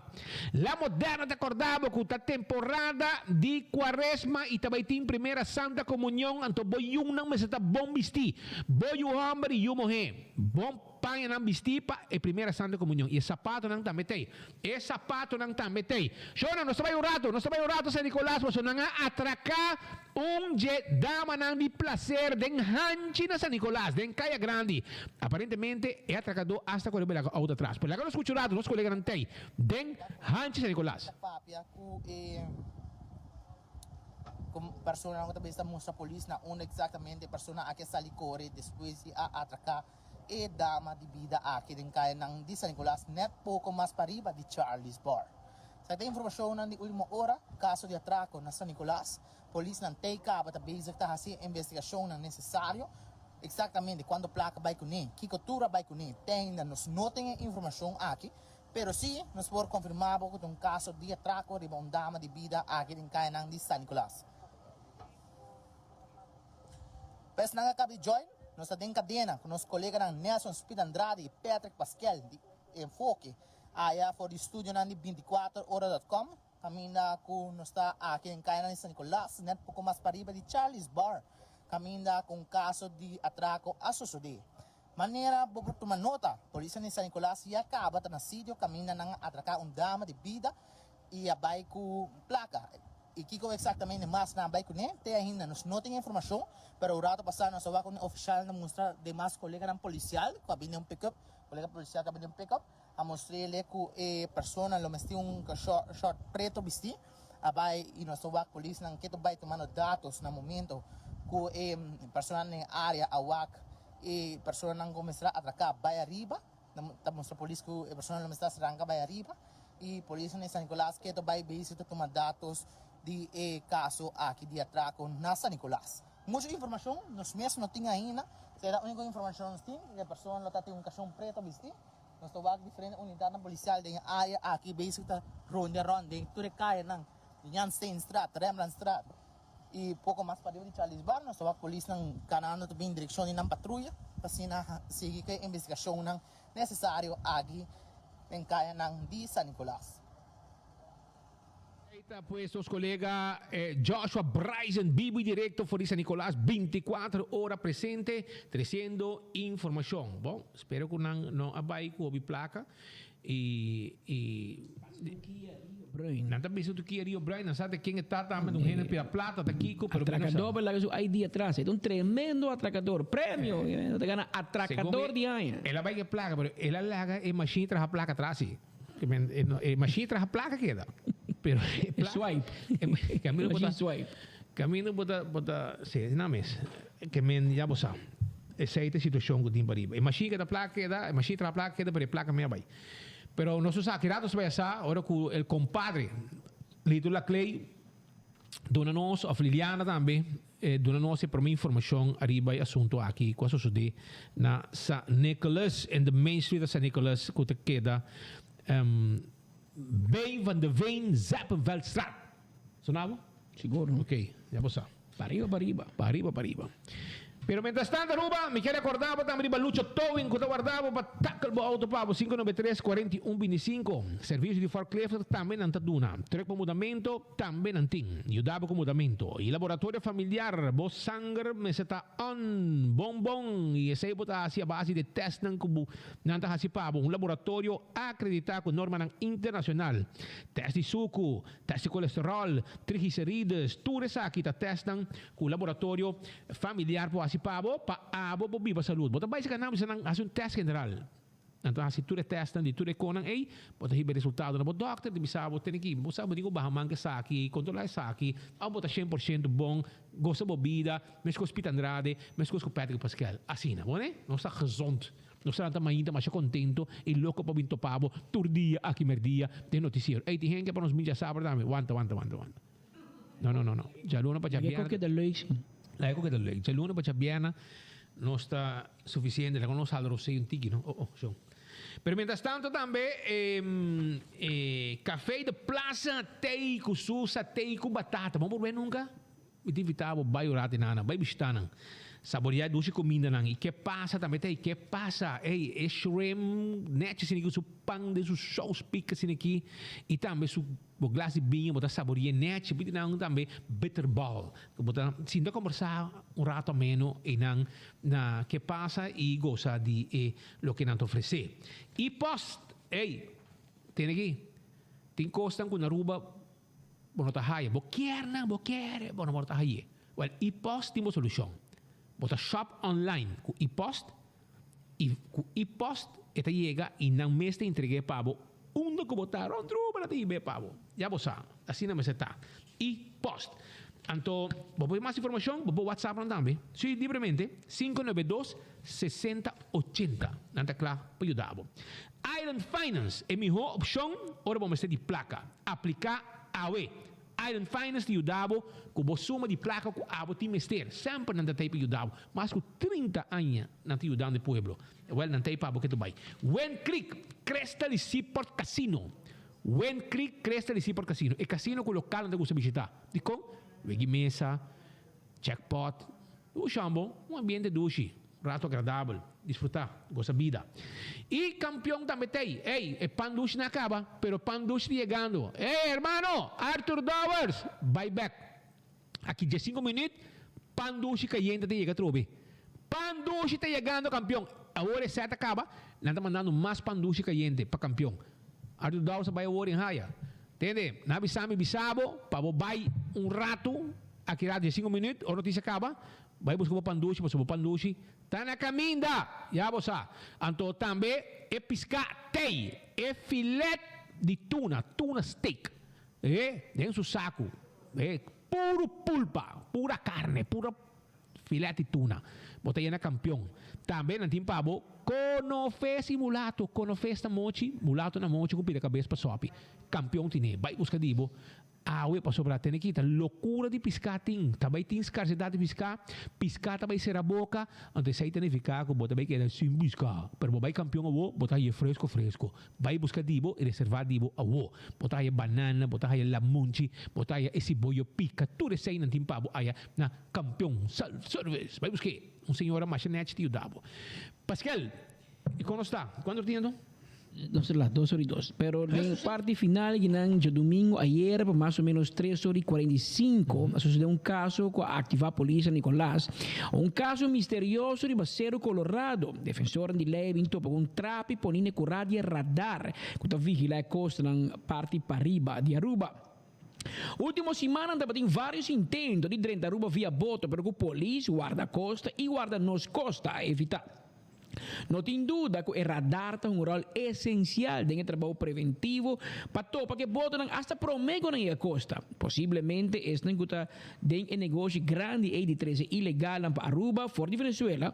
La Moderna ta korda bo ku ta temporada di Kuaresma i ta bai tin Primera Santa Komunion, anto bo yunan mester ta bon bistí, bo yu hòmber i yu muhé. Bon pañanan bistí pa e Primera Santa Komunion. I e sapatonan tambe t'ei. E sapatonan tambe t'ei. Shownan, nos ta bai un rato, nos ta bai un rato San Nicolas pasobra nan a atraká un dje damanan di plaser den hanchi na San Nicolas, den Kaya Grandi. Aparentemente e atrakadó asta kore bai laga outo atras. Pero laga nos skucha un ratu nos koleganan tei den Hanchi San Nicolas. Ta papia ku e ku personanan ku ta bisa mustra polis na unda eksaktamente e persona aki a sali kore despues di a atraká e dama di bida aki den kayanan di San Nicolas nèt poko mas pariba di Charlie's Bar. Esaki ta informashonnan di ultimo ora, kaso di atrako na San Nicolas. Polisnan tei kaba ta bezig ta hasi e investigashonnan nesesario. Eksaktamente kuantu plaka bai kuné, kiko tur a bai kuné, te ainda nos no tin e informashon aki. Pero si nos por konfirmá bo ku ta un kaso di atrako riba un dama di bida aki den kayanan di San Nicolas. Pa esnan a kaba di join, nos ta den kadena ku nos koleganan Nelson Speed Andrade i Patrick Pasquel di Enfoke aya for di studionan di 24 ora dot com. Caminda cu nos ta aki den cayanan di San Nicolas, net poco mas pariba di Charlie's Bar, caminda cu un caso di atraco a sosode. Manera bo por tuma nota, polisnan di San Nicolas ya caba ta na sitio caminda nan a atraca un dama di bida y a bay cu placa. Y kico exactamente mas nan a bay cune, te ainda nos no tin informacion, pero un rato pasa nos a wak un oficial na mustra demas coleganan policial cu a bini den un pick-up, colega policial cu a bini den un pick-up. A mostr'ele ku e persona lo mester un short preto bisti. A bai i nos ta wak polisnan ke ta bai tumando datos na momento ku e personanan den e área a wak e personanan ku mester a atraká bai ariba. Ta mustra polis ku e persona lo mester a ranka bai ariba i polisnan di San Nicolas ke ta bai bezig ta tuma datos di e kaso aki di atrako na San Nicolas. Mucho informashon nos mes no tin ainda. Esei ta úniko informashon nos tin, ku e persona lo ta tin un kashon preto bisti. Nos ta wak diferente unidatnan polisial den e área aki bezig ta rondia rònt den tur e kayanan di Jan Steenstraat, Rembrandtstraat i poko mas pariba di Charlie's Bar. Nos ta wak polisnan kanando ta bin direkshon di nan patruya pa asina sigui ku e investigashonnan nesesario aki den kayanan di San Nicolas. Ta pues nos colega Joshua Bryson bibo y directo for di San Nicolas 24 ora presente treciendo informacion. Bon, spero cu nan no a bay cu hopi placa y y Nan ta bisa tu Kia Rio Bruin, nan sa de ken e ta tambe, un hende pia plata ta kico, pero mi no sa. Atracador pero laga su ID atras, e ta un tremendo atracador, premio, ta gana atracador di aña. El a bay cu e placa, pero el a laga e machine traha placa atras si. E machine traha placa keda. Pero e placa. Swipe. Camino bota swipe. Camino bota bota si na mes. Ke men ya bo sa. Esei ta e situacion cu tin pariba. E machine keda placa keda, e machine traha placa keda, pero e placa mea bay. Pero nos sa ki rato nos bay a sa ora cu el compadre Lito Laclay duna nos of Liliana tambe duna nos e prome informacion ariba e asunto aki cu a sosode na San Nicolas in the main street of San Nicolas cu ta keda Bij van de Veen Zeppenveldstraat. Sona bo? Sigur. Ok, ya bo sa. Pariba pariba. Pariba pariba. Pero mientras tanto Aruba, mi kier recorda bo tambe riba Lucho Towing cu ta warda bo pa tackle bo auto pa bo 593 41 25. Servicio di forklift tambe nan ta duna. Truck pa mudamento tambe nan tin. Yuda bo cu mudamento. Y laboratorio familiar, bo sanger mester ta on bon bon y esey bo ta haci a base di testnan cu bo nan ta haci pa bo. Un laboratorio acredita cu normanan internacional. Test di sucu. Test di kolesterol, triglicerides, tur esaki ta testnan ku laboratorio familiar por hasi pa bo, pa abo por biba salud. Bo ta bai seka nan bisa nan hasi un test general. Nan ta hasi tur e testnan di tur e konan ei, bo ta hiba e resultado na bo dokter, ta bisa bo tene ki, bo sa bo tin ku baha man ku esaki, kontrola esaki, òf bo ta 100% bon, gosa bo bida, meskos Pete Andrade, meskos ku Patrick Pascal. Asina, bo ne? Nos ta gezond. Nos ta lanta mainta masha contento y loco pa bin topa bo tur dia aki merdia den noticiero. Ey, tin hende pa nos bin djasabra tambe. Wanta, wanta, wanta, wanta. No, no, no, no. Djaluna pa djabièrnè. Laga cu keda leuk, si. Laga cu keda leuk. Djaluna pa djabièrnè nos ta suficiente. Laga nos hala rosé un tiki, no? Oh, oh, shon. Pero mientras tanto tambe e Café de Plaza tei cu su satei cu batata. Bo por bay nunca? Mi ta invitá bo bai ora te nana, bai bishitá nan. Saboreá e dushi kumindanan. I ke pasa tambe ta ei, ke pasa? Ey, e shrimp nèchi asina aki ku su pan den su sous pika asina aki i tambe su bo glas di biña bo ta saboreá nèchi. Bo tin tambe bitterbal ku bo ta sinta kombersá un rato ameno einan na ke pasa i gosa di e loke nan ta ofresé. I pòst, ey, tene aki, tin kosnan ku na Aruba. Bo no ta haya. Bo kier nan, bo kier, bo no por ta haye. Wel, e-post tin bo solushon. Bo ta shop online ku e-post i ku e-post e ta yega i nan mes ta entreg'é pa bo unda ku bo ta rond Aruba nan ta hib'é pa bo. Ya bo sa, asina mester ta. E-post. Anto, bo por mas informashon, bo por whatsapp nan tambe. Sí, libremente, 592 60 80. Nan ta kla pa yuda bo. Island Finance, e mihó opshon ora bo mester di plaka. Apliká awe! Island Finance ta yuda bo ku bo suma di plaka ku abo tin mester. Semper nan ta tei pa yuda bo. Mas ku 30 aña nan ta yudando e pueblo. Wèl, nan tei pa bo ke ta bai. Wind Creek, Crystal i Seaport Casino. Wind Creek, Crystal i Seaport Casino. E casino ku lokalnan ta gusta bishitá. Dikon? Wegi mesa, jackpot, dushi ambo, un ambiente dushi. Rato agradabel, disfruta, gosa bida. Y campeon tambe t'ey. Ey, e pan dushi na caba, pero pan dushi ta yegando. Ey, hermano, Arthur Dowers, bay bek. Aki diescinco minuut, pan dushi cayente ta yega atrobe. Pan dushi ta yegando, campeon. Awor e set a caba, nan ta mandando mas pan dushi cayente pa campeon. Arthur Dowers a bay awor en haya. Tende, nan a bisa mi bisa bo pa bo bay un rato, aki rato diescinco minuut, ora noticia caba, Bai buska bo pan dushi pasobra bo pan dushi ta na kaminda! Ya bo sa. Anto tambe e piská tei, e filet di tuna, tuna steak, e den su saku, e puru pulpa, pura karne, pura filet di tuna. Bo ta yena kampion. Tambe nan tin pa bo konofes i mulato. Konofes ta mochi, mulato na mochi ku pida kabes pa sòpi. Kampion tine. Bai buska di bo. Awe pasobra tene kita lokura di piská tin, ta bai tin skarsedat di piská, piská ta bai sera boka, anto esei ta nifiká ku bo ta bai keda sin piská. Pero bo bai kampion awo, bo ta haye fresko fresko. Bai buska di bo i reservá di bo awo. Bo ta haye banana, bo ta haye lamunchi, bo ta haye e siboyo pika, tur esei nan tin pa bo aya na Kampion Self Service. Bai busk'é, un señora masha nèchi ta yuda bo. Paskel, i kon nos ta? Kuantu tin anto? Nos ta lat, dos ora i dos. Pero den parti final kinan djadumingu ayera pa mas o menos tres ora i 45 a sucede un caso cu a activa polis San Nicolas. Un caso misterioso riba Cerro Colorado. Defensornan di ley a bin topa cu un trapi poni n'e cura di e radar cu ta vigila e costanan parti pariba di Aruba. Ultimo simannan tabatin varios intento di drenta Aruba via boto pero cu polis, guardacosta y guarda nos costa a evita. No tin duda ku e radar ta un ròl esensial den e trabou preventivo pa topa ku e botonan asta promé ku nan yega kosta. Posiblemente esnan ku ta den e negoshi grandi ei di trese ilegalnan pa Aruba for di Venezuela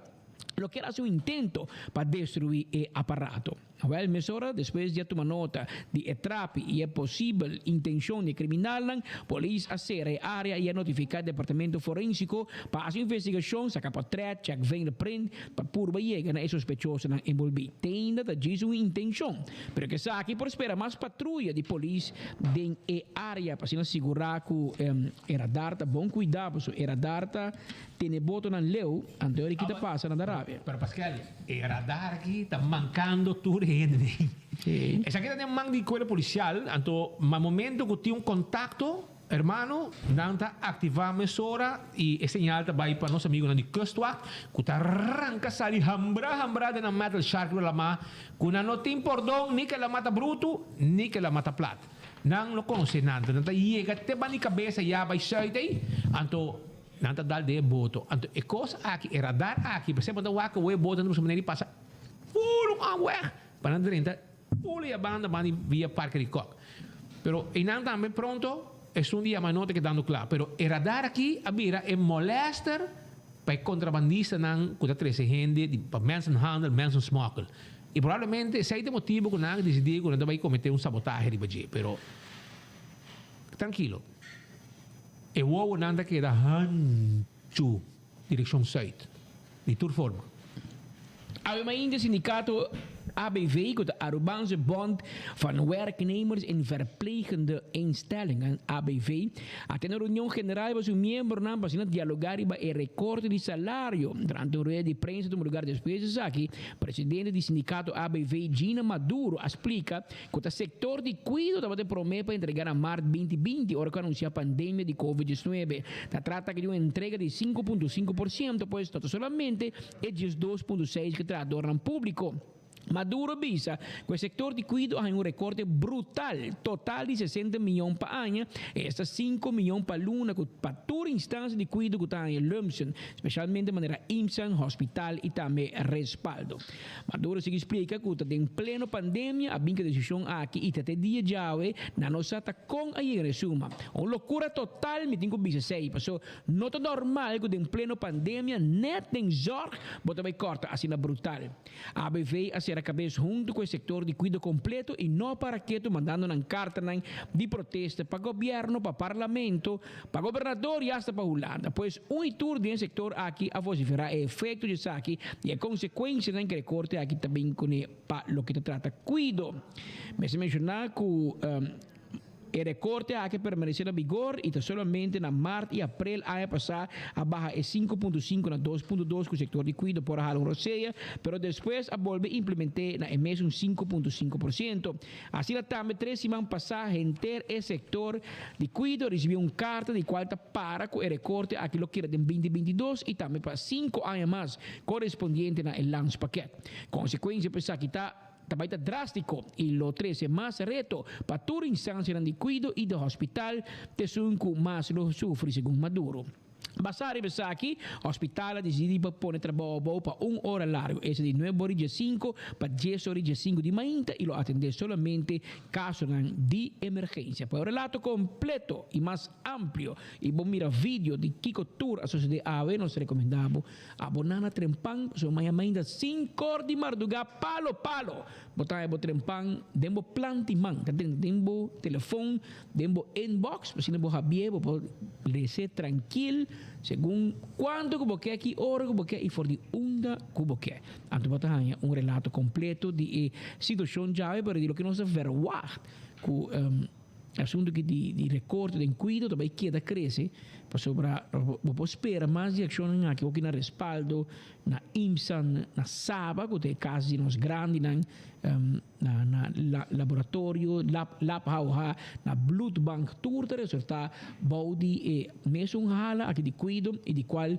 lo kier hasi un intento pa destruí e aparato. Wèl, mesora despues di a tuma nota di e trapi i e posibel intenshon di e kriminalnan, polis a sera e área i a notifiká departamento forensiko pa hasi investigashon, saka potrèt, chèk vingerprint pa purba yega na e sospechosonan enbolbí. Te ainda ta djis un intenshon, pero ku esaki por spera mas patruya di polis den e área pa asina sigurá ku e radar ta bon kuidá, pasobra e radar ta tene botonan leu, anto e ora ki ta pasa nan ta rabia. Pero Pascal, E radar aki ta mancando tur hende den. Esaki ta den man di cuerpo policial, anto ma momento cu tin un contacto, hermano, nan ta activa mesora y e señal ta bay pa nos amigonan di Kustwacht cu ta ranca sali hambra hambra den nan metal shark riba lama cu nan no tin pordon ni ke lama ta bruto ni ke lama ta plat. Nan lo conoce nan, nan ta yega te banda di cabeza ya bay zuid ey, anto. Nan ta dal den e boto. Anto e kos aki, e radar aki, p'esei bo ta wak ku e boto nan ta busca manera di pasa puru un weg pa nan drenta puru e banda banda di via Parke di Kok. Pero einan tambe pronto esun di yama no ta kedando kla. Pero e radar aki a bira e molester pa e kontrabandistanan ku ta trese hende di pa mensenhandel, mensensmokkel. I probablemente esei ta e motibu ku nan a disidí ku nan ta bai kometé un sabotahe riba dje. Pero trankilo. E wowonan ta keda hanchu direkshon sùit, di tur forma. Awe mainta sindikato ABV, ku ta Arubaanse Bond van Werknemers in Verplegende Instellingen, ABV, a tene un reunion general pa su miembronan pa asina dialogá riba e rekorte di salario. Durante un rueda di prensa tuma lugar despues di esaki, presidente di sindikato ABV, Gina Maduro, a splika Ku ta sektor di kuido tabata e promé pa entregá na mart 2020 ora ku anunsiá pandemia di covid 19. Ta trata aki di un entrega di 5.5%, pues no ta solamente e 12.6 ku trahadornan públiko. Maduro bisa ku e sektor di kuido a haña un rekorte brutal, total di 60 mion pa aña, esta 5 mion pa luna ku pa tur instansia di kuido ku ta haña lumsum, spesialmente manera IMSAN, hospital i tambe respaldo. Maduro sigui splika ku ta den pleno pandemia a bin ku e desishon aki i ta te dia djawe nan no sa ta kon a yega na e suma. Un lokura total mi tin ku bisa esei paso no ta normal ku den pleno pandemia nèt den zòrg bo ta bai kòrta asina brutal. ABV a sera kabes huntu ku e sektor di kuido kompleto i no para ketu mandando nan kartanan di protesta pa gobièrnu, pa parlamento, Pa gobernador i asta pa Hulanda. Pues un i tur den e sektor aki a vosiferá e efekto di esaki i e konsekuensianan ku e rekorte aki ta bin kuné pa loke ta trata kuido. Mester menshoná ku e rekorte aki a permanesé na bigor i ta solamente na mart i aprel aña pasá a baha e 5.5 na 2.2 ku sektor di kuido por a hala un rosea, pero despues a bolbe implement'é na e mesun 5.5%. Asina tambe tres siman pasá henter e sektor di kuido risibí un karta di kual ta para ku e rekorte aki lo keda den 2022 i tambe pa sinku aña mas korespondiente na e landspakket. Konsekuensia pa esaki ta ta bai ta drástiko i lo trese mas reto pa tur instansianan di kuido i di hospital t'esun ku mas lo sufri segun Maduro. Basá riba esaki, hospital a disidí pa pone trabou abou pa un ora largu, esta di nuebe ora i diesinko pa dies ora i diesinko di mainta i lo atendé solamente kasonan di emergensia. Pa e relato kompleto i mas amplio i bo mira video di kiko tur a sosodé awe, nos ta rekomendá bo aboná na Trempan pasobra maña mainta sinkor di mardugá palo palo bo ta haña bo Trempan den bo planti man, ta den bo telefon. Den bo inbox, asina bo habié, bo por lese trankil segun kuantu ku bo ke, ki ora ku bo ke i for di unda ku bo ke. Anto bo ta haña un relato kompleto di e situashon djawe, pero di loke nos ta verwagt ku e asuntu aki di rekorte den kuido ta bai keda krese pasobra bo por spera mas di akshonnan aki, hopi na respaldo. na IMSAN na Saba ku ta e kas di nos grandinan na na laboratorio lab lab HOH na bloedbank tur ta resultá bou di e mesun hala aki di kuido i di kual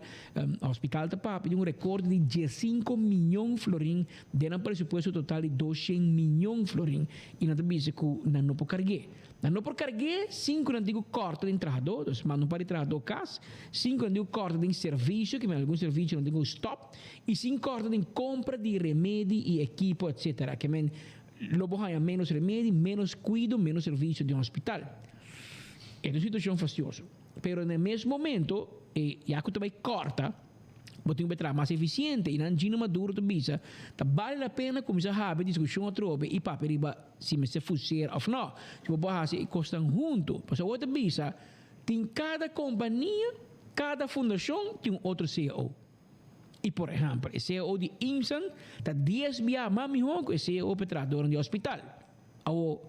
hospital ta papia di un rekord di diesinko miyon florin den nan presupuesto total di doshen miyon florin i nan ta bisa ku nan no por karg'é. Nan no por karg'é sin ku nan tin ku kòrta den trahadó, dus manda un par di trahadó kas, sin ku nan tin ku kòrta den servisio, kimen algun servisio nan tin ku stòp, i sin kòrta den kompra di remedi i ekipo etsetera. Kimen lo bo haña ménos remedi, ménos kuido, ménos servisio den hospital. E ta un situashon fastioso. Pero na e mes momento, e ya ku ta bai kòrta, Bo tin ku traha mas efisiente i nan Gino Maduro ta bisa ta bale la pena kuminsá habri diskushon atrobe i papia riba si mester fuseer òf nò. Si bo por hasi e kosnan huntu. Pasobra awor ta bisa tin kada kompania, kada fundashon tin un otro ceo. I por ehèmpel e ceo di IMSAN ta dies bia mas mihó ku e ceo pa e trahadornan di hospital. Awor,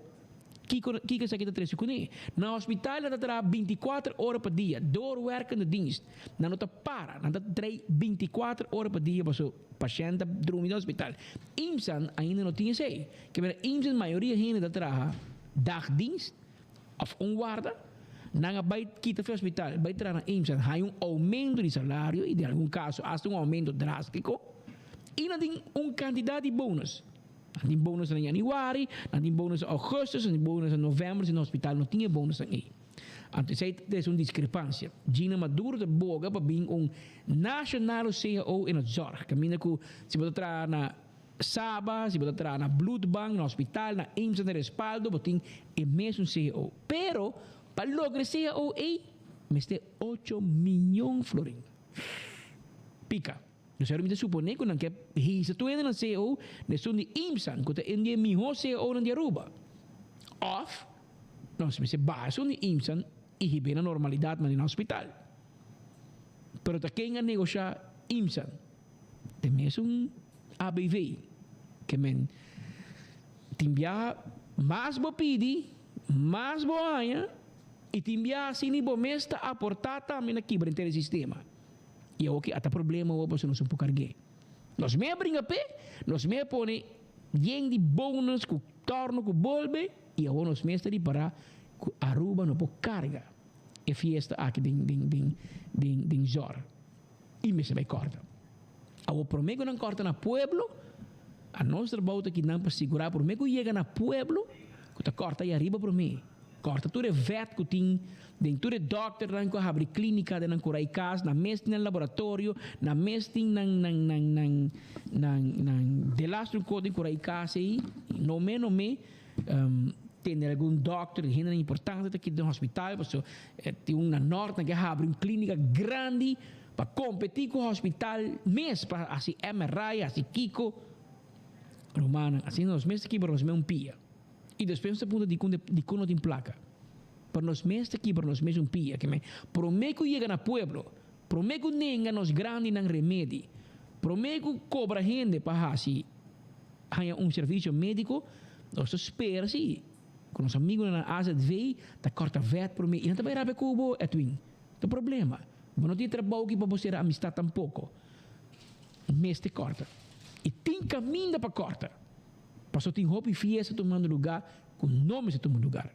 kiko kiko esaki ta trese kuné? Na hospital nan ta traha bintikuater ora pa dia, doorwerkende dienst. Nan no ta para, nan ta drei bintikuater ora pa dia paso pashènt ta drumi den hospital. IMSAN ainda no tin esei. Ke mira IMSAN mayoria hende ta traha dagdienst òf un warda. Nan a bai kita for hospital bai traha na IMSAN, haña un oumento di salario i den algun kaso asta un oumento drástiko i nan tin un kantidat di bonus. Nan tin bonus na januari, nan tin bonus na augustus, nan tin bonus na november, si na hospital no tin e bonusnan ei. Anto esei ta trese un diskrepansia. Gina Maduro ta boga pa bin un nacionale cao in het zorg, kaminda ku si bo ta traha na Saba, si bo ta traha na Bloedbank, na hospital, na IMSA, na Respaldo, bo tin e mesun cao. Pero pa logra e cao ei mester ocho miyon florin. Pika. Nos a mi ta suponé ku nan ke hisa tur hende nan ceo na esun di IMSAN ku ta un di e mihó ceonan di Aruba. Òf nos mester baha esun di IMSAN i hib'é na normalidat manera na hospital. Pero ta ken a negoshá IMSAN? Ta e mesun ABV. Ke men tin biaha mas bo pidi, mas bo haña i tin biaha asina bo mes ta aportá tambe na kibra henter e sistema. I awoki a ta problema awor pasobra nos no por karg'é. Nos mei a bringa p'e, nos mei a pone yen di bonus ku torno ku bolbe i awor nos mes ta ripará ku Aruba no por karga e fiesta aki den den den den den zòr i mester bai kòrta. Awor promé ku nan kòrta na pueblo, a nos trabou ta kinan pa sigurá promé ku yega na pueblo ku ta kòrta ei ariba promé. Kòrta tur e vèt ku tin den tur e dòkternan ku a habri klínika den nan kura i kas, nan mes tin nan laboratorio, nan mes tin nan nan nan nan nan nan delastro un kos den kura i kas ei. No me no me tende algun dòkter i hendenan importante ta keda den hospital pasobra tin un na nòrt nan ke habri un klínika grandi pa kompetí ku hospital mes pa hasi MRI, hasi kiko. Rumannan, asina nos mes ta kibra nos mes un pia. I despues nos ta puntra dikon dikon no tin plaka. Pero nos mes ta kibra nos mes un pia ke men prome ku yega na pueblo, prome ku nenga nos grandinan remedi, prome ku kobra hende pa hasi haña un servisio mediko, nos ta spera si ku nos amigunan na AZV ta kòrta vèt prome i nan ta bai rabia ku bo Edwin. Ta problema. Bo no tin trabou ki pa bo sera amistat tampoko. Mester kòrta. I tin kaminda pa kòrta. Pasobra tin hopi fiesta tumando lugar ku no mester tuma lugar.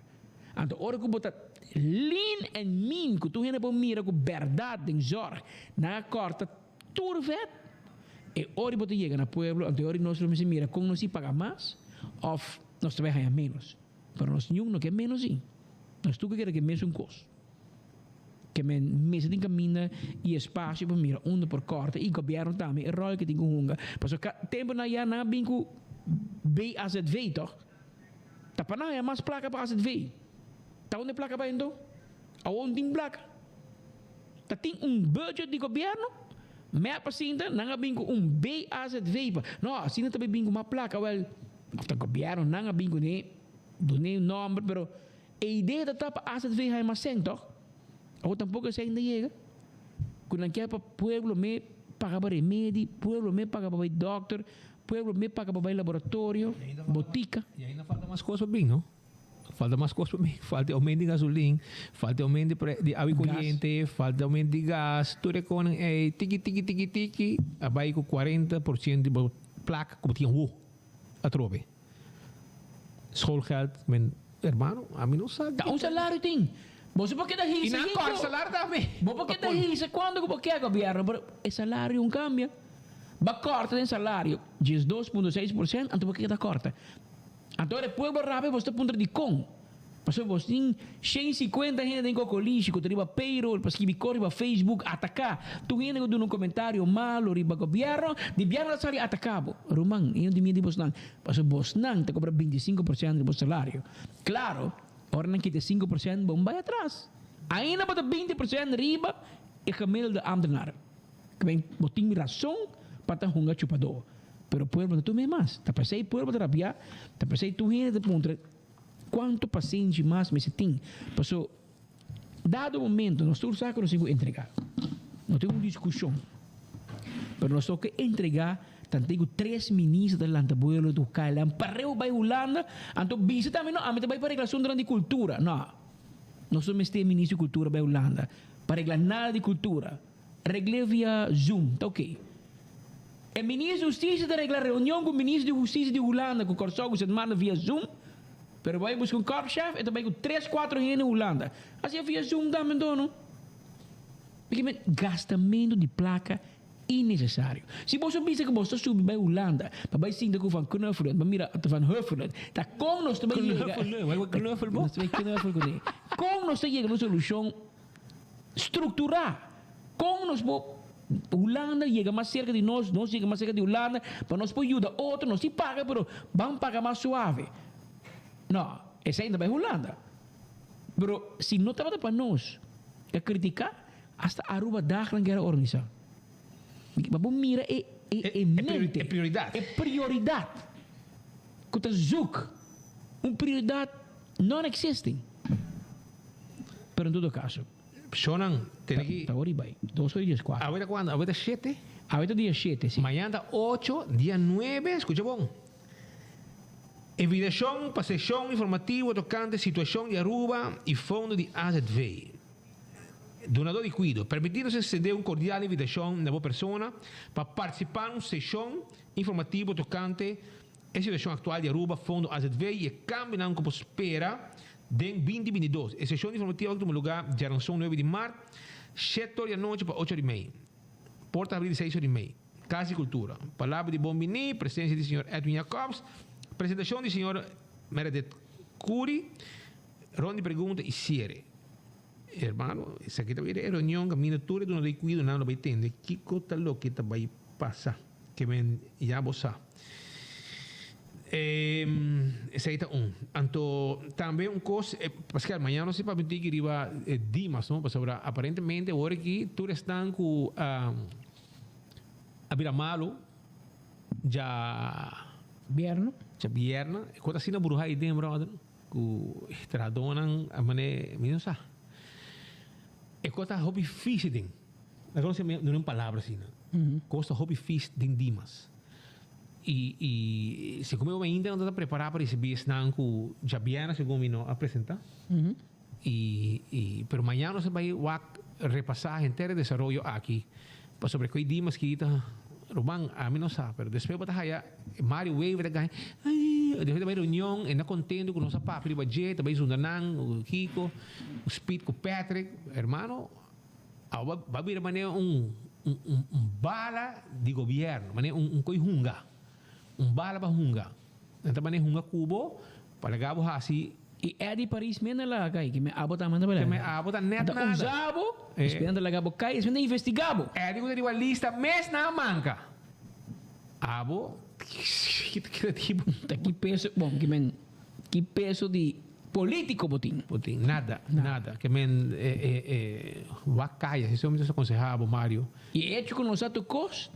Anto ora ku bo ta lean and mean ku tur hende por mira ku bèrdat den zòrg nan a kòrta tur vèt, e ora bo ta yega na pueblo anto e ora nos lo mester mira kon nos si paga mas òf nos ta bai haña ménos. Pero nos niun no ke ménos si. Nos tur ke kere ke mesun kos. Ke men mester tin kaminda i espasio pa mira unda por kòrta i gobièrnu tambe e ròl ke tin ku hunga. Pasobra ka tempunan ya nan a bin ku BAZV tòg? Ta pa nan haña mas plaka pa AZV. Ta unda e plaka bai anto? Awor no tin plaka. Ta tin un budget di gobièrnu, mep a sinta nan a bin ku un BAZV pa no asina ta bai bin ku mas plaka wèl òf ta gobièrnu nan a bin kuné dun'é un nòmber pero E idea ta ta pa azv haña mas sèn tòg? Awor tampoko esei no ta yega. Ku nan kier pa pueblo me paga pa remedi, pueblo me paga pa bai dòkter, pueblo me paga pa bai laboratorio, botika. I ainda falta mas kos pa bin, no? Falta mas kos pa mi. Falta e oumento di gasolin, falta e oumento di di awa koriente, falta e oumento di gas. Tur e konan ei tiki tiki tiki tiki a bai ku 40% di bo plaka ku bo tin awo atrobe. Schoolgeld, men hermano, ami no sa. Ta un salario tin. Bo si por keda hisa I nan kiko. kòrta salario tambe. Bo por keda hisa kuantu ku bo ke gobièrnu, pero e salario un kambia. Bo a kòrta den salario 12.6%, anto bo keda kòrta. Anto ora e pueblo rabia bo ta puntra dikon. Pasobra bo tin 150 hende den kokolishi ku ta riba payroll pa skibi kos riba Facebook ataká tur hende ku duna un komentario malo riba gobièrnu, di bièrnu ta sali ataká bo. Ruman, e un di mi di bosnan, pasobra bosnan ta kobra 25% di bo salario. Klaro, ora nan kita e 5% bo bai atras. Ainda bo ta 20% riba e gemiddelde ambtenaar. Bo tin rason pa ta hunga chupadó, pero pueblo ta tum'é mas. Ta p'esei pueblo ta rabiá, ta p'esei tur hende ta puntra. Cuanto pasenshi mas mester tin? Paso, dado momento nos tur sa cu nos tin cu entrega. No tin un discusion. Pero nos toca entrega tanto cu tres minister ta lanta buelo tu KLM pareu bay Hulanda, anto bisa tambe no, ami ta bay pa regla asuntonan di cultura. No. Nos no mester minister di cultura bay Hulanda pa regla nada di cultura. Regl'é via Zoom, ta ok. E minister di Hustisia ta regla reunion ku minister di Hustisia di Hulanda ku Kòrsou ku Sint Maarten via Zoom, pero bai buska un korpschef e ta bai ku tres kuatro hende Hulanda. Hasié via Zoom tambe anto no? Pasobra men gastamentu di plaka innesesario. Si boso bisa ku boso ta subi bai Hulanda pa bai sinta ku Van Knuffelen, pa mira Van Huffelen, ta kon nos ta bai yega. Knuffelen, bai knuffel bo? Nos ta bai knuffel kuné. Kon nos ta yega na un solushon? Strukturá kon nos por Hulanda yega mas serka di nos, nos yega mas serka di Hulanda pa nos por yuda otro, nos tin paga pero ban paga mas suave. No, esei no ta bai Hulanda. Pero si no tabata pa nos ta kritiká, asta Aruba dagnan kera organisá. Pa bo mira e e mente, E prioridat. e prioridat ku ta zoek un prioridat non-existing. Pero en todo caso. Shownan tene ki. Ta ora i bai. Dos ora i dies kuater. Awe ta kuantu? Awe ta shete? Awe ta dia shete, si. Mañana ta ocho, dia nuebe, skucha bon. Invitashon pa seshon informativo tokante situashon di Aruba i fondo di AZV. Dunadó di kuido, permití nos ekstendé un kordial invitashon na bo persona pa partisipá na un seshon informativo tokante e situashon aktual di Aruba, fondo AZV i e kambionan ku por spera Den 2022, e seshon informativo a tuma lugá djaranson nuebe di mart, shete or di anochi pa ocho or di mei. Porta habrí di seis or di mei. Kas di Kultura. Palabra di bon biní, presensia di señor Edwin Jacobs, presentashon di señor Meredith Cury, rond di pregunta i siere. Hermano, esaki ta bira e reunion kaminda tur e dunadó di kuidonan lo bai tende kiko ta loke ta bai pasa. Ke men ya bo sa. Esei ta un. Anto tambe un kos, paske mañana nos ta papia un tiki riba Dimas, no? Pasobra aparentemente awor aki tur esnan ku a bira malu dja Bierna. Dja bierna. E kos asina bruha ei den, brother, ku e trahadónan a manera, mi no sa. E kos ta hopi difísil den. Laga nos duna un palabra asina. Kos ta hopi fis den Dimas. I i segun mi ainda no ta prepará pa risibí esnan ku djabièrnè segun mi no a presentá. I i pero mañana nos ta bai wak repasá henter e desaroyo aki pasobra ku e Dimas ki ta ruman ami no sa pero despues bo ta haya Mario Wever ta gana ai despues ta bai reunion e na kontento ku nos a papia riba dje ta bai zunda nan ku Kiko ku Speed ku Patrick hermano. Awo ba bira manera un un bala di gobierno, manera un un coi hunga, un bala pa hunga. Nan ta manera hunga cu bo pa laga bo haci. Y Eddy Paris men a laga cay, ki men abo ta manda pa laga. Ki men abo ta net nada. Nan ta usa bo, despues nan ta laga bo cay, despues nan ta investiga bo. Eddy cu ta riba lista mes nan a manca. Abo, ki ta keda tipo. Ta ki peso, bon, ki men. Ki peso di politico bo tin? Bo tin nada, nada. Ke men e e e wak kaya, si mi ta aconseha bo Mario. E hecho cu nos a tur cos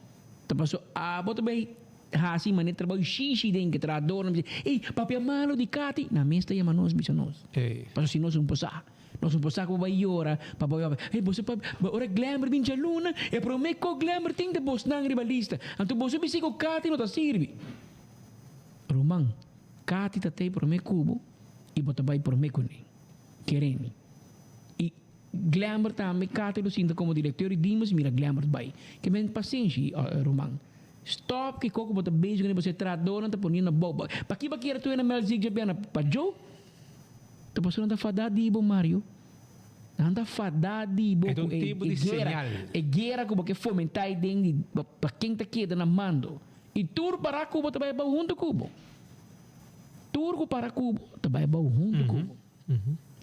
ta paso abo ta bay haci manera trabao shishi den ke trahadornan bisa ey papia malo di Cathy nan mes ta yama nos bisa nos paso si nos un por sa nos un por sa cu bo bay yora pa bo bay ey boso papia ora Glenber bin djaluna e prome cu Glenber tin ta bosnan riba lista anto boso bisa cu Cathy no ta sirbi ruman. Katy ta tei promé ku bo. I bo ta bai promé kuné. Kere mi. I Glenbert tambe, Katy lo sinta komo direkteur di Dimas, mira Glenbert bai. Ke men pasenshi, ruman. Stop ki koko bo ta bezig kuné, bo se trahadornan ta poniendo na bou. Paki bo a kere tur na Melzik djabiana? Pa Joe? Ta pasobra nan ta fadá di bo, Mario. Nan ta fadá di bo E ta ku un e tipo di guera, señal. e guera ku bo ke fomentá ei den di pa ken ta keda na mando. I tur para ku bo ta bai abou huntu ku bo. Tur ku para ku bo ta bai abou huntu ku bo.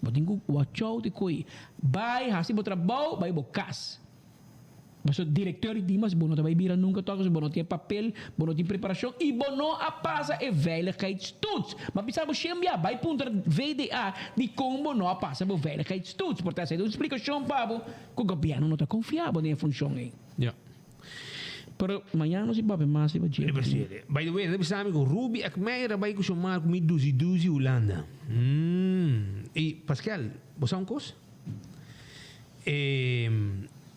Bo tin ku watch out di koe. Bai hasi bo trabou, bai bo kas. Pasobra directeur di Dimas bo no ta bai bira nunca toch pasobra bo no tin e papel, bo no tin preparacion y bo no a pasa e veiligheidstoets. Ma bisa bo shen bia bai puntra VDA dicon bo no a pasa bo veiligheidstoets. Por ta esey ta un explicacion pa bo cu gobierno no ta confia bo den e funcion ey. Ja. Pero mañana nos papia mas riba dje. Riba dje. By the way, nan ta bisa mi cu Ruby Ekmeijer a bai cu su mar cu mi duzi duzi Hulanda. Umm. Y Pascal, bo sa un cos? E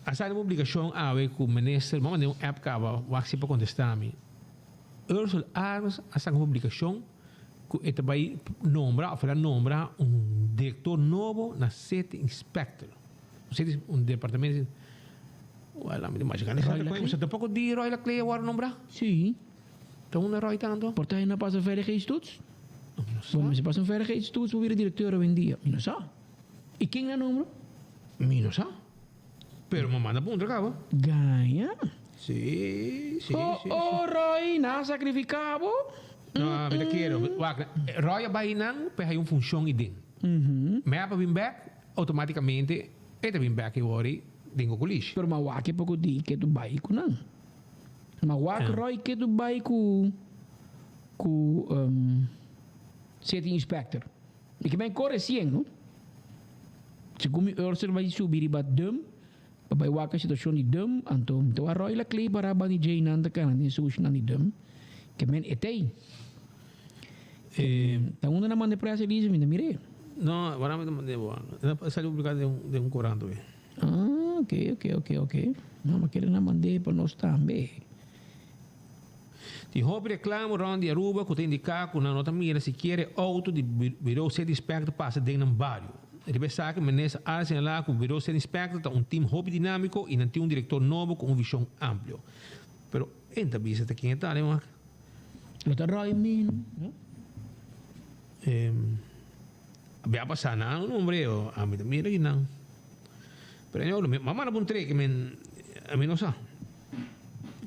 a sali un publicacion awe cu minister, bo a manda un app caba, wak si pa contesta mi. Ursel Arends a saca un publicacion cu e ta bay nombra of el a nombra un director nobo na City Inspector. Un City, un departamento, well, ami ta masha gana Roy Laclay? Bo sa tampoco di Roy Laclay a worde nombra? Si. Ta unda Roy ta anto? Por ta e na pasa veiligheidstoets? Bo mester pasa un veiligheidstoets pa bira directeur awendia. Mi no sa. I ken a nombra? Mi no sa. Pero mi manda puntra caba. Gaña. Si, si, Oh, si, oh, si. Roy, nan a sacrifica bo. No, mi ta kere. Wak, Roy a bay nan p'e hay un funcion i den. Mi a pa bin bek, automaticamente e ta bin bek e wori den Cocoliche. Pero ma wak e poco di ke tu bay cu nan. Ma wak Roy ke tu bay cu, cu City Inspector. Mi ke ben kore sien no. Segun mi Urser bai subi riba dum pa bai wak e situacion di dum anto mi ta wak Roy Laclay para bani djey nan ta cana den sushinan di dum ke men etey. Ta unda nan manda e press release mi ta mir'e. No, wara mi ta manda bo. A sali publica den un corant hoy. Ah, ok, ok, ok, ok. No, ma kere nan mand'e pa nos tambe. Tin hopi reclamo rond di Aruba cu ta indica cu nan no ta mira sikiera e auto di Bureau City Inspector pasa den nan bario. Riba esaki Minister a señala cu Bureau City Inspector ta un team hopi dinamico y nan tin un director nobo cu un vision amplio. Pero en ta bisa ta ken e ta den wak. Lo ta Roy Mino, no? Bia pasa nan un hombre o ami ta mira ki nan. Pero anyway, mi mama na pun trek men ami no sa.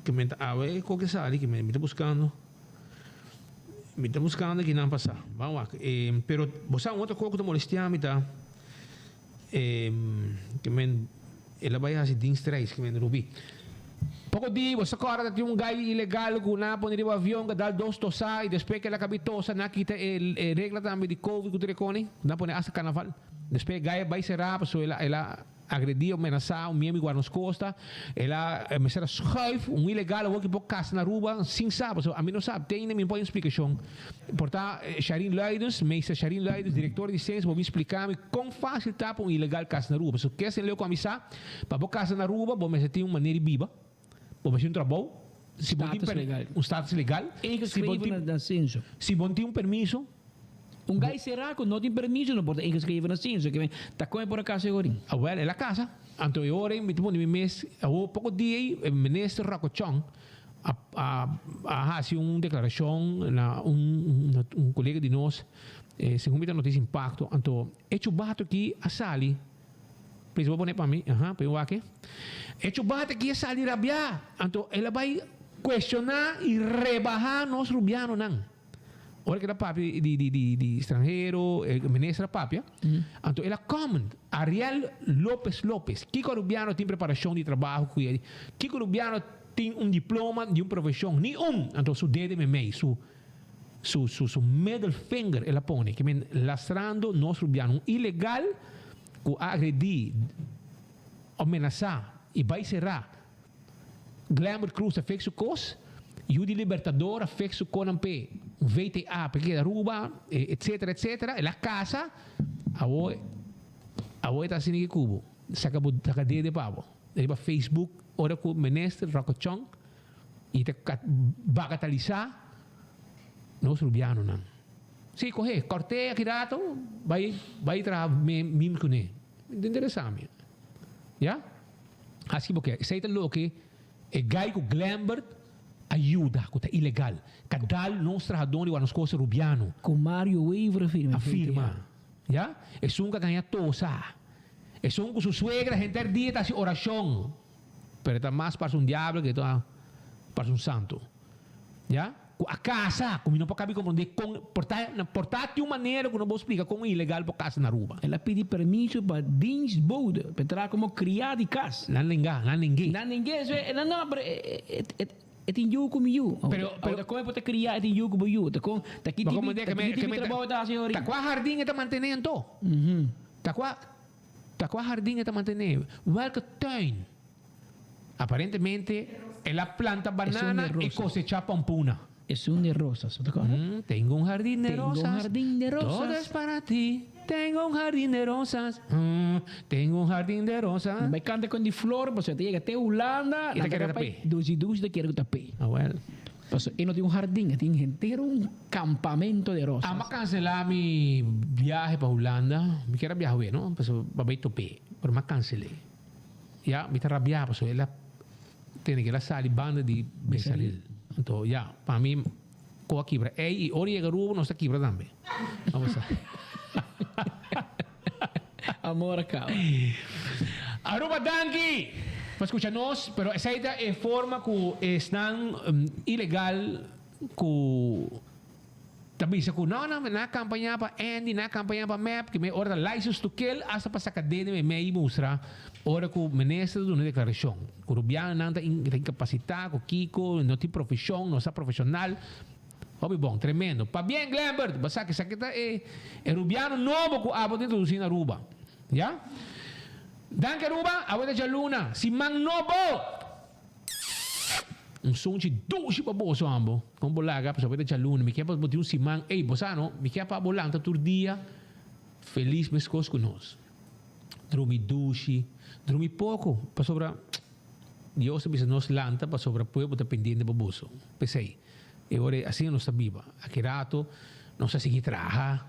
Ke men ta awe koke sali ke men mi ta buskando. Mi ta buskando ki nan pasa. Ban wak. Pero bo sa un otro kos ku ta molestia mi ta ke men el a bai hasi dienstreis ke men Ruby. Poko di bo sa kòrda ta tin un gai ilegal ku nan a pone riba avion ku a dal dos tosa i despues ke el a kabi tosa nan a kita e regla tambe di covid ku tur e koni nan a pone asta karnaval. Despues e gai a bai será pasobra el a el a agredí o menasá un miembro di Guarda Nos Costa. El a mester a schuif un ilegal awor ki por kasa na Aruba sin sa pasobra ami no sa te ainda mi no por hay un splikashon. Por ta Sharin Luidens, meester Sharin Luidens, direktor di Censo bo bin splika mi kon fásil ta pa un ilegal kasa na Aruba pasobra kesen leu ku ami sa Pa bo casa na Aruba bo mester tin un manera di biba, bo mester tin un trabou, si bo tin Status legal. un status legal, si bo Ingeschreven tin na censo. si bo tin un permiso. Un gai sera cu no tin permiso no por ta ingeschreven na censo, ke men ta con e por a casa e orin? Awel, el a casa. Anto e ora ei mi ta pone mi mes, awor poco dia ei e minister Rocco Chong a a a haci un declaracion na un un colega di nos, segun mi ta noticia impacto, anto e chubato aki a sali. Please bo pone pa mi, aha, pa mi wak e. E chubata aki a sali rabiá, anto el a bai cuestioná i rebahá nos rubianonan. Ora ku el a papia di di di di stranhero, e minister a papia, anto el a comment, Ariel Lopez Lopez, kiko rubiano tin preparacion di trabaho ku e, kiko rubiano tin un diploma di un profesion, ni un! Anto su dede meimei, su su su su middle finger el a pone, ke men lastrando nos rubiano, un ilegal ku a agredí o menasá i bai será Glenbert Cruz a fek su kos, yu di Libertador a fek su konan p'e un VTA p'e keda Aruba, etcetera etcetera, el a kasa, awo awo e ta asina ki ku bo, saka bo saka dede pa bo riba Facebook ora ku Minister Rocco Chong i ta bagatalisá nos rubianonan. Si, kohe, kòrt'é aki rato, bai bai traha mim kuné. Mi ta interesá mi. Ya? Hasi bo ke. Esei ta loke e gai ku Glenbert a yuda, ku ta ilegal. Ka dal nos trahadó di wak nos kos Rubiano. Ku Mario Wever a firma. A firma. Ya? Esun ku a gaña tosa. Esun ku su suegra henter dia ta hasi orashon. Pero e ta mas parse un diablo ke ta parse un santo. Ya? Ku a kasa, ku mi no por kabi komprondé kon, por ta, por ta tin un manera ku no por splika kon ilegal por kasa na Aruba. El a pidi permiso pa dienstbode pa e traha komo kriá di kas. Nan nengá, nan neng'é. Nan neng'é, so e, no, pero e, e, e, e tin yu ku mi yu. Pero, pero. Ta kon e por ta kriá, e tin yu ku bo yu. Ta kon, ta ki Bo tipo, komprondé ta ke me, ki ke tipo me ta, trabou e ta hasi ta ori? kua hardin e ta mantené anto? Ta kua, ta kua hardin e ta mantené? Welke tuin? Aparentemente el a planta banana y cosecha pampuna. Esun de rosas, bo ta corda? Mm, tengo un jardín de Tengo un rosas. jardín de rosas. Todo es para ti. Tengo un jardín de rosas. Mm, tengo un jardín de rosas. Bai canta con di flor, pasobra ta yega te Hulanda, Y ta nan kere ta tap'é. Dushi dushi ta kere ku tap'é. Ah, wel. Pasobra e no tin un jardín, e tin henter un campamento de rosas. Amo a cancela mi biahe pa Hulanda. Mi kier a biaha awe, no? Pasobra pa bai top'é. Pero mi a cancel'é. Ya, mi ta rabiá pasobra el a tene ke el a sali banda di Besaril. Anto, ya, pa mi ko a kibra ei i ora yega Aruba nos ta kibra tambe. Vamos a. Amor a kaba. Aruba danki pa skucha nos, pero esei ta e forma ku esnan ilegal ku Ta bisa ku no, no, nan a kampañá pa Andy, nan a kampañá pa mep, ki me ora ta license to kill hasta pa saka dede me mei mustra ora ku minister ta duna deklarashon ku rubianonan ta inkapasitá ku kiko, no tin profeshon, no sa profeshonal. Hopi bon, tremendo. Pabien Glenbert, bo sa esaki ta e rubiano nobo ku abo ta introdusí na Aruba. Ya. Danki Aruba, awe ta djaluna, siman nobo! Un sunchi dushi pa boso ambo. Kon bo laga pasobra ta djaluna. Mi ke pa bo tin un siman. Ey, bo sa no, mi ke pa bo lanta tur dia felis meskos ku nos. Drumi dushi, drumi poko, pasobra Dios ta bisa nos lanta pasobra pueblo ta pendiente pa boso. P'esei, e ora ei asina nos ta biba. Aki rato nos ta sigui traha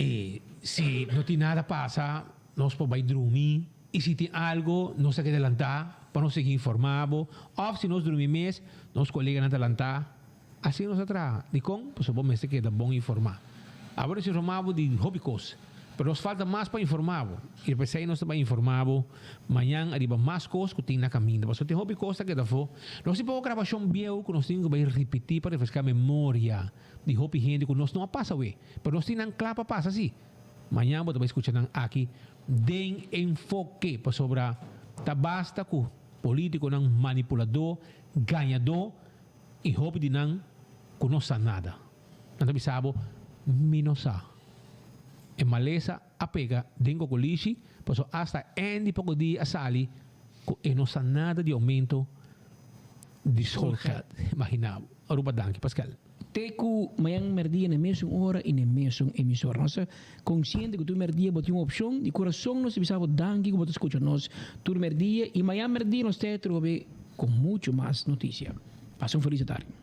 i si no tin nada pasa nos por bai drumi. I si tin algo, nos ta keda lantá pa nos sigui informá bo. Òf si nos drumi mes, nos koleganan ta lantá. Asina nos ta traha. Dikon? Pasobra bo mester keda bon informá. Abo nos informá bo di hopi kos, pero nos falta mas pa informá bo. I p'esei nos ta bai informá bo mañan ariba mas kos ku tin na kaminda. Pasobra tin hopi kos ta keda afó. Nos tin poko grabashon bieu ku nos tin ku bai ripití pa refreská memoria di hopi hende ku nos no a pasa awe. Pero nos tin nan kla pa pasa sí. Mañan bo ta bai skucha nan aki den Enfoke pasobra ta basta ku politikonan manipuladó, gañadó i hopi di nan ku no sa nada. Nan ta bisa bo, Mi no sa. E malesa a pega den kokolishi pasobra asta Andy poko dia a sali ku e no sa nada di oumento di schoolgeld. Imagina bo. Aruba danki Pascal. Te ku mañan merdia na e mesun ora i na e mesun emisora. Nos ta konsiente ku tur merdia bo tin un opshon. Di kurason nos ta bisa bo danki ku bo ta skucha nos tur merdia i mañan merdia nos ta atrobe ku muchu mas notisia. Pasa un felis atardi.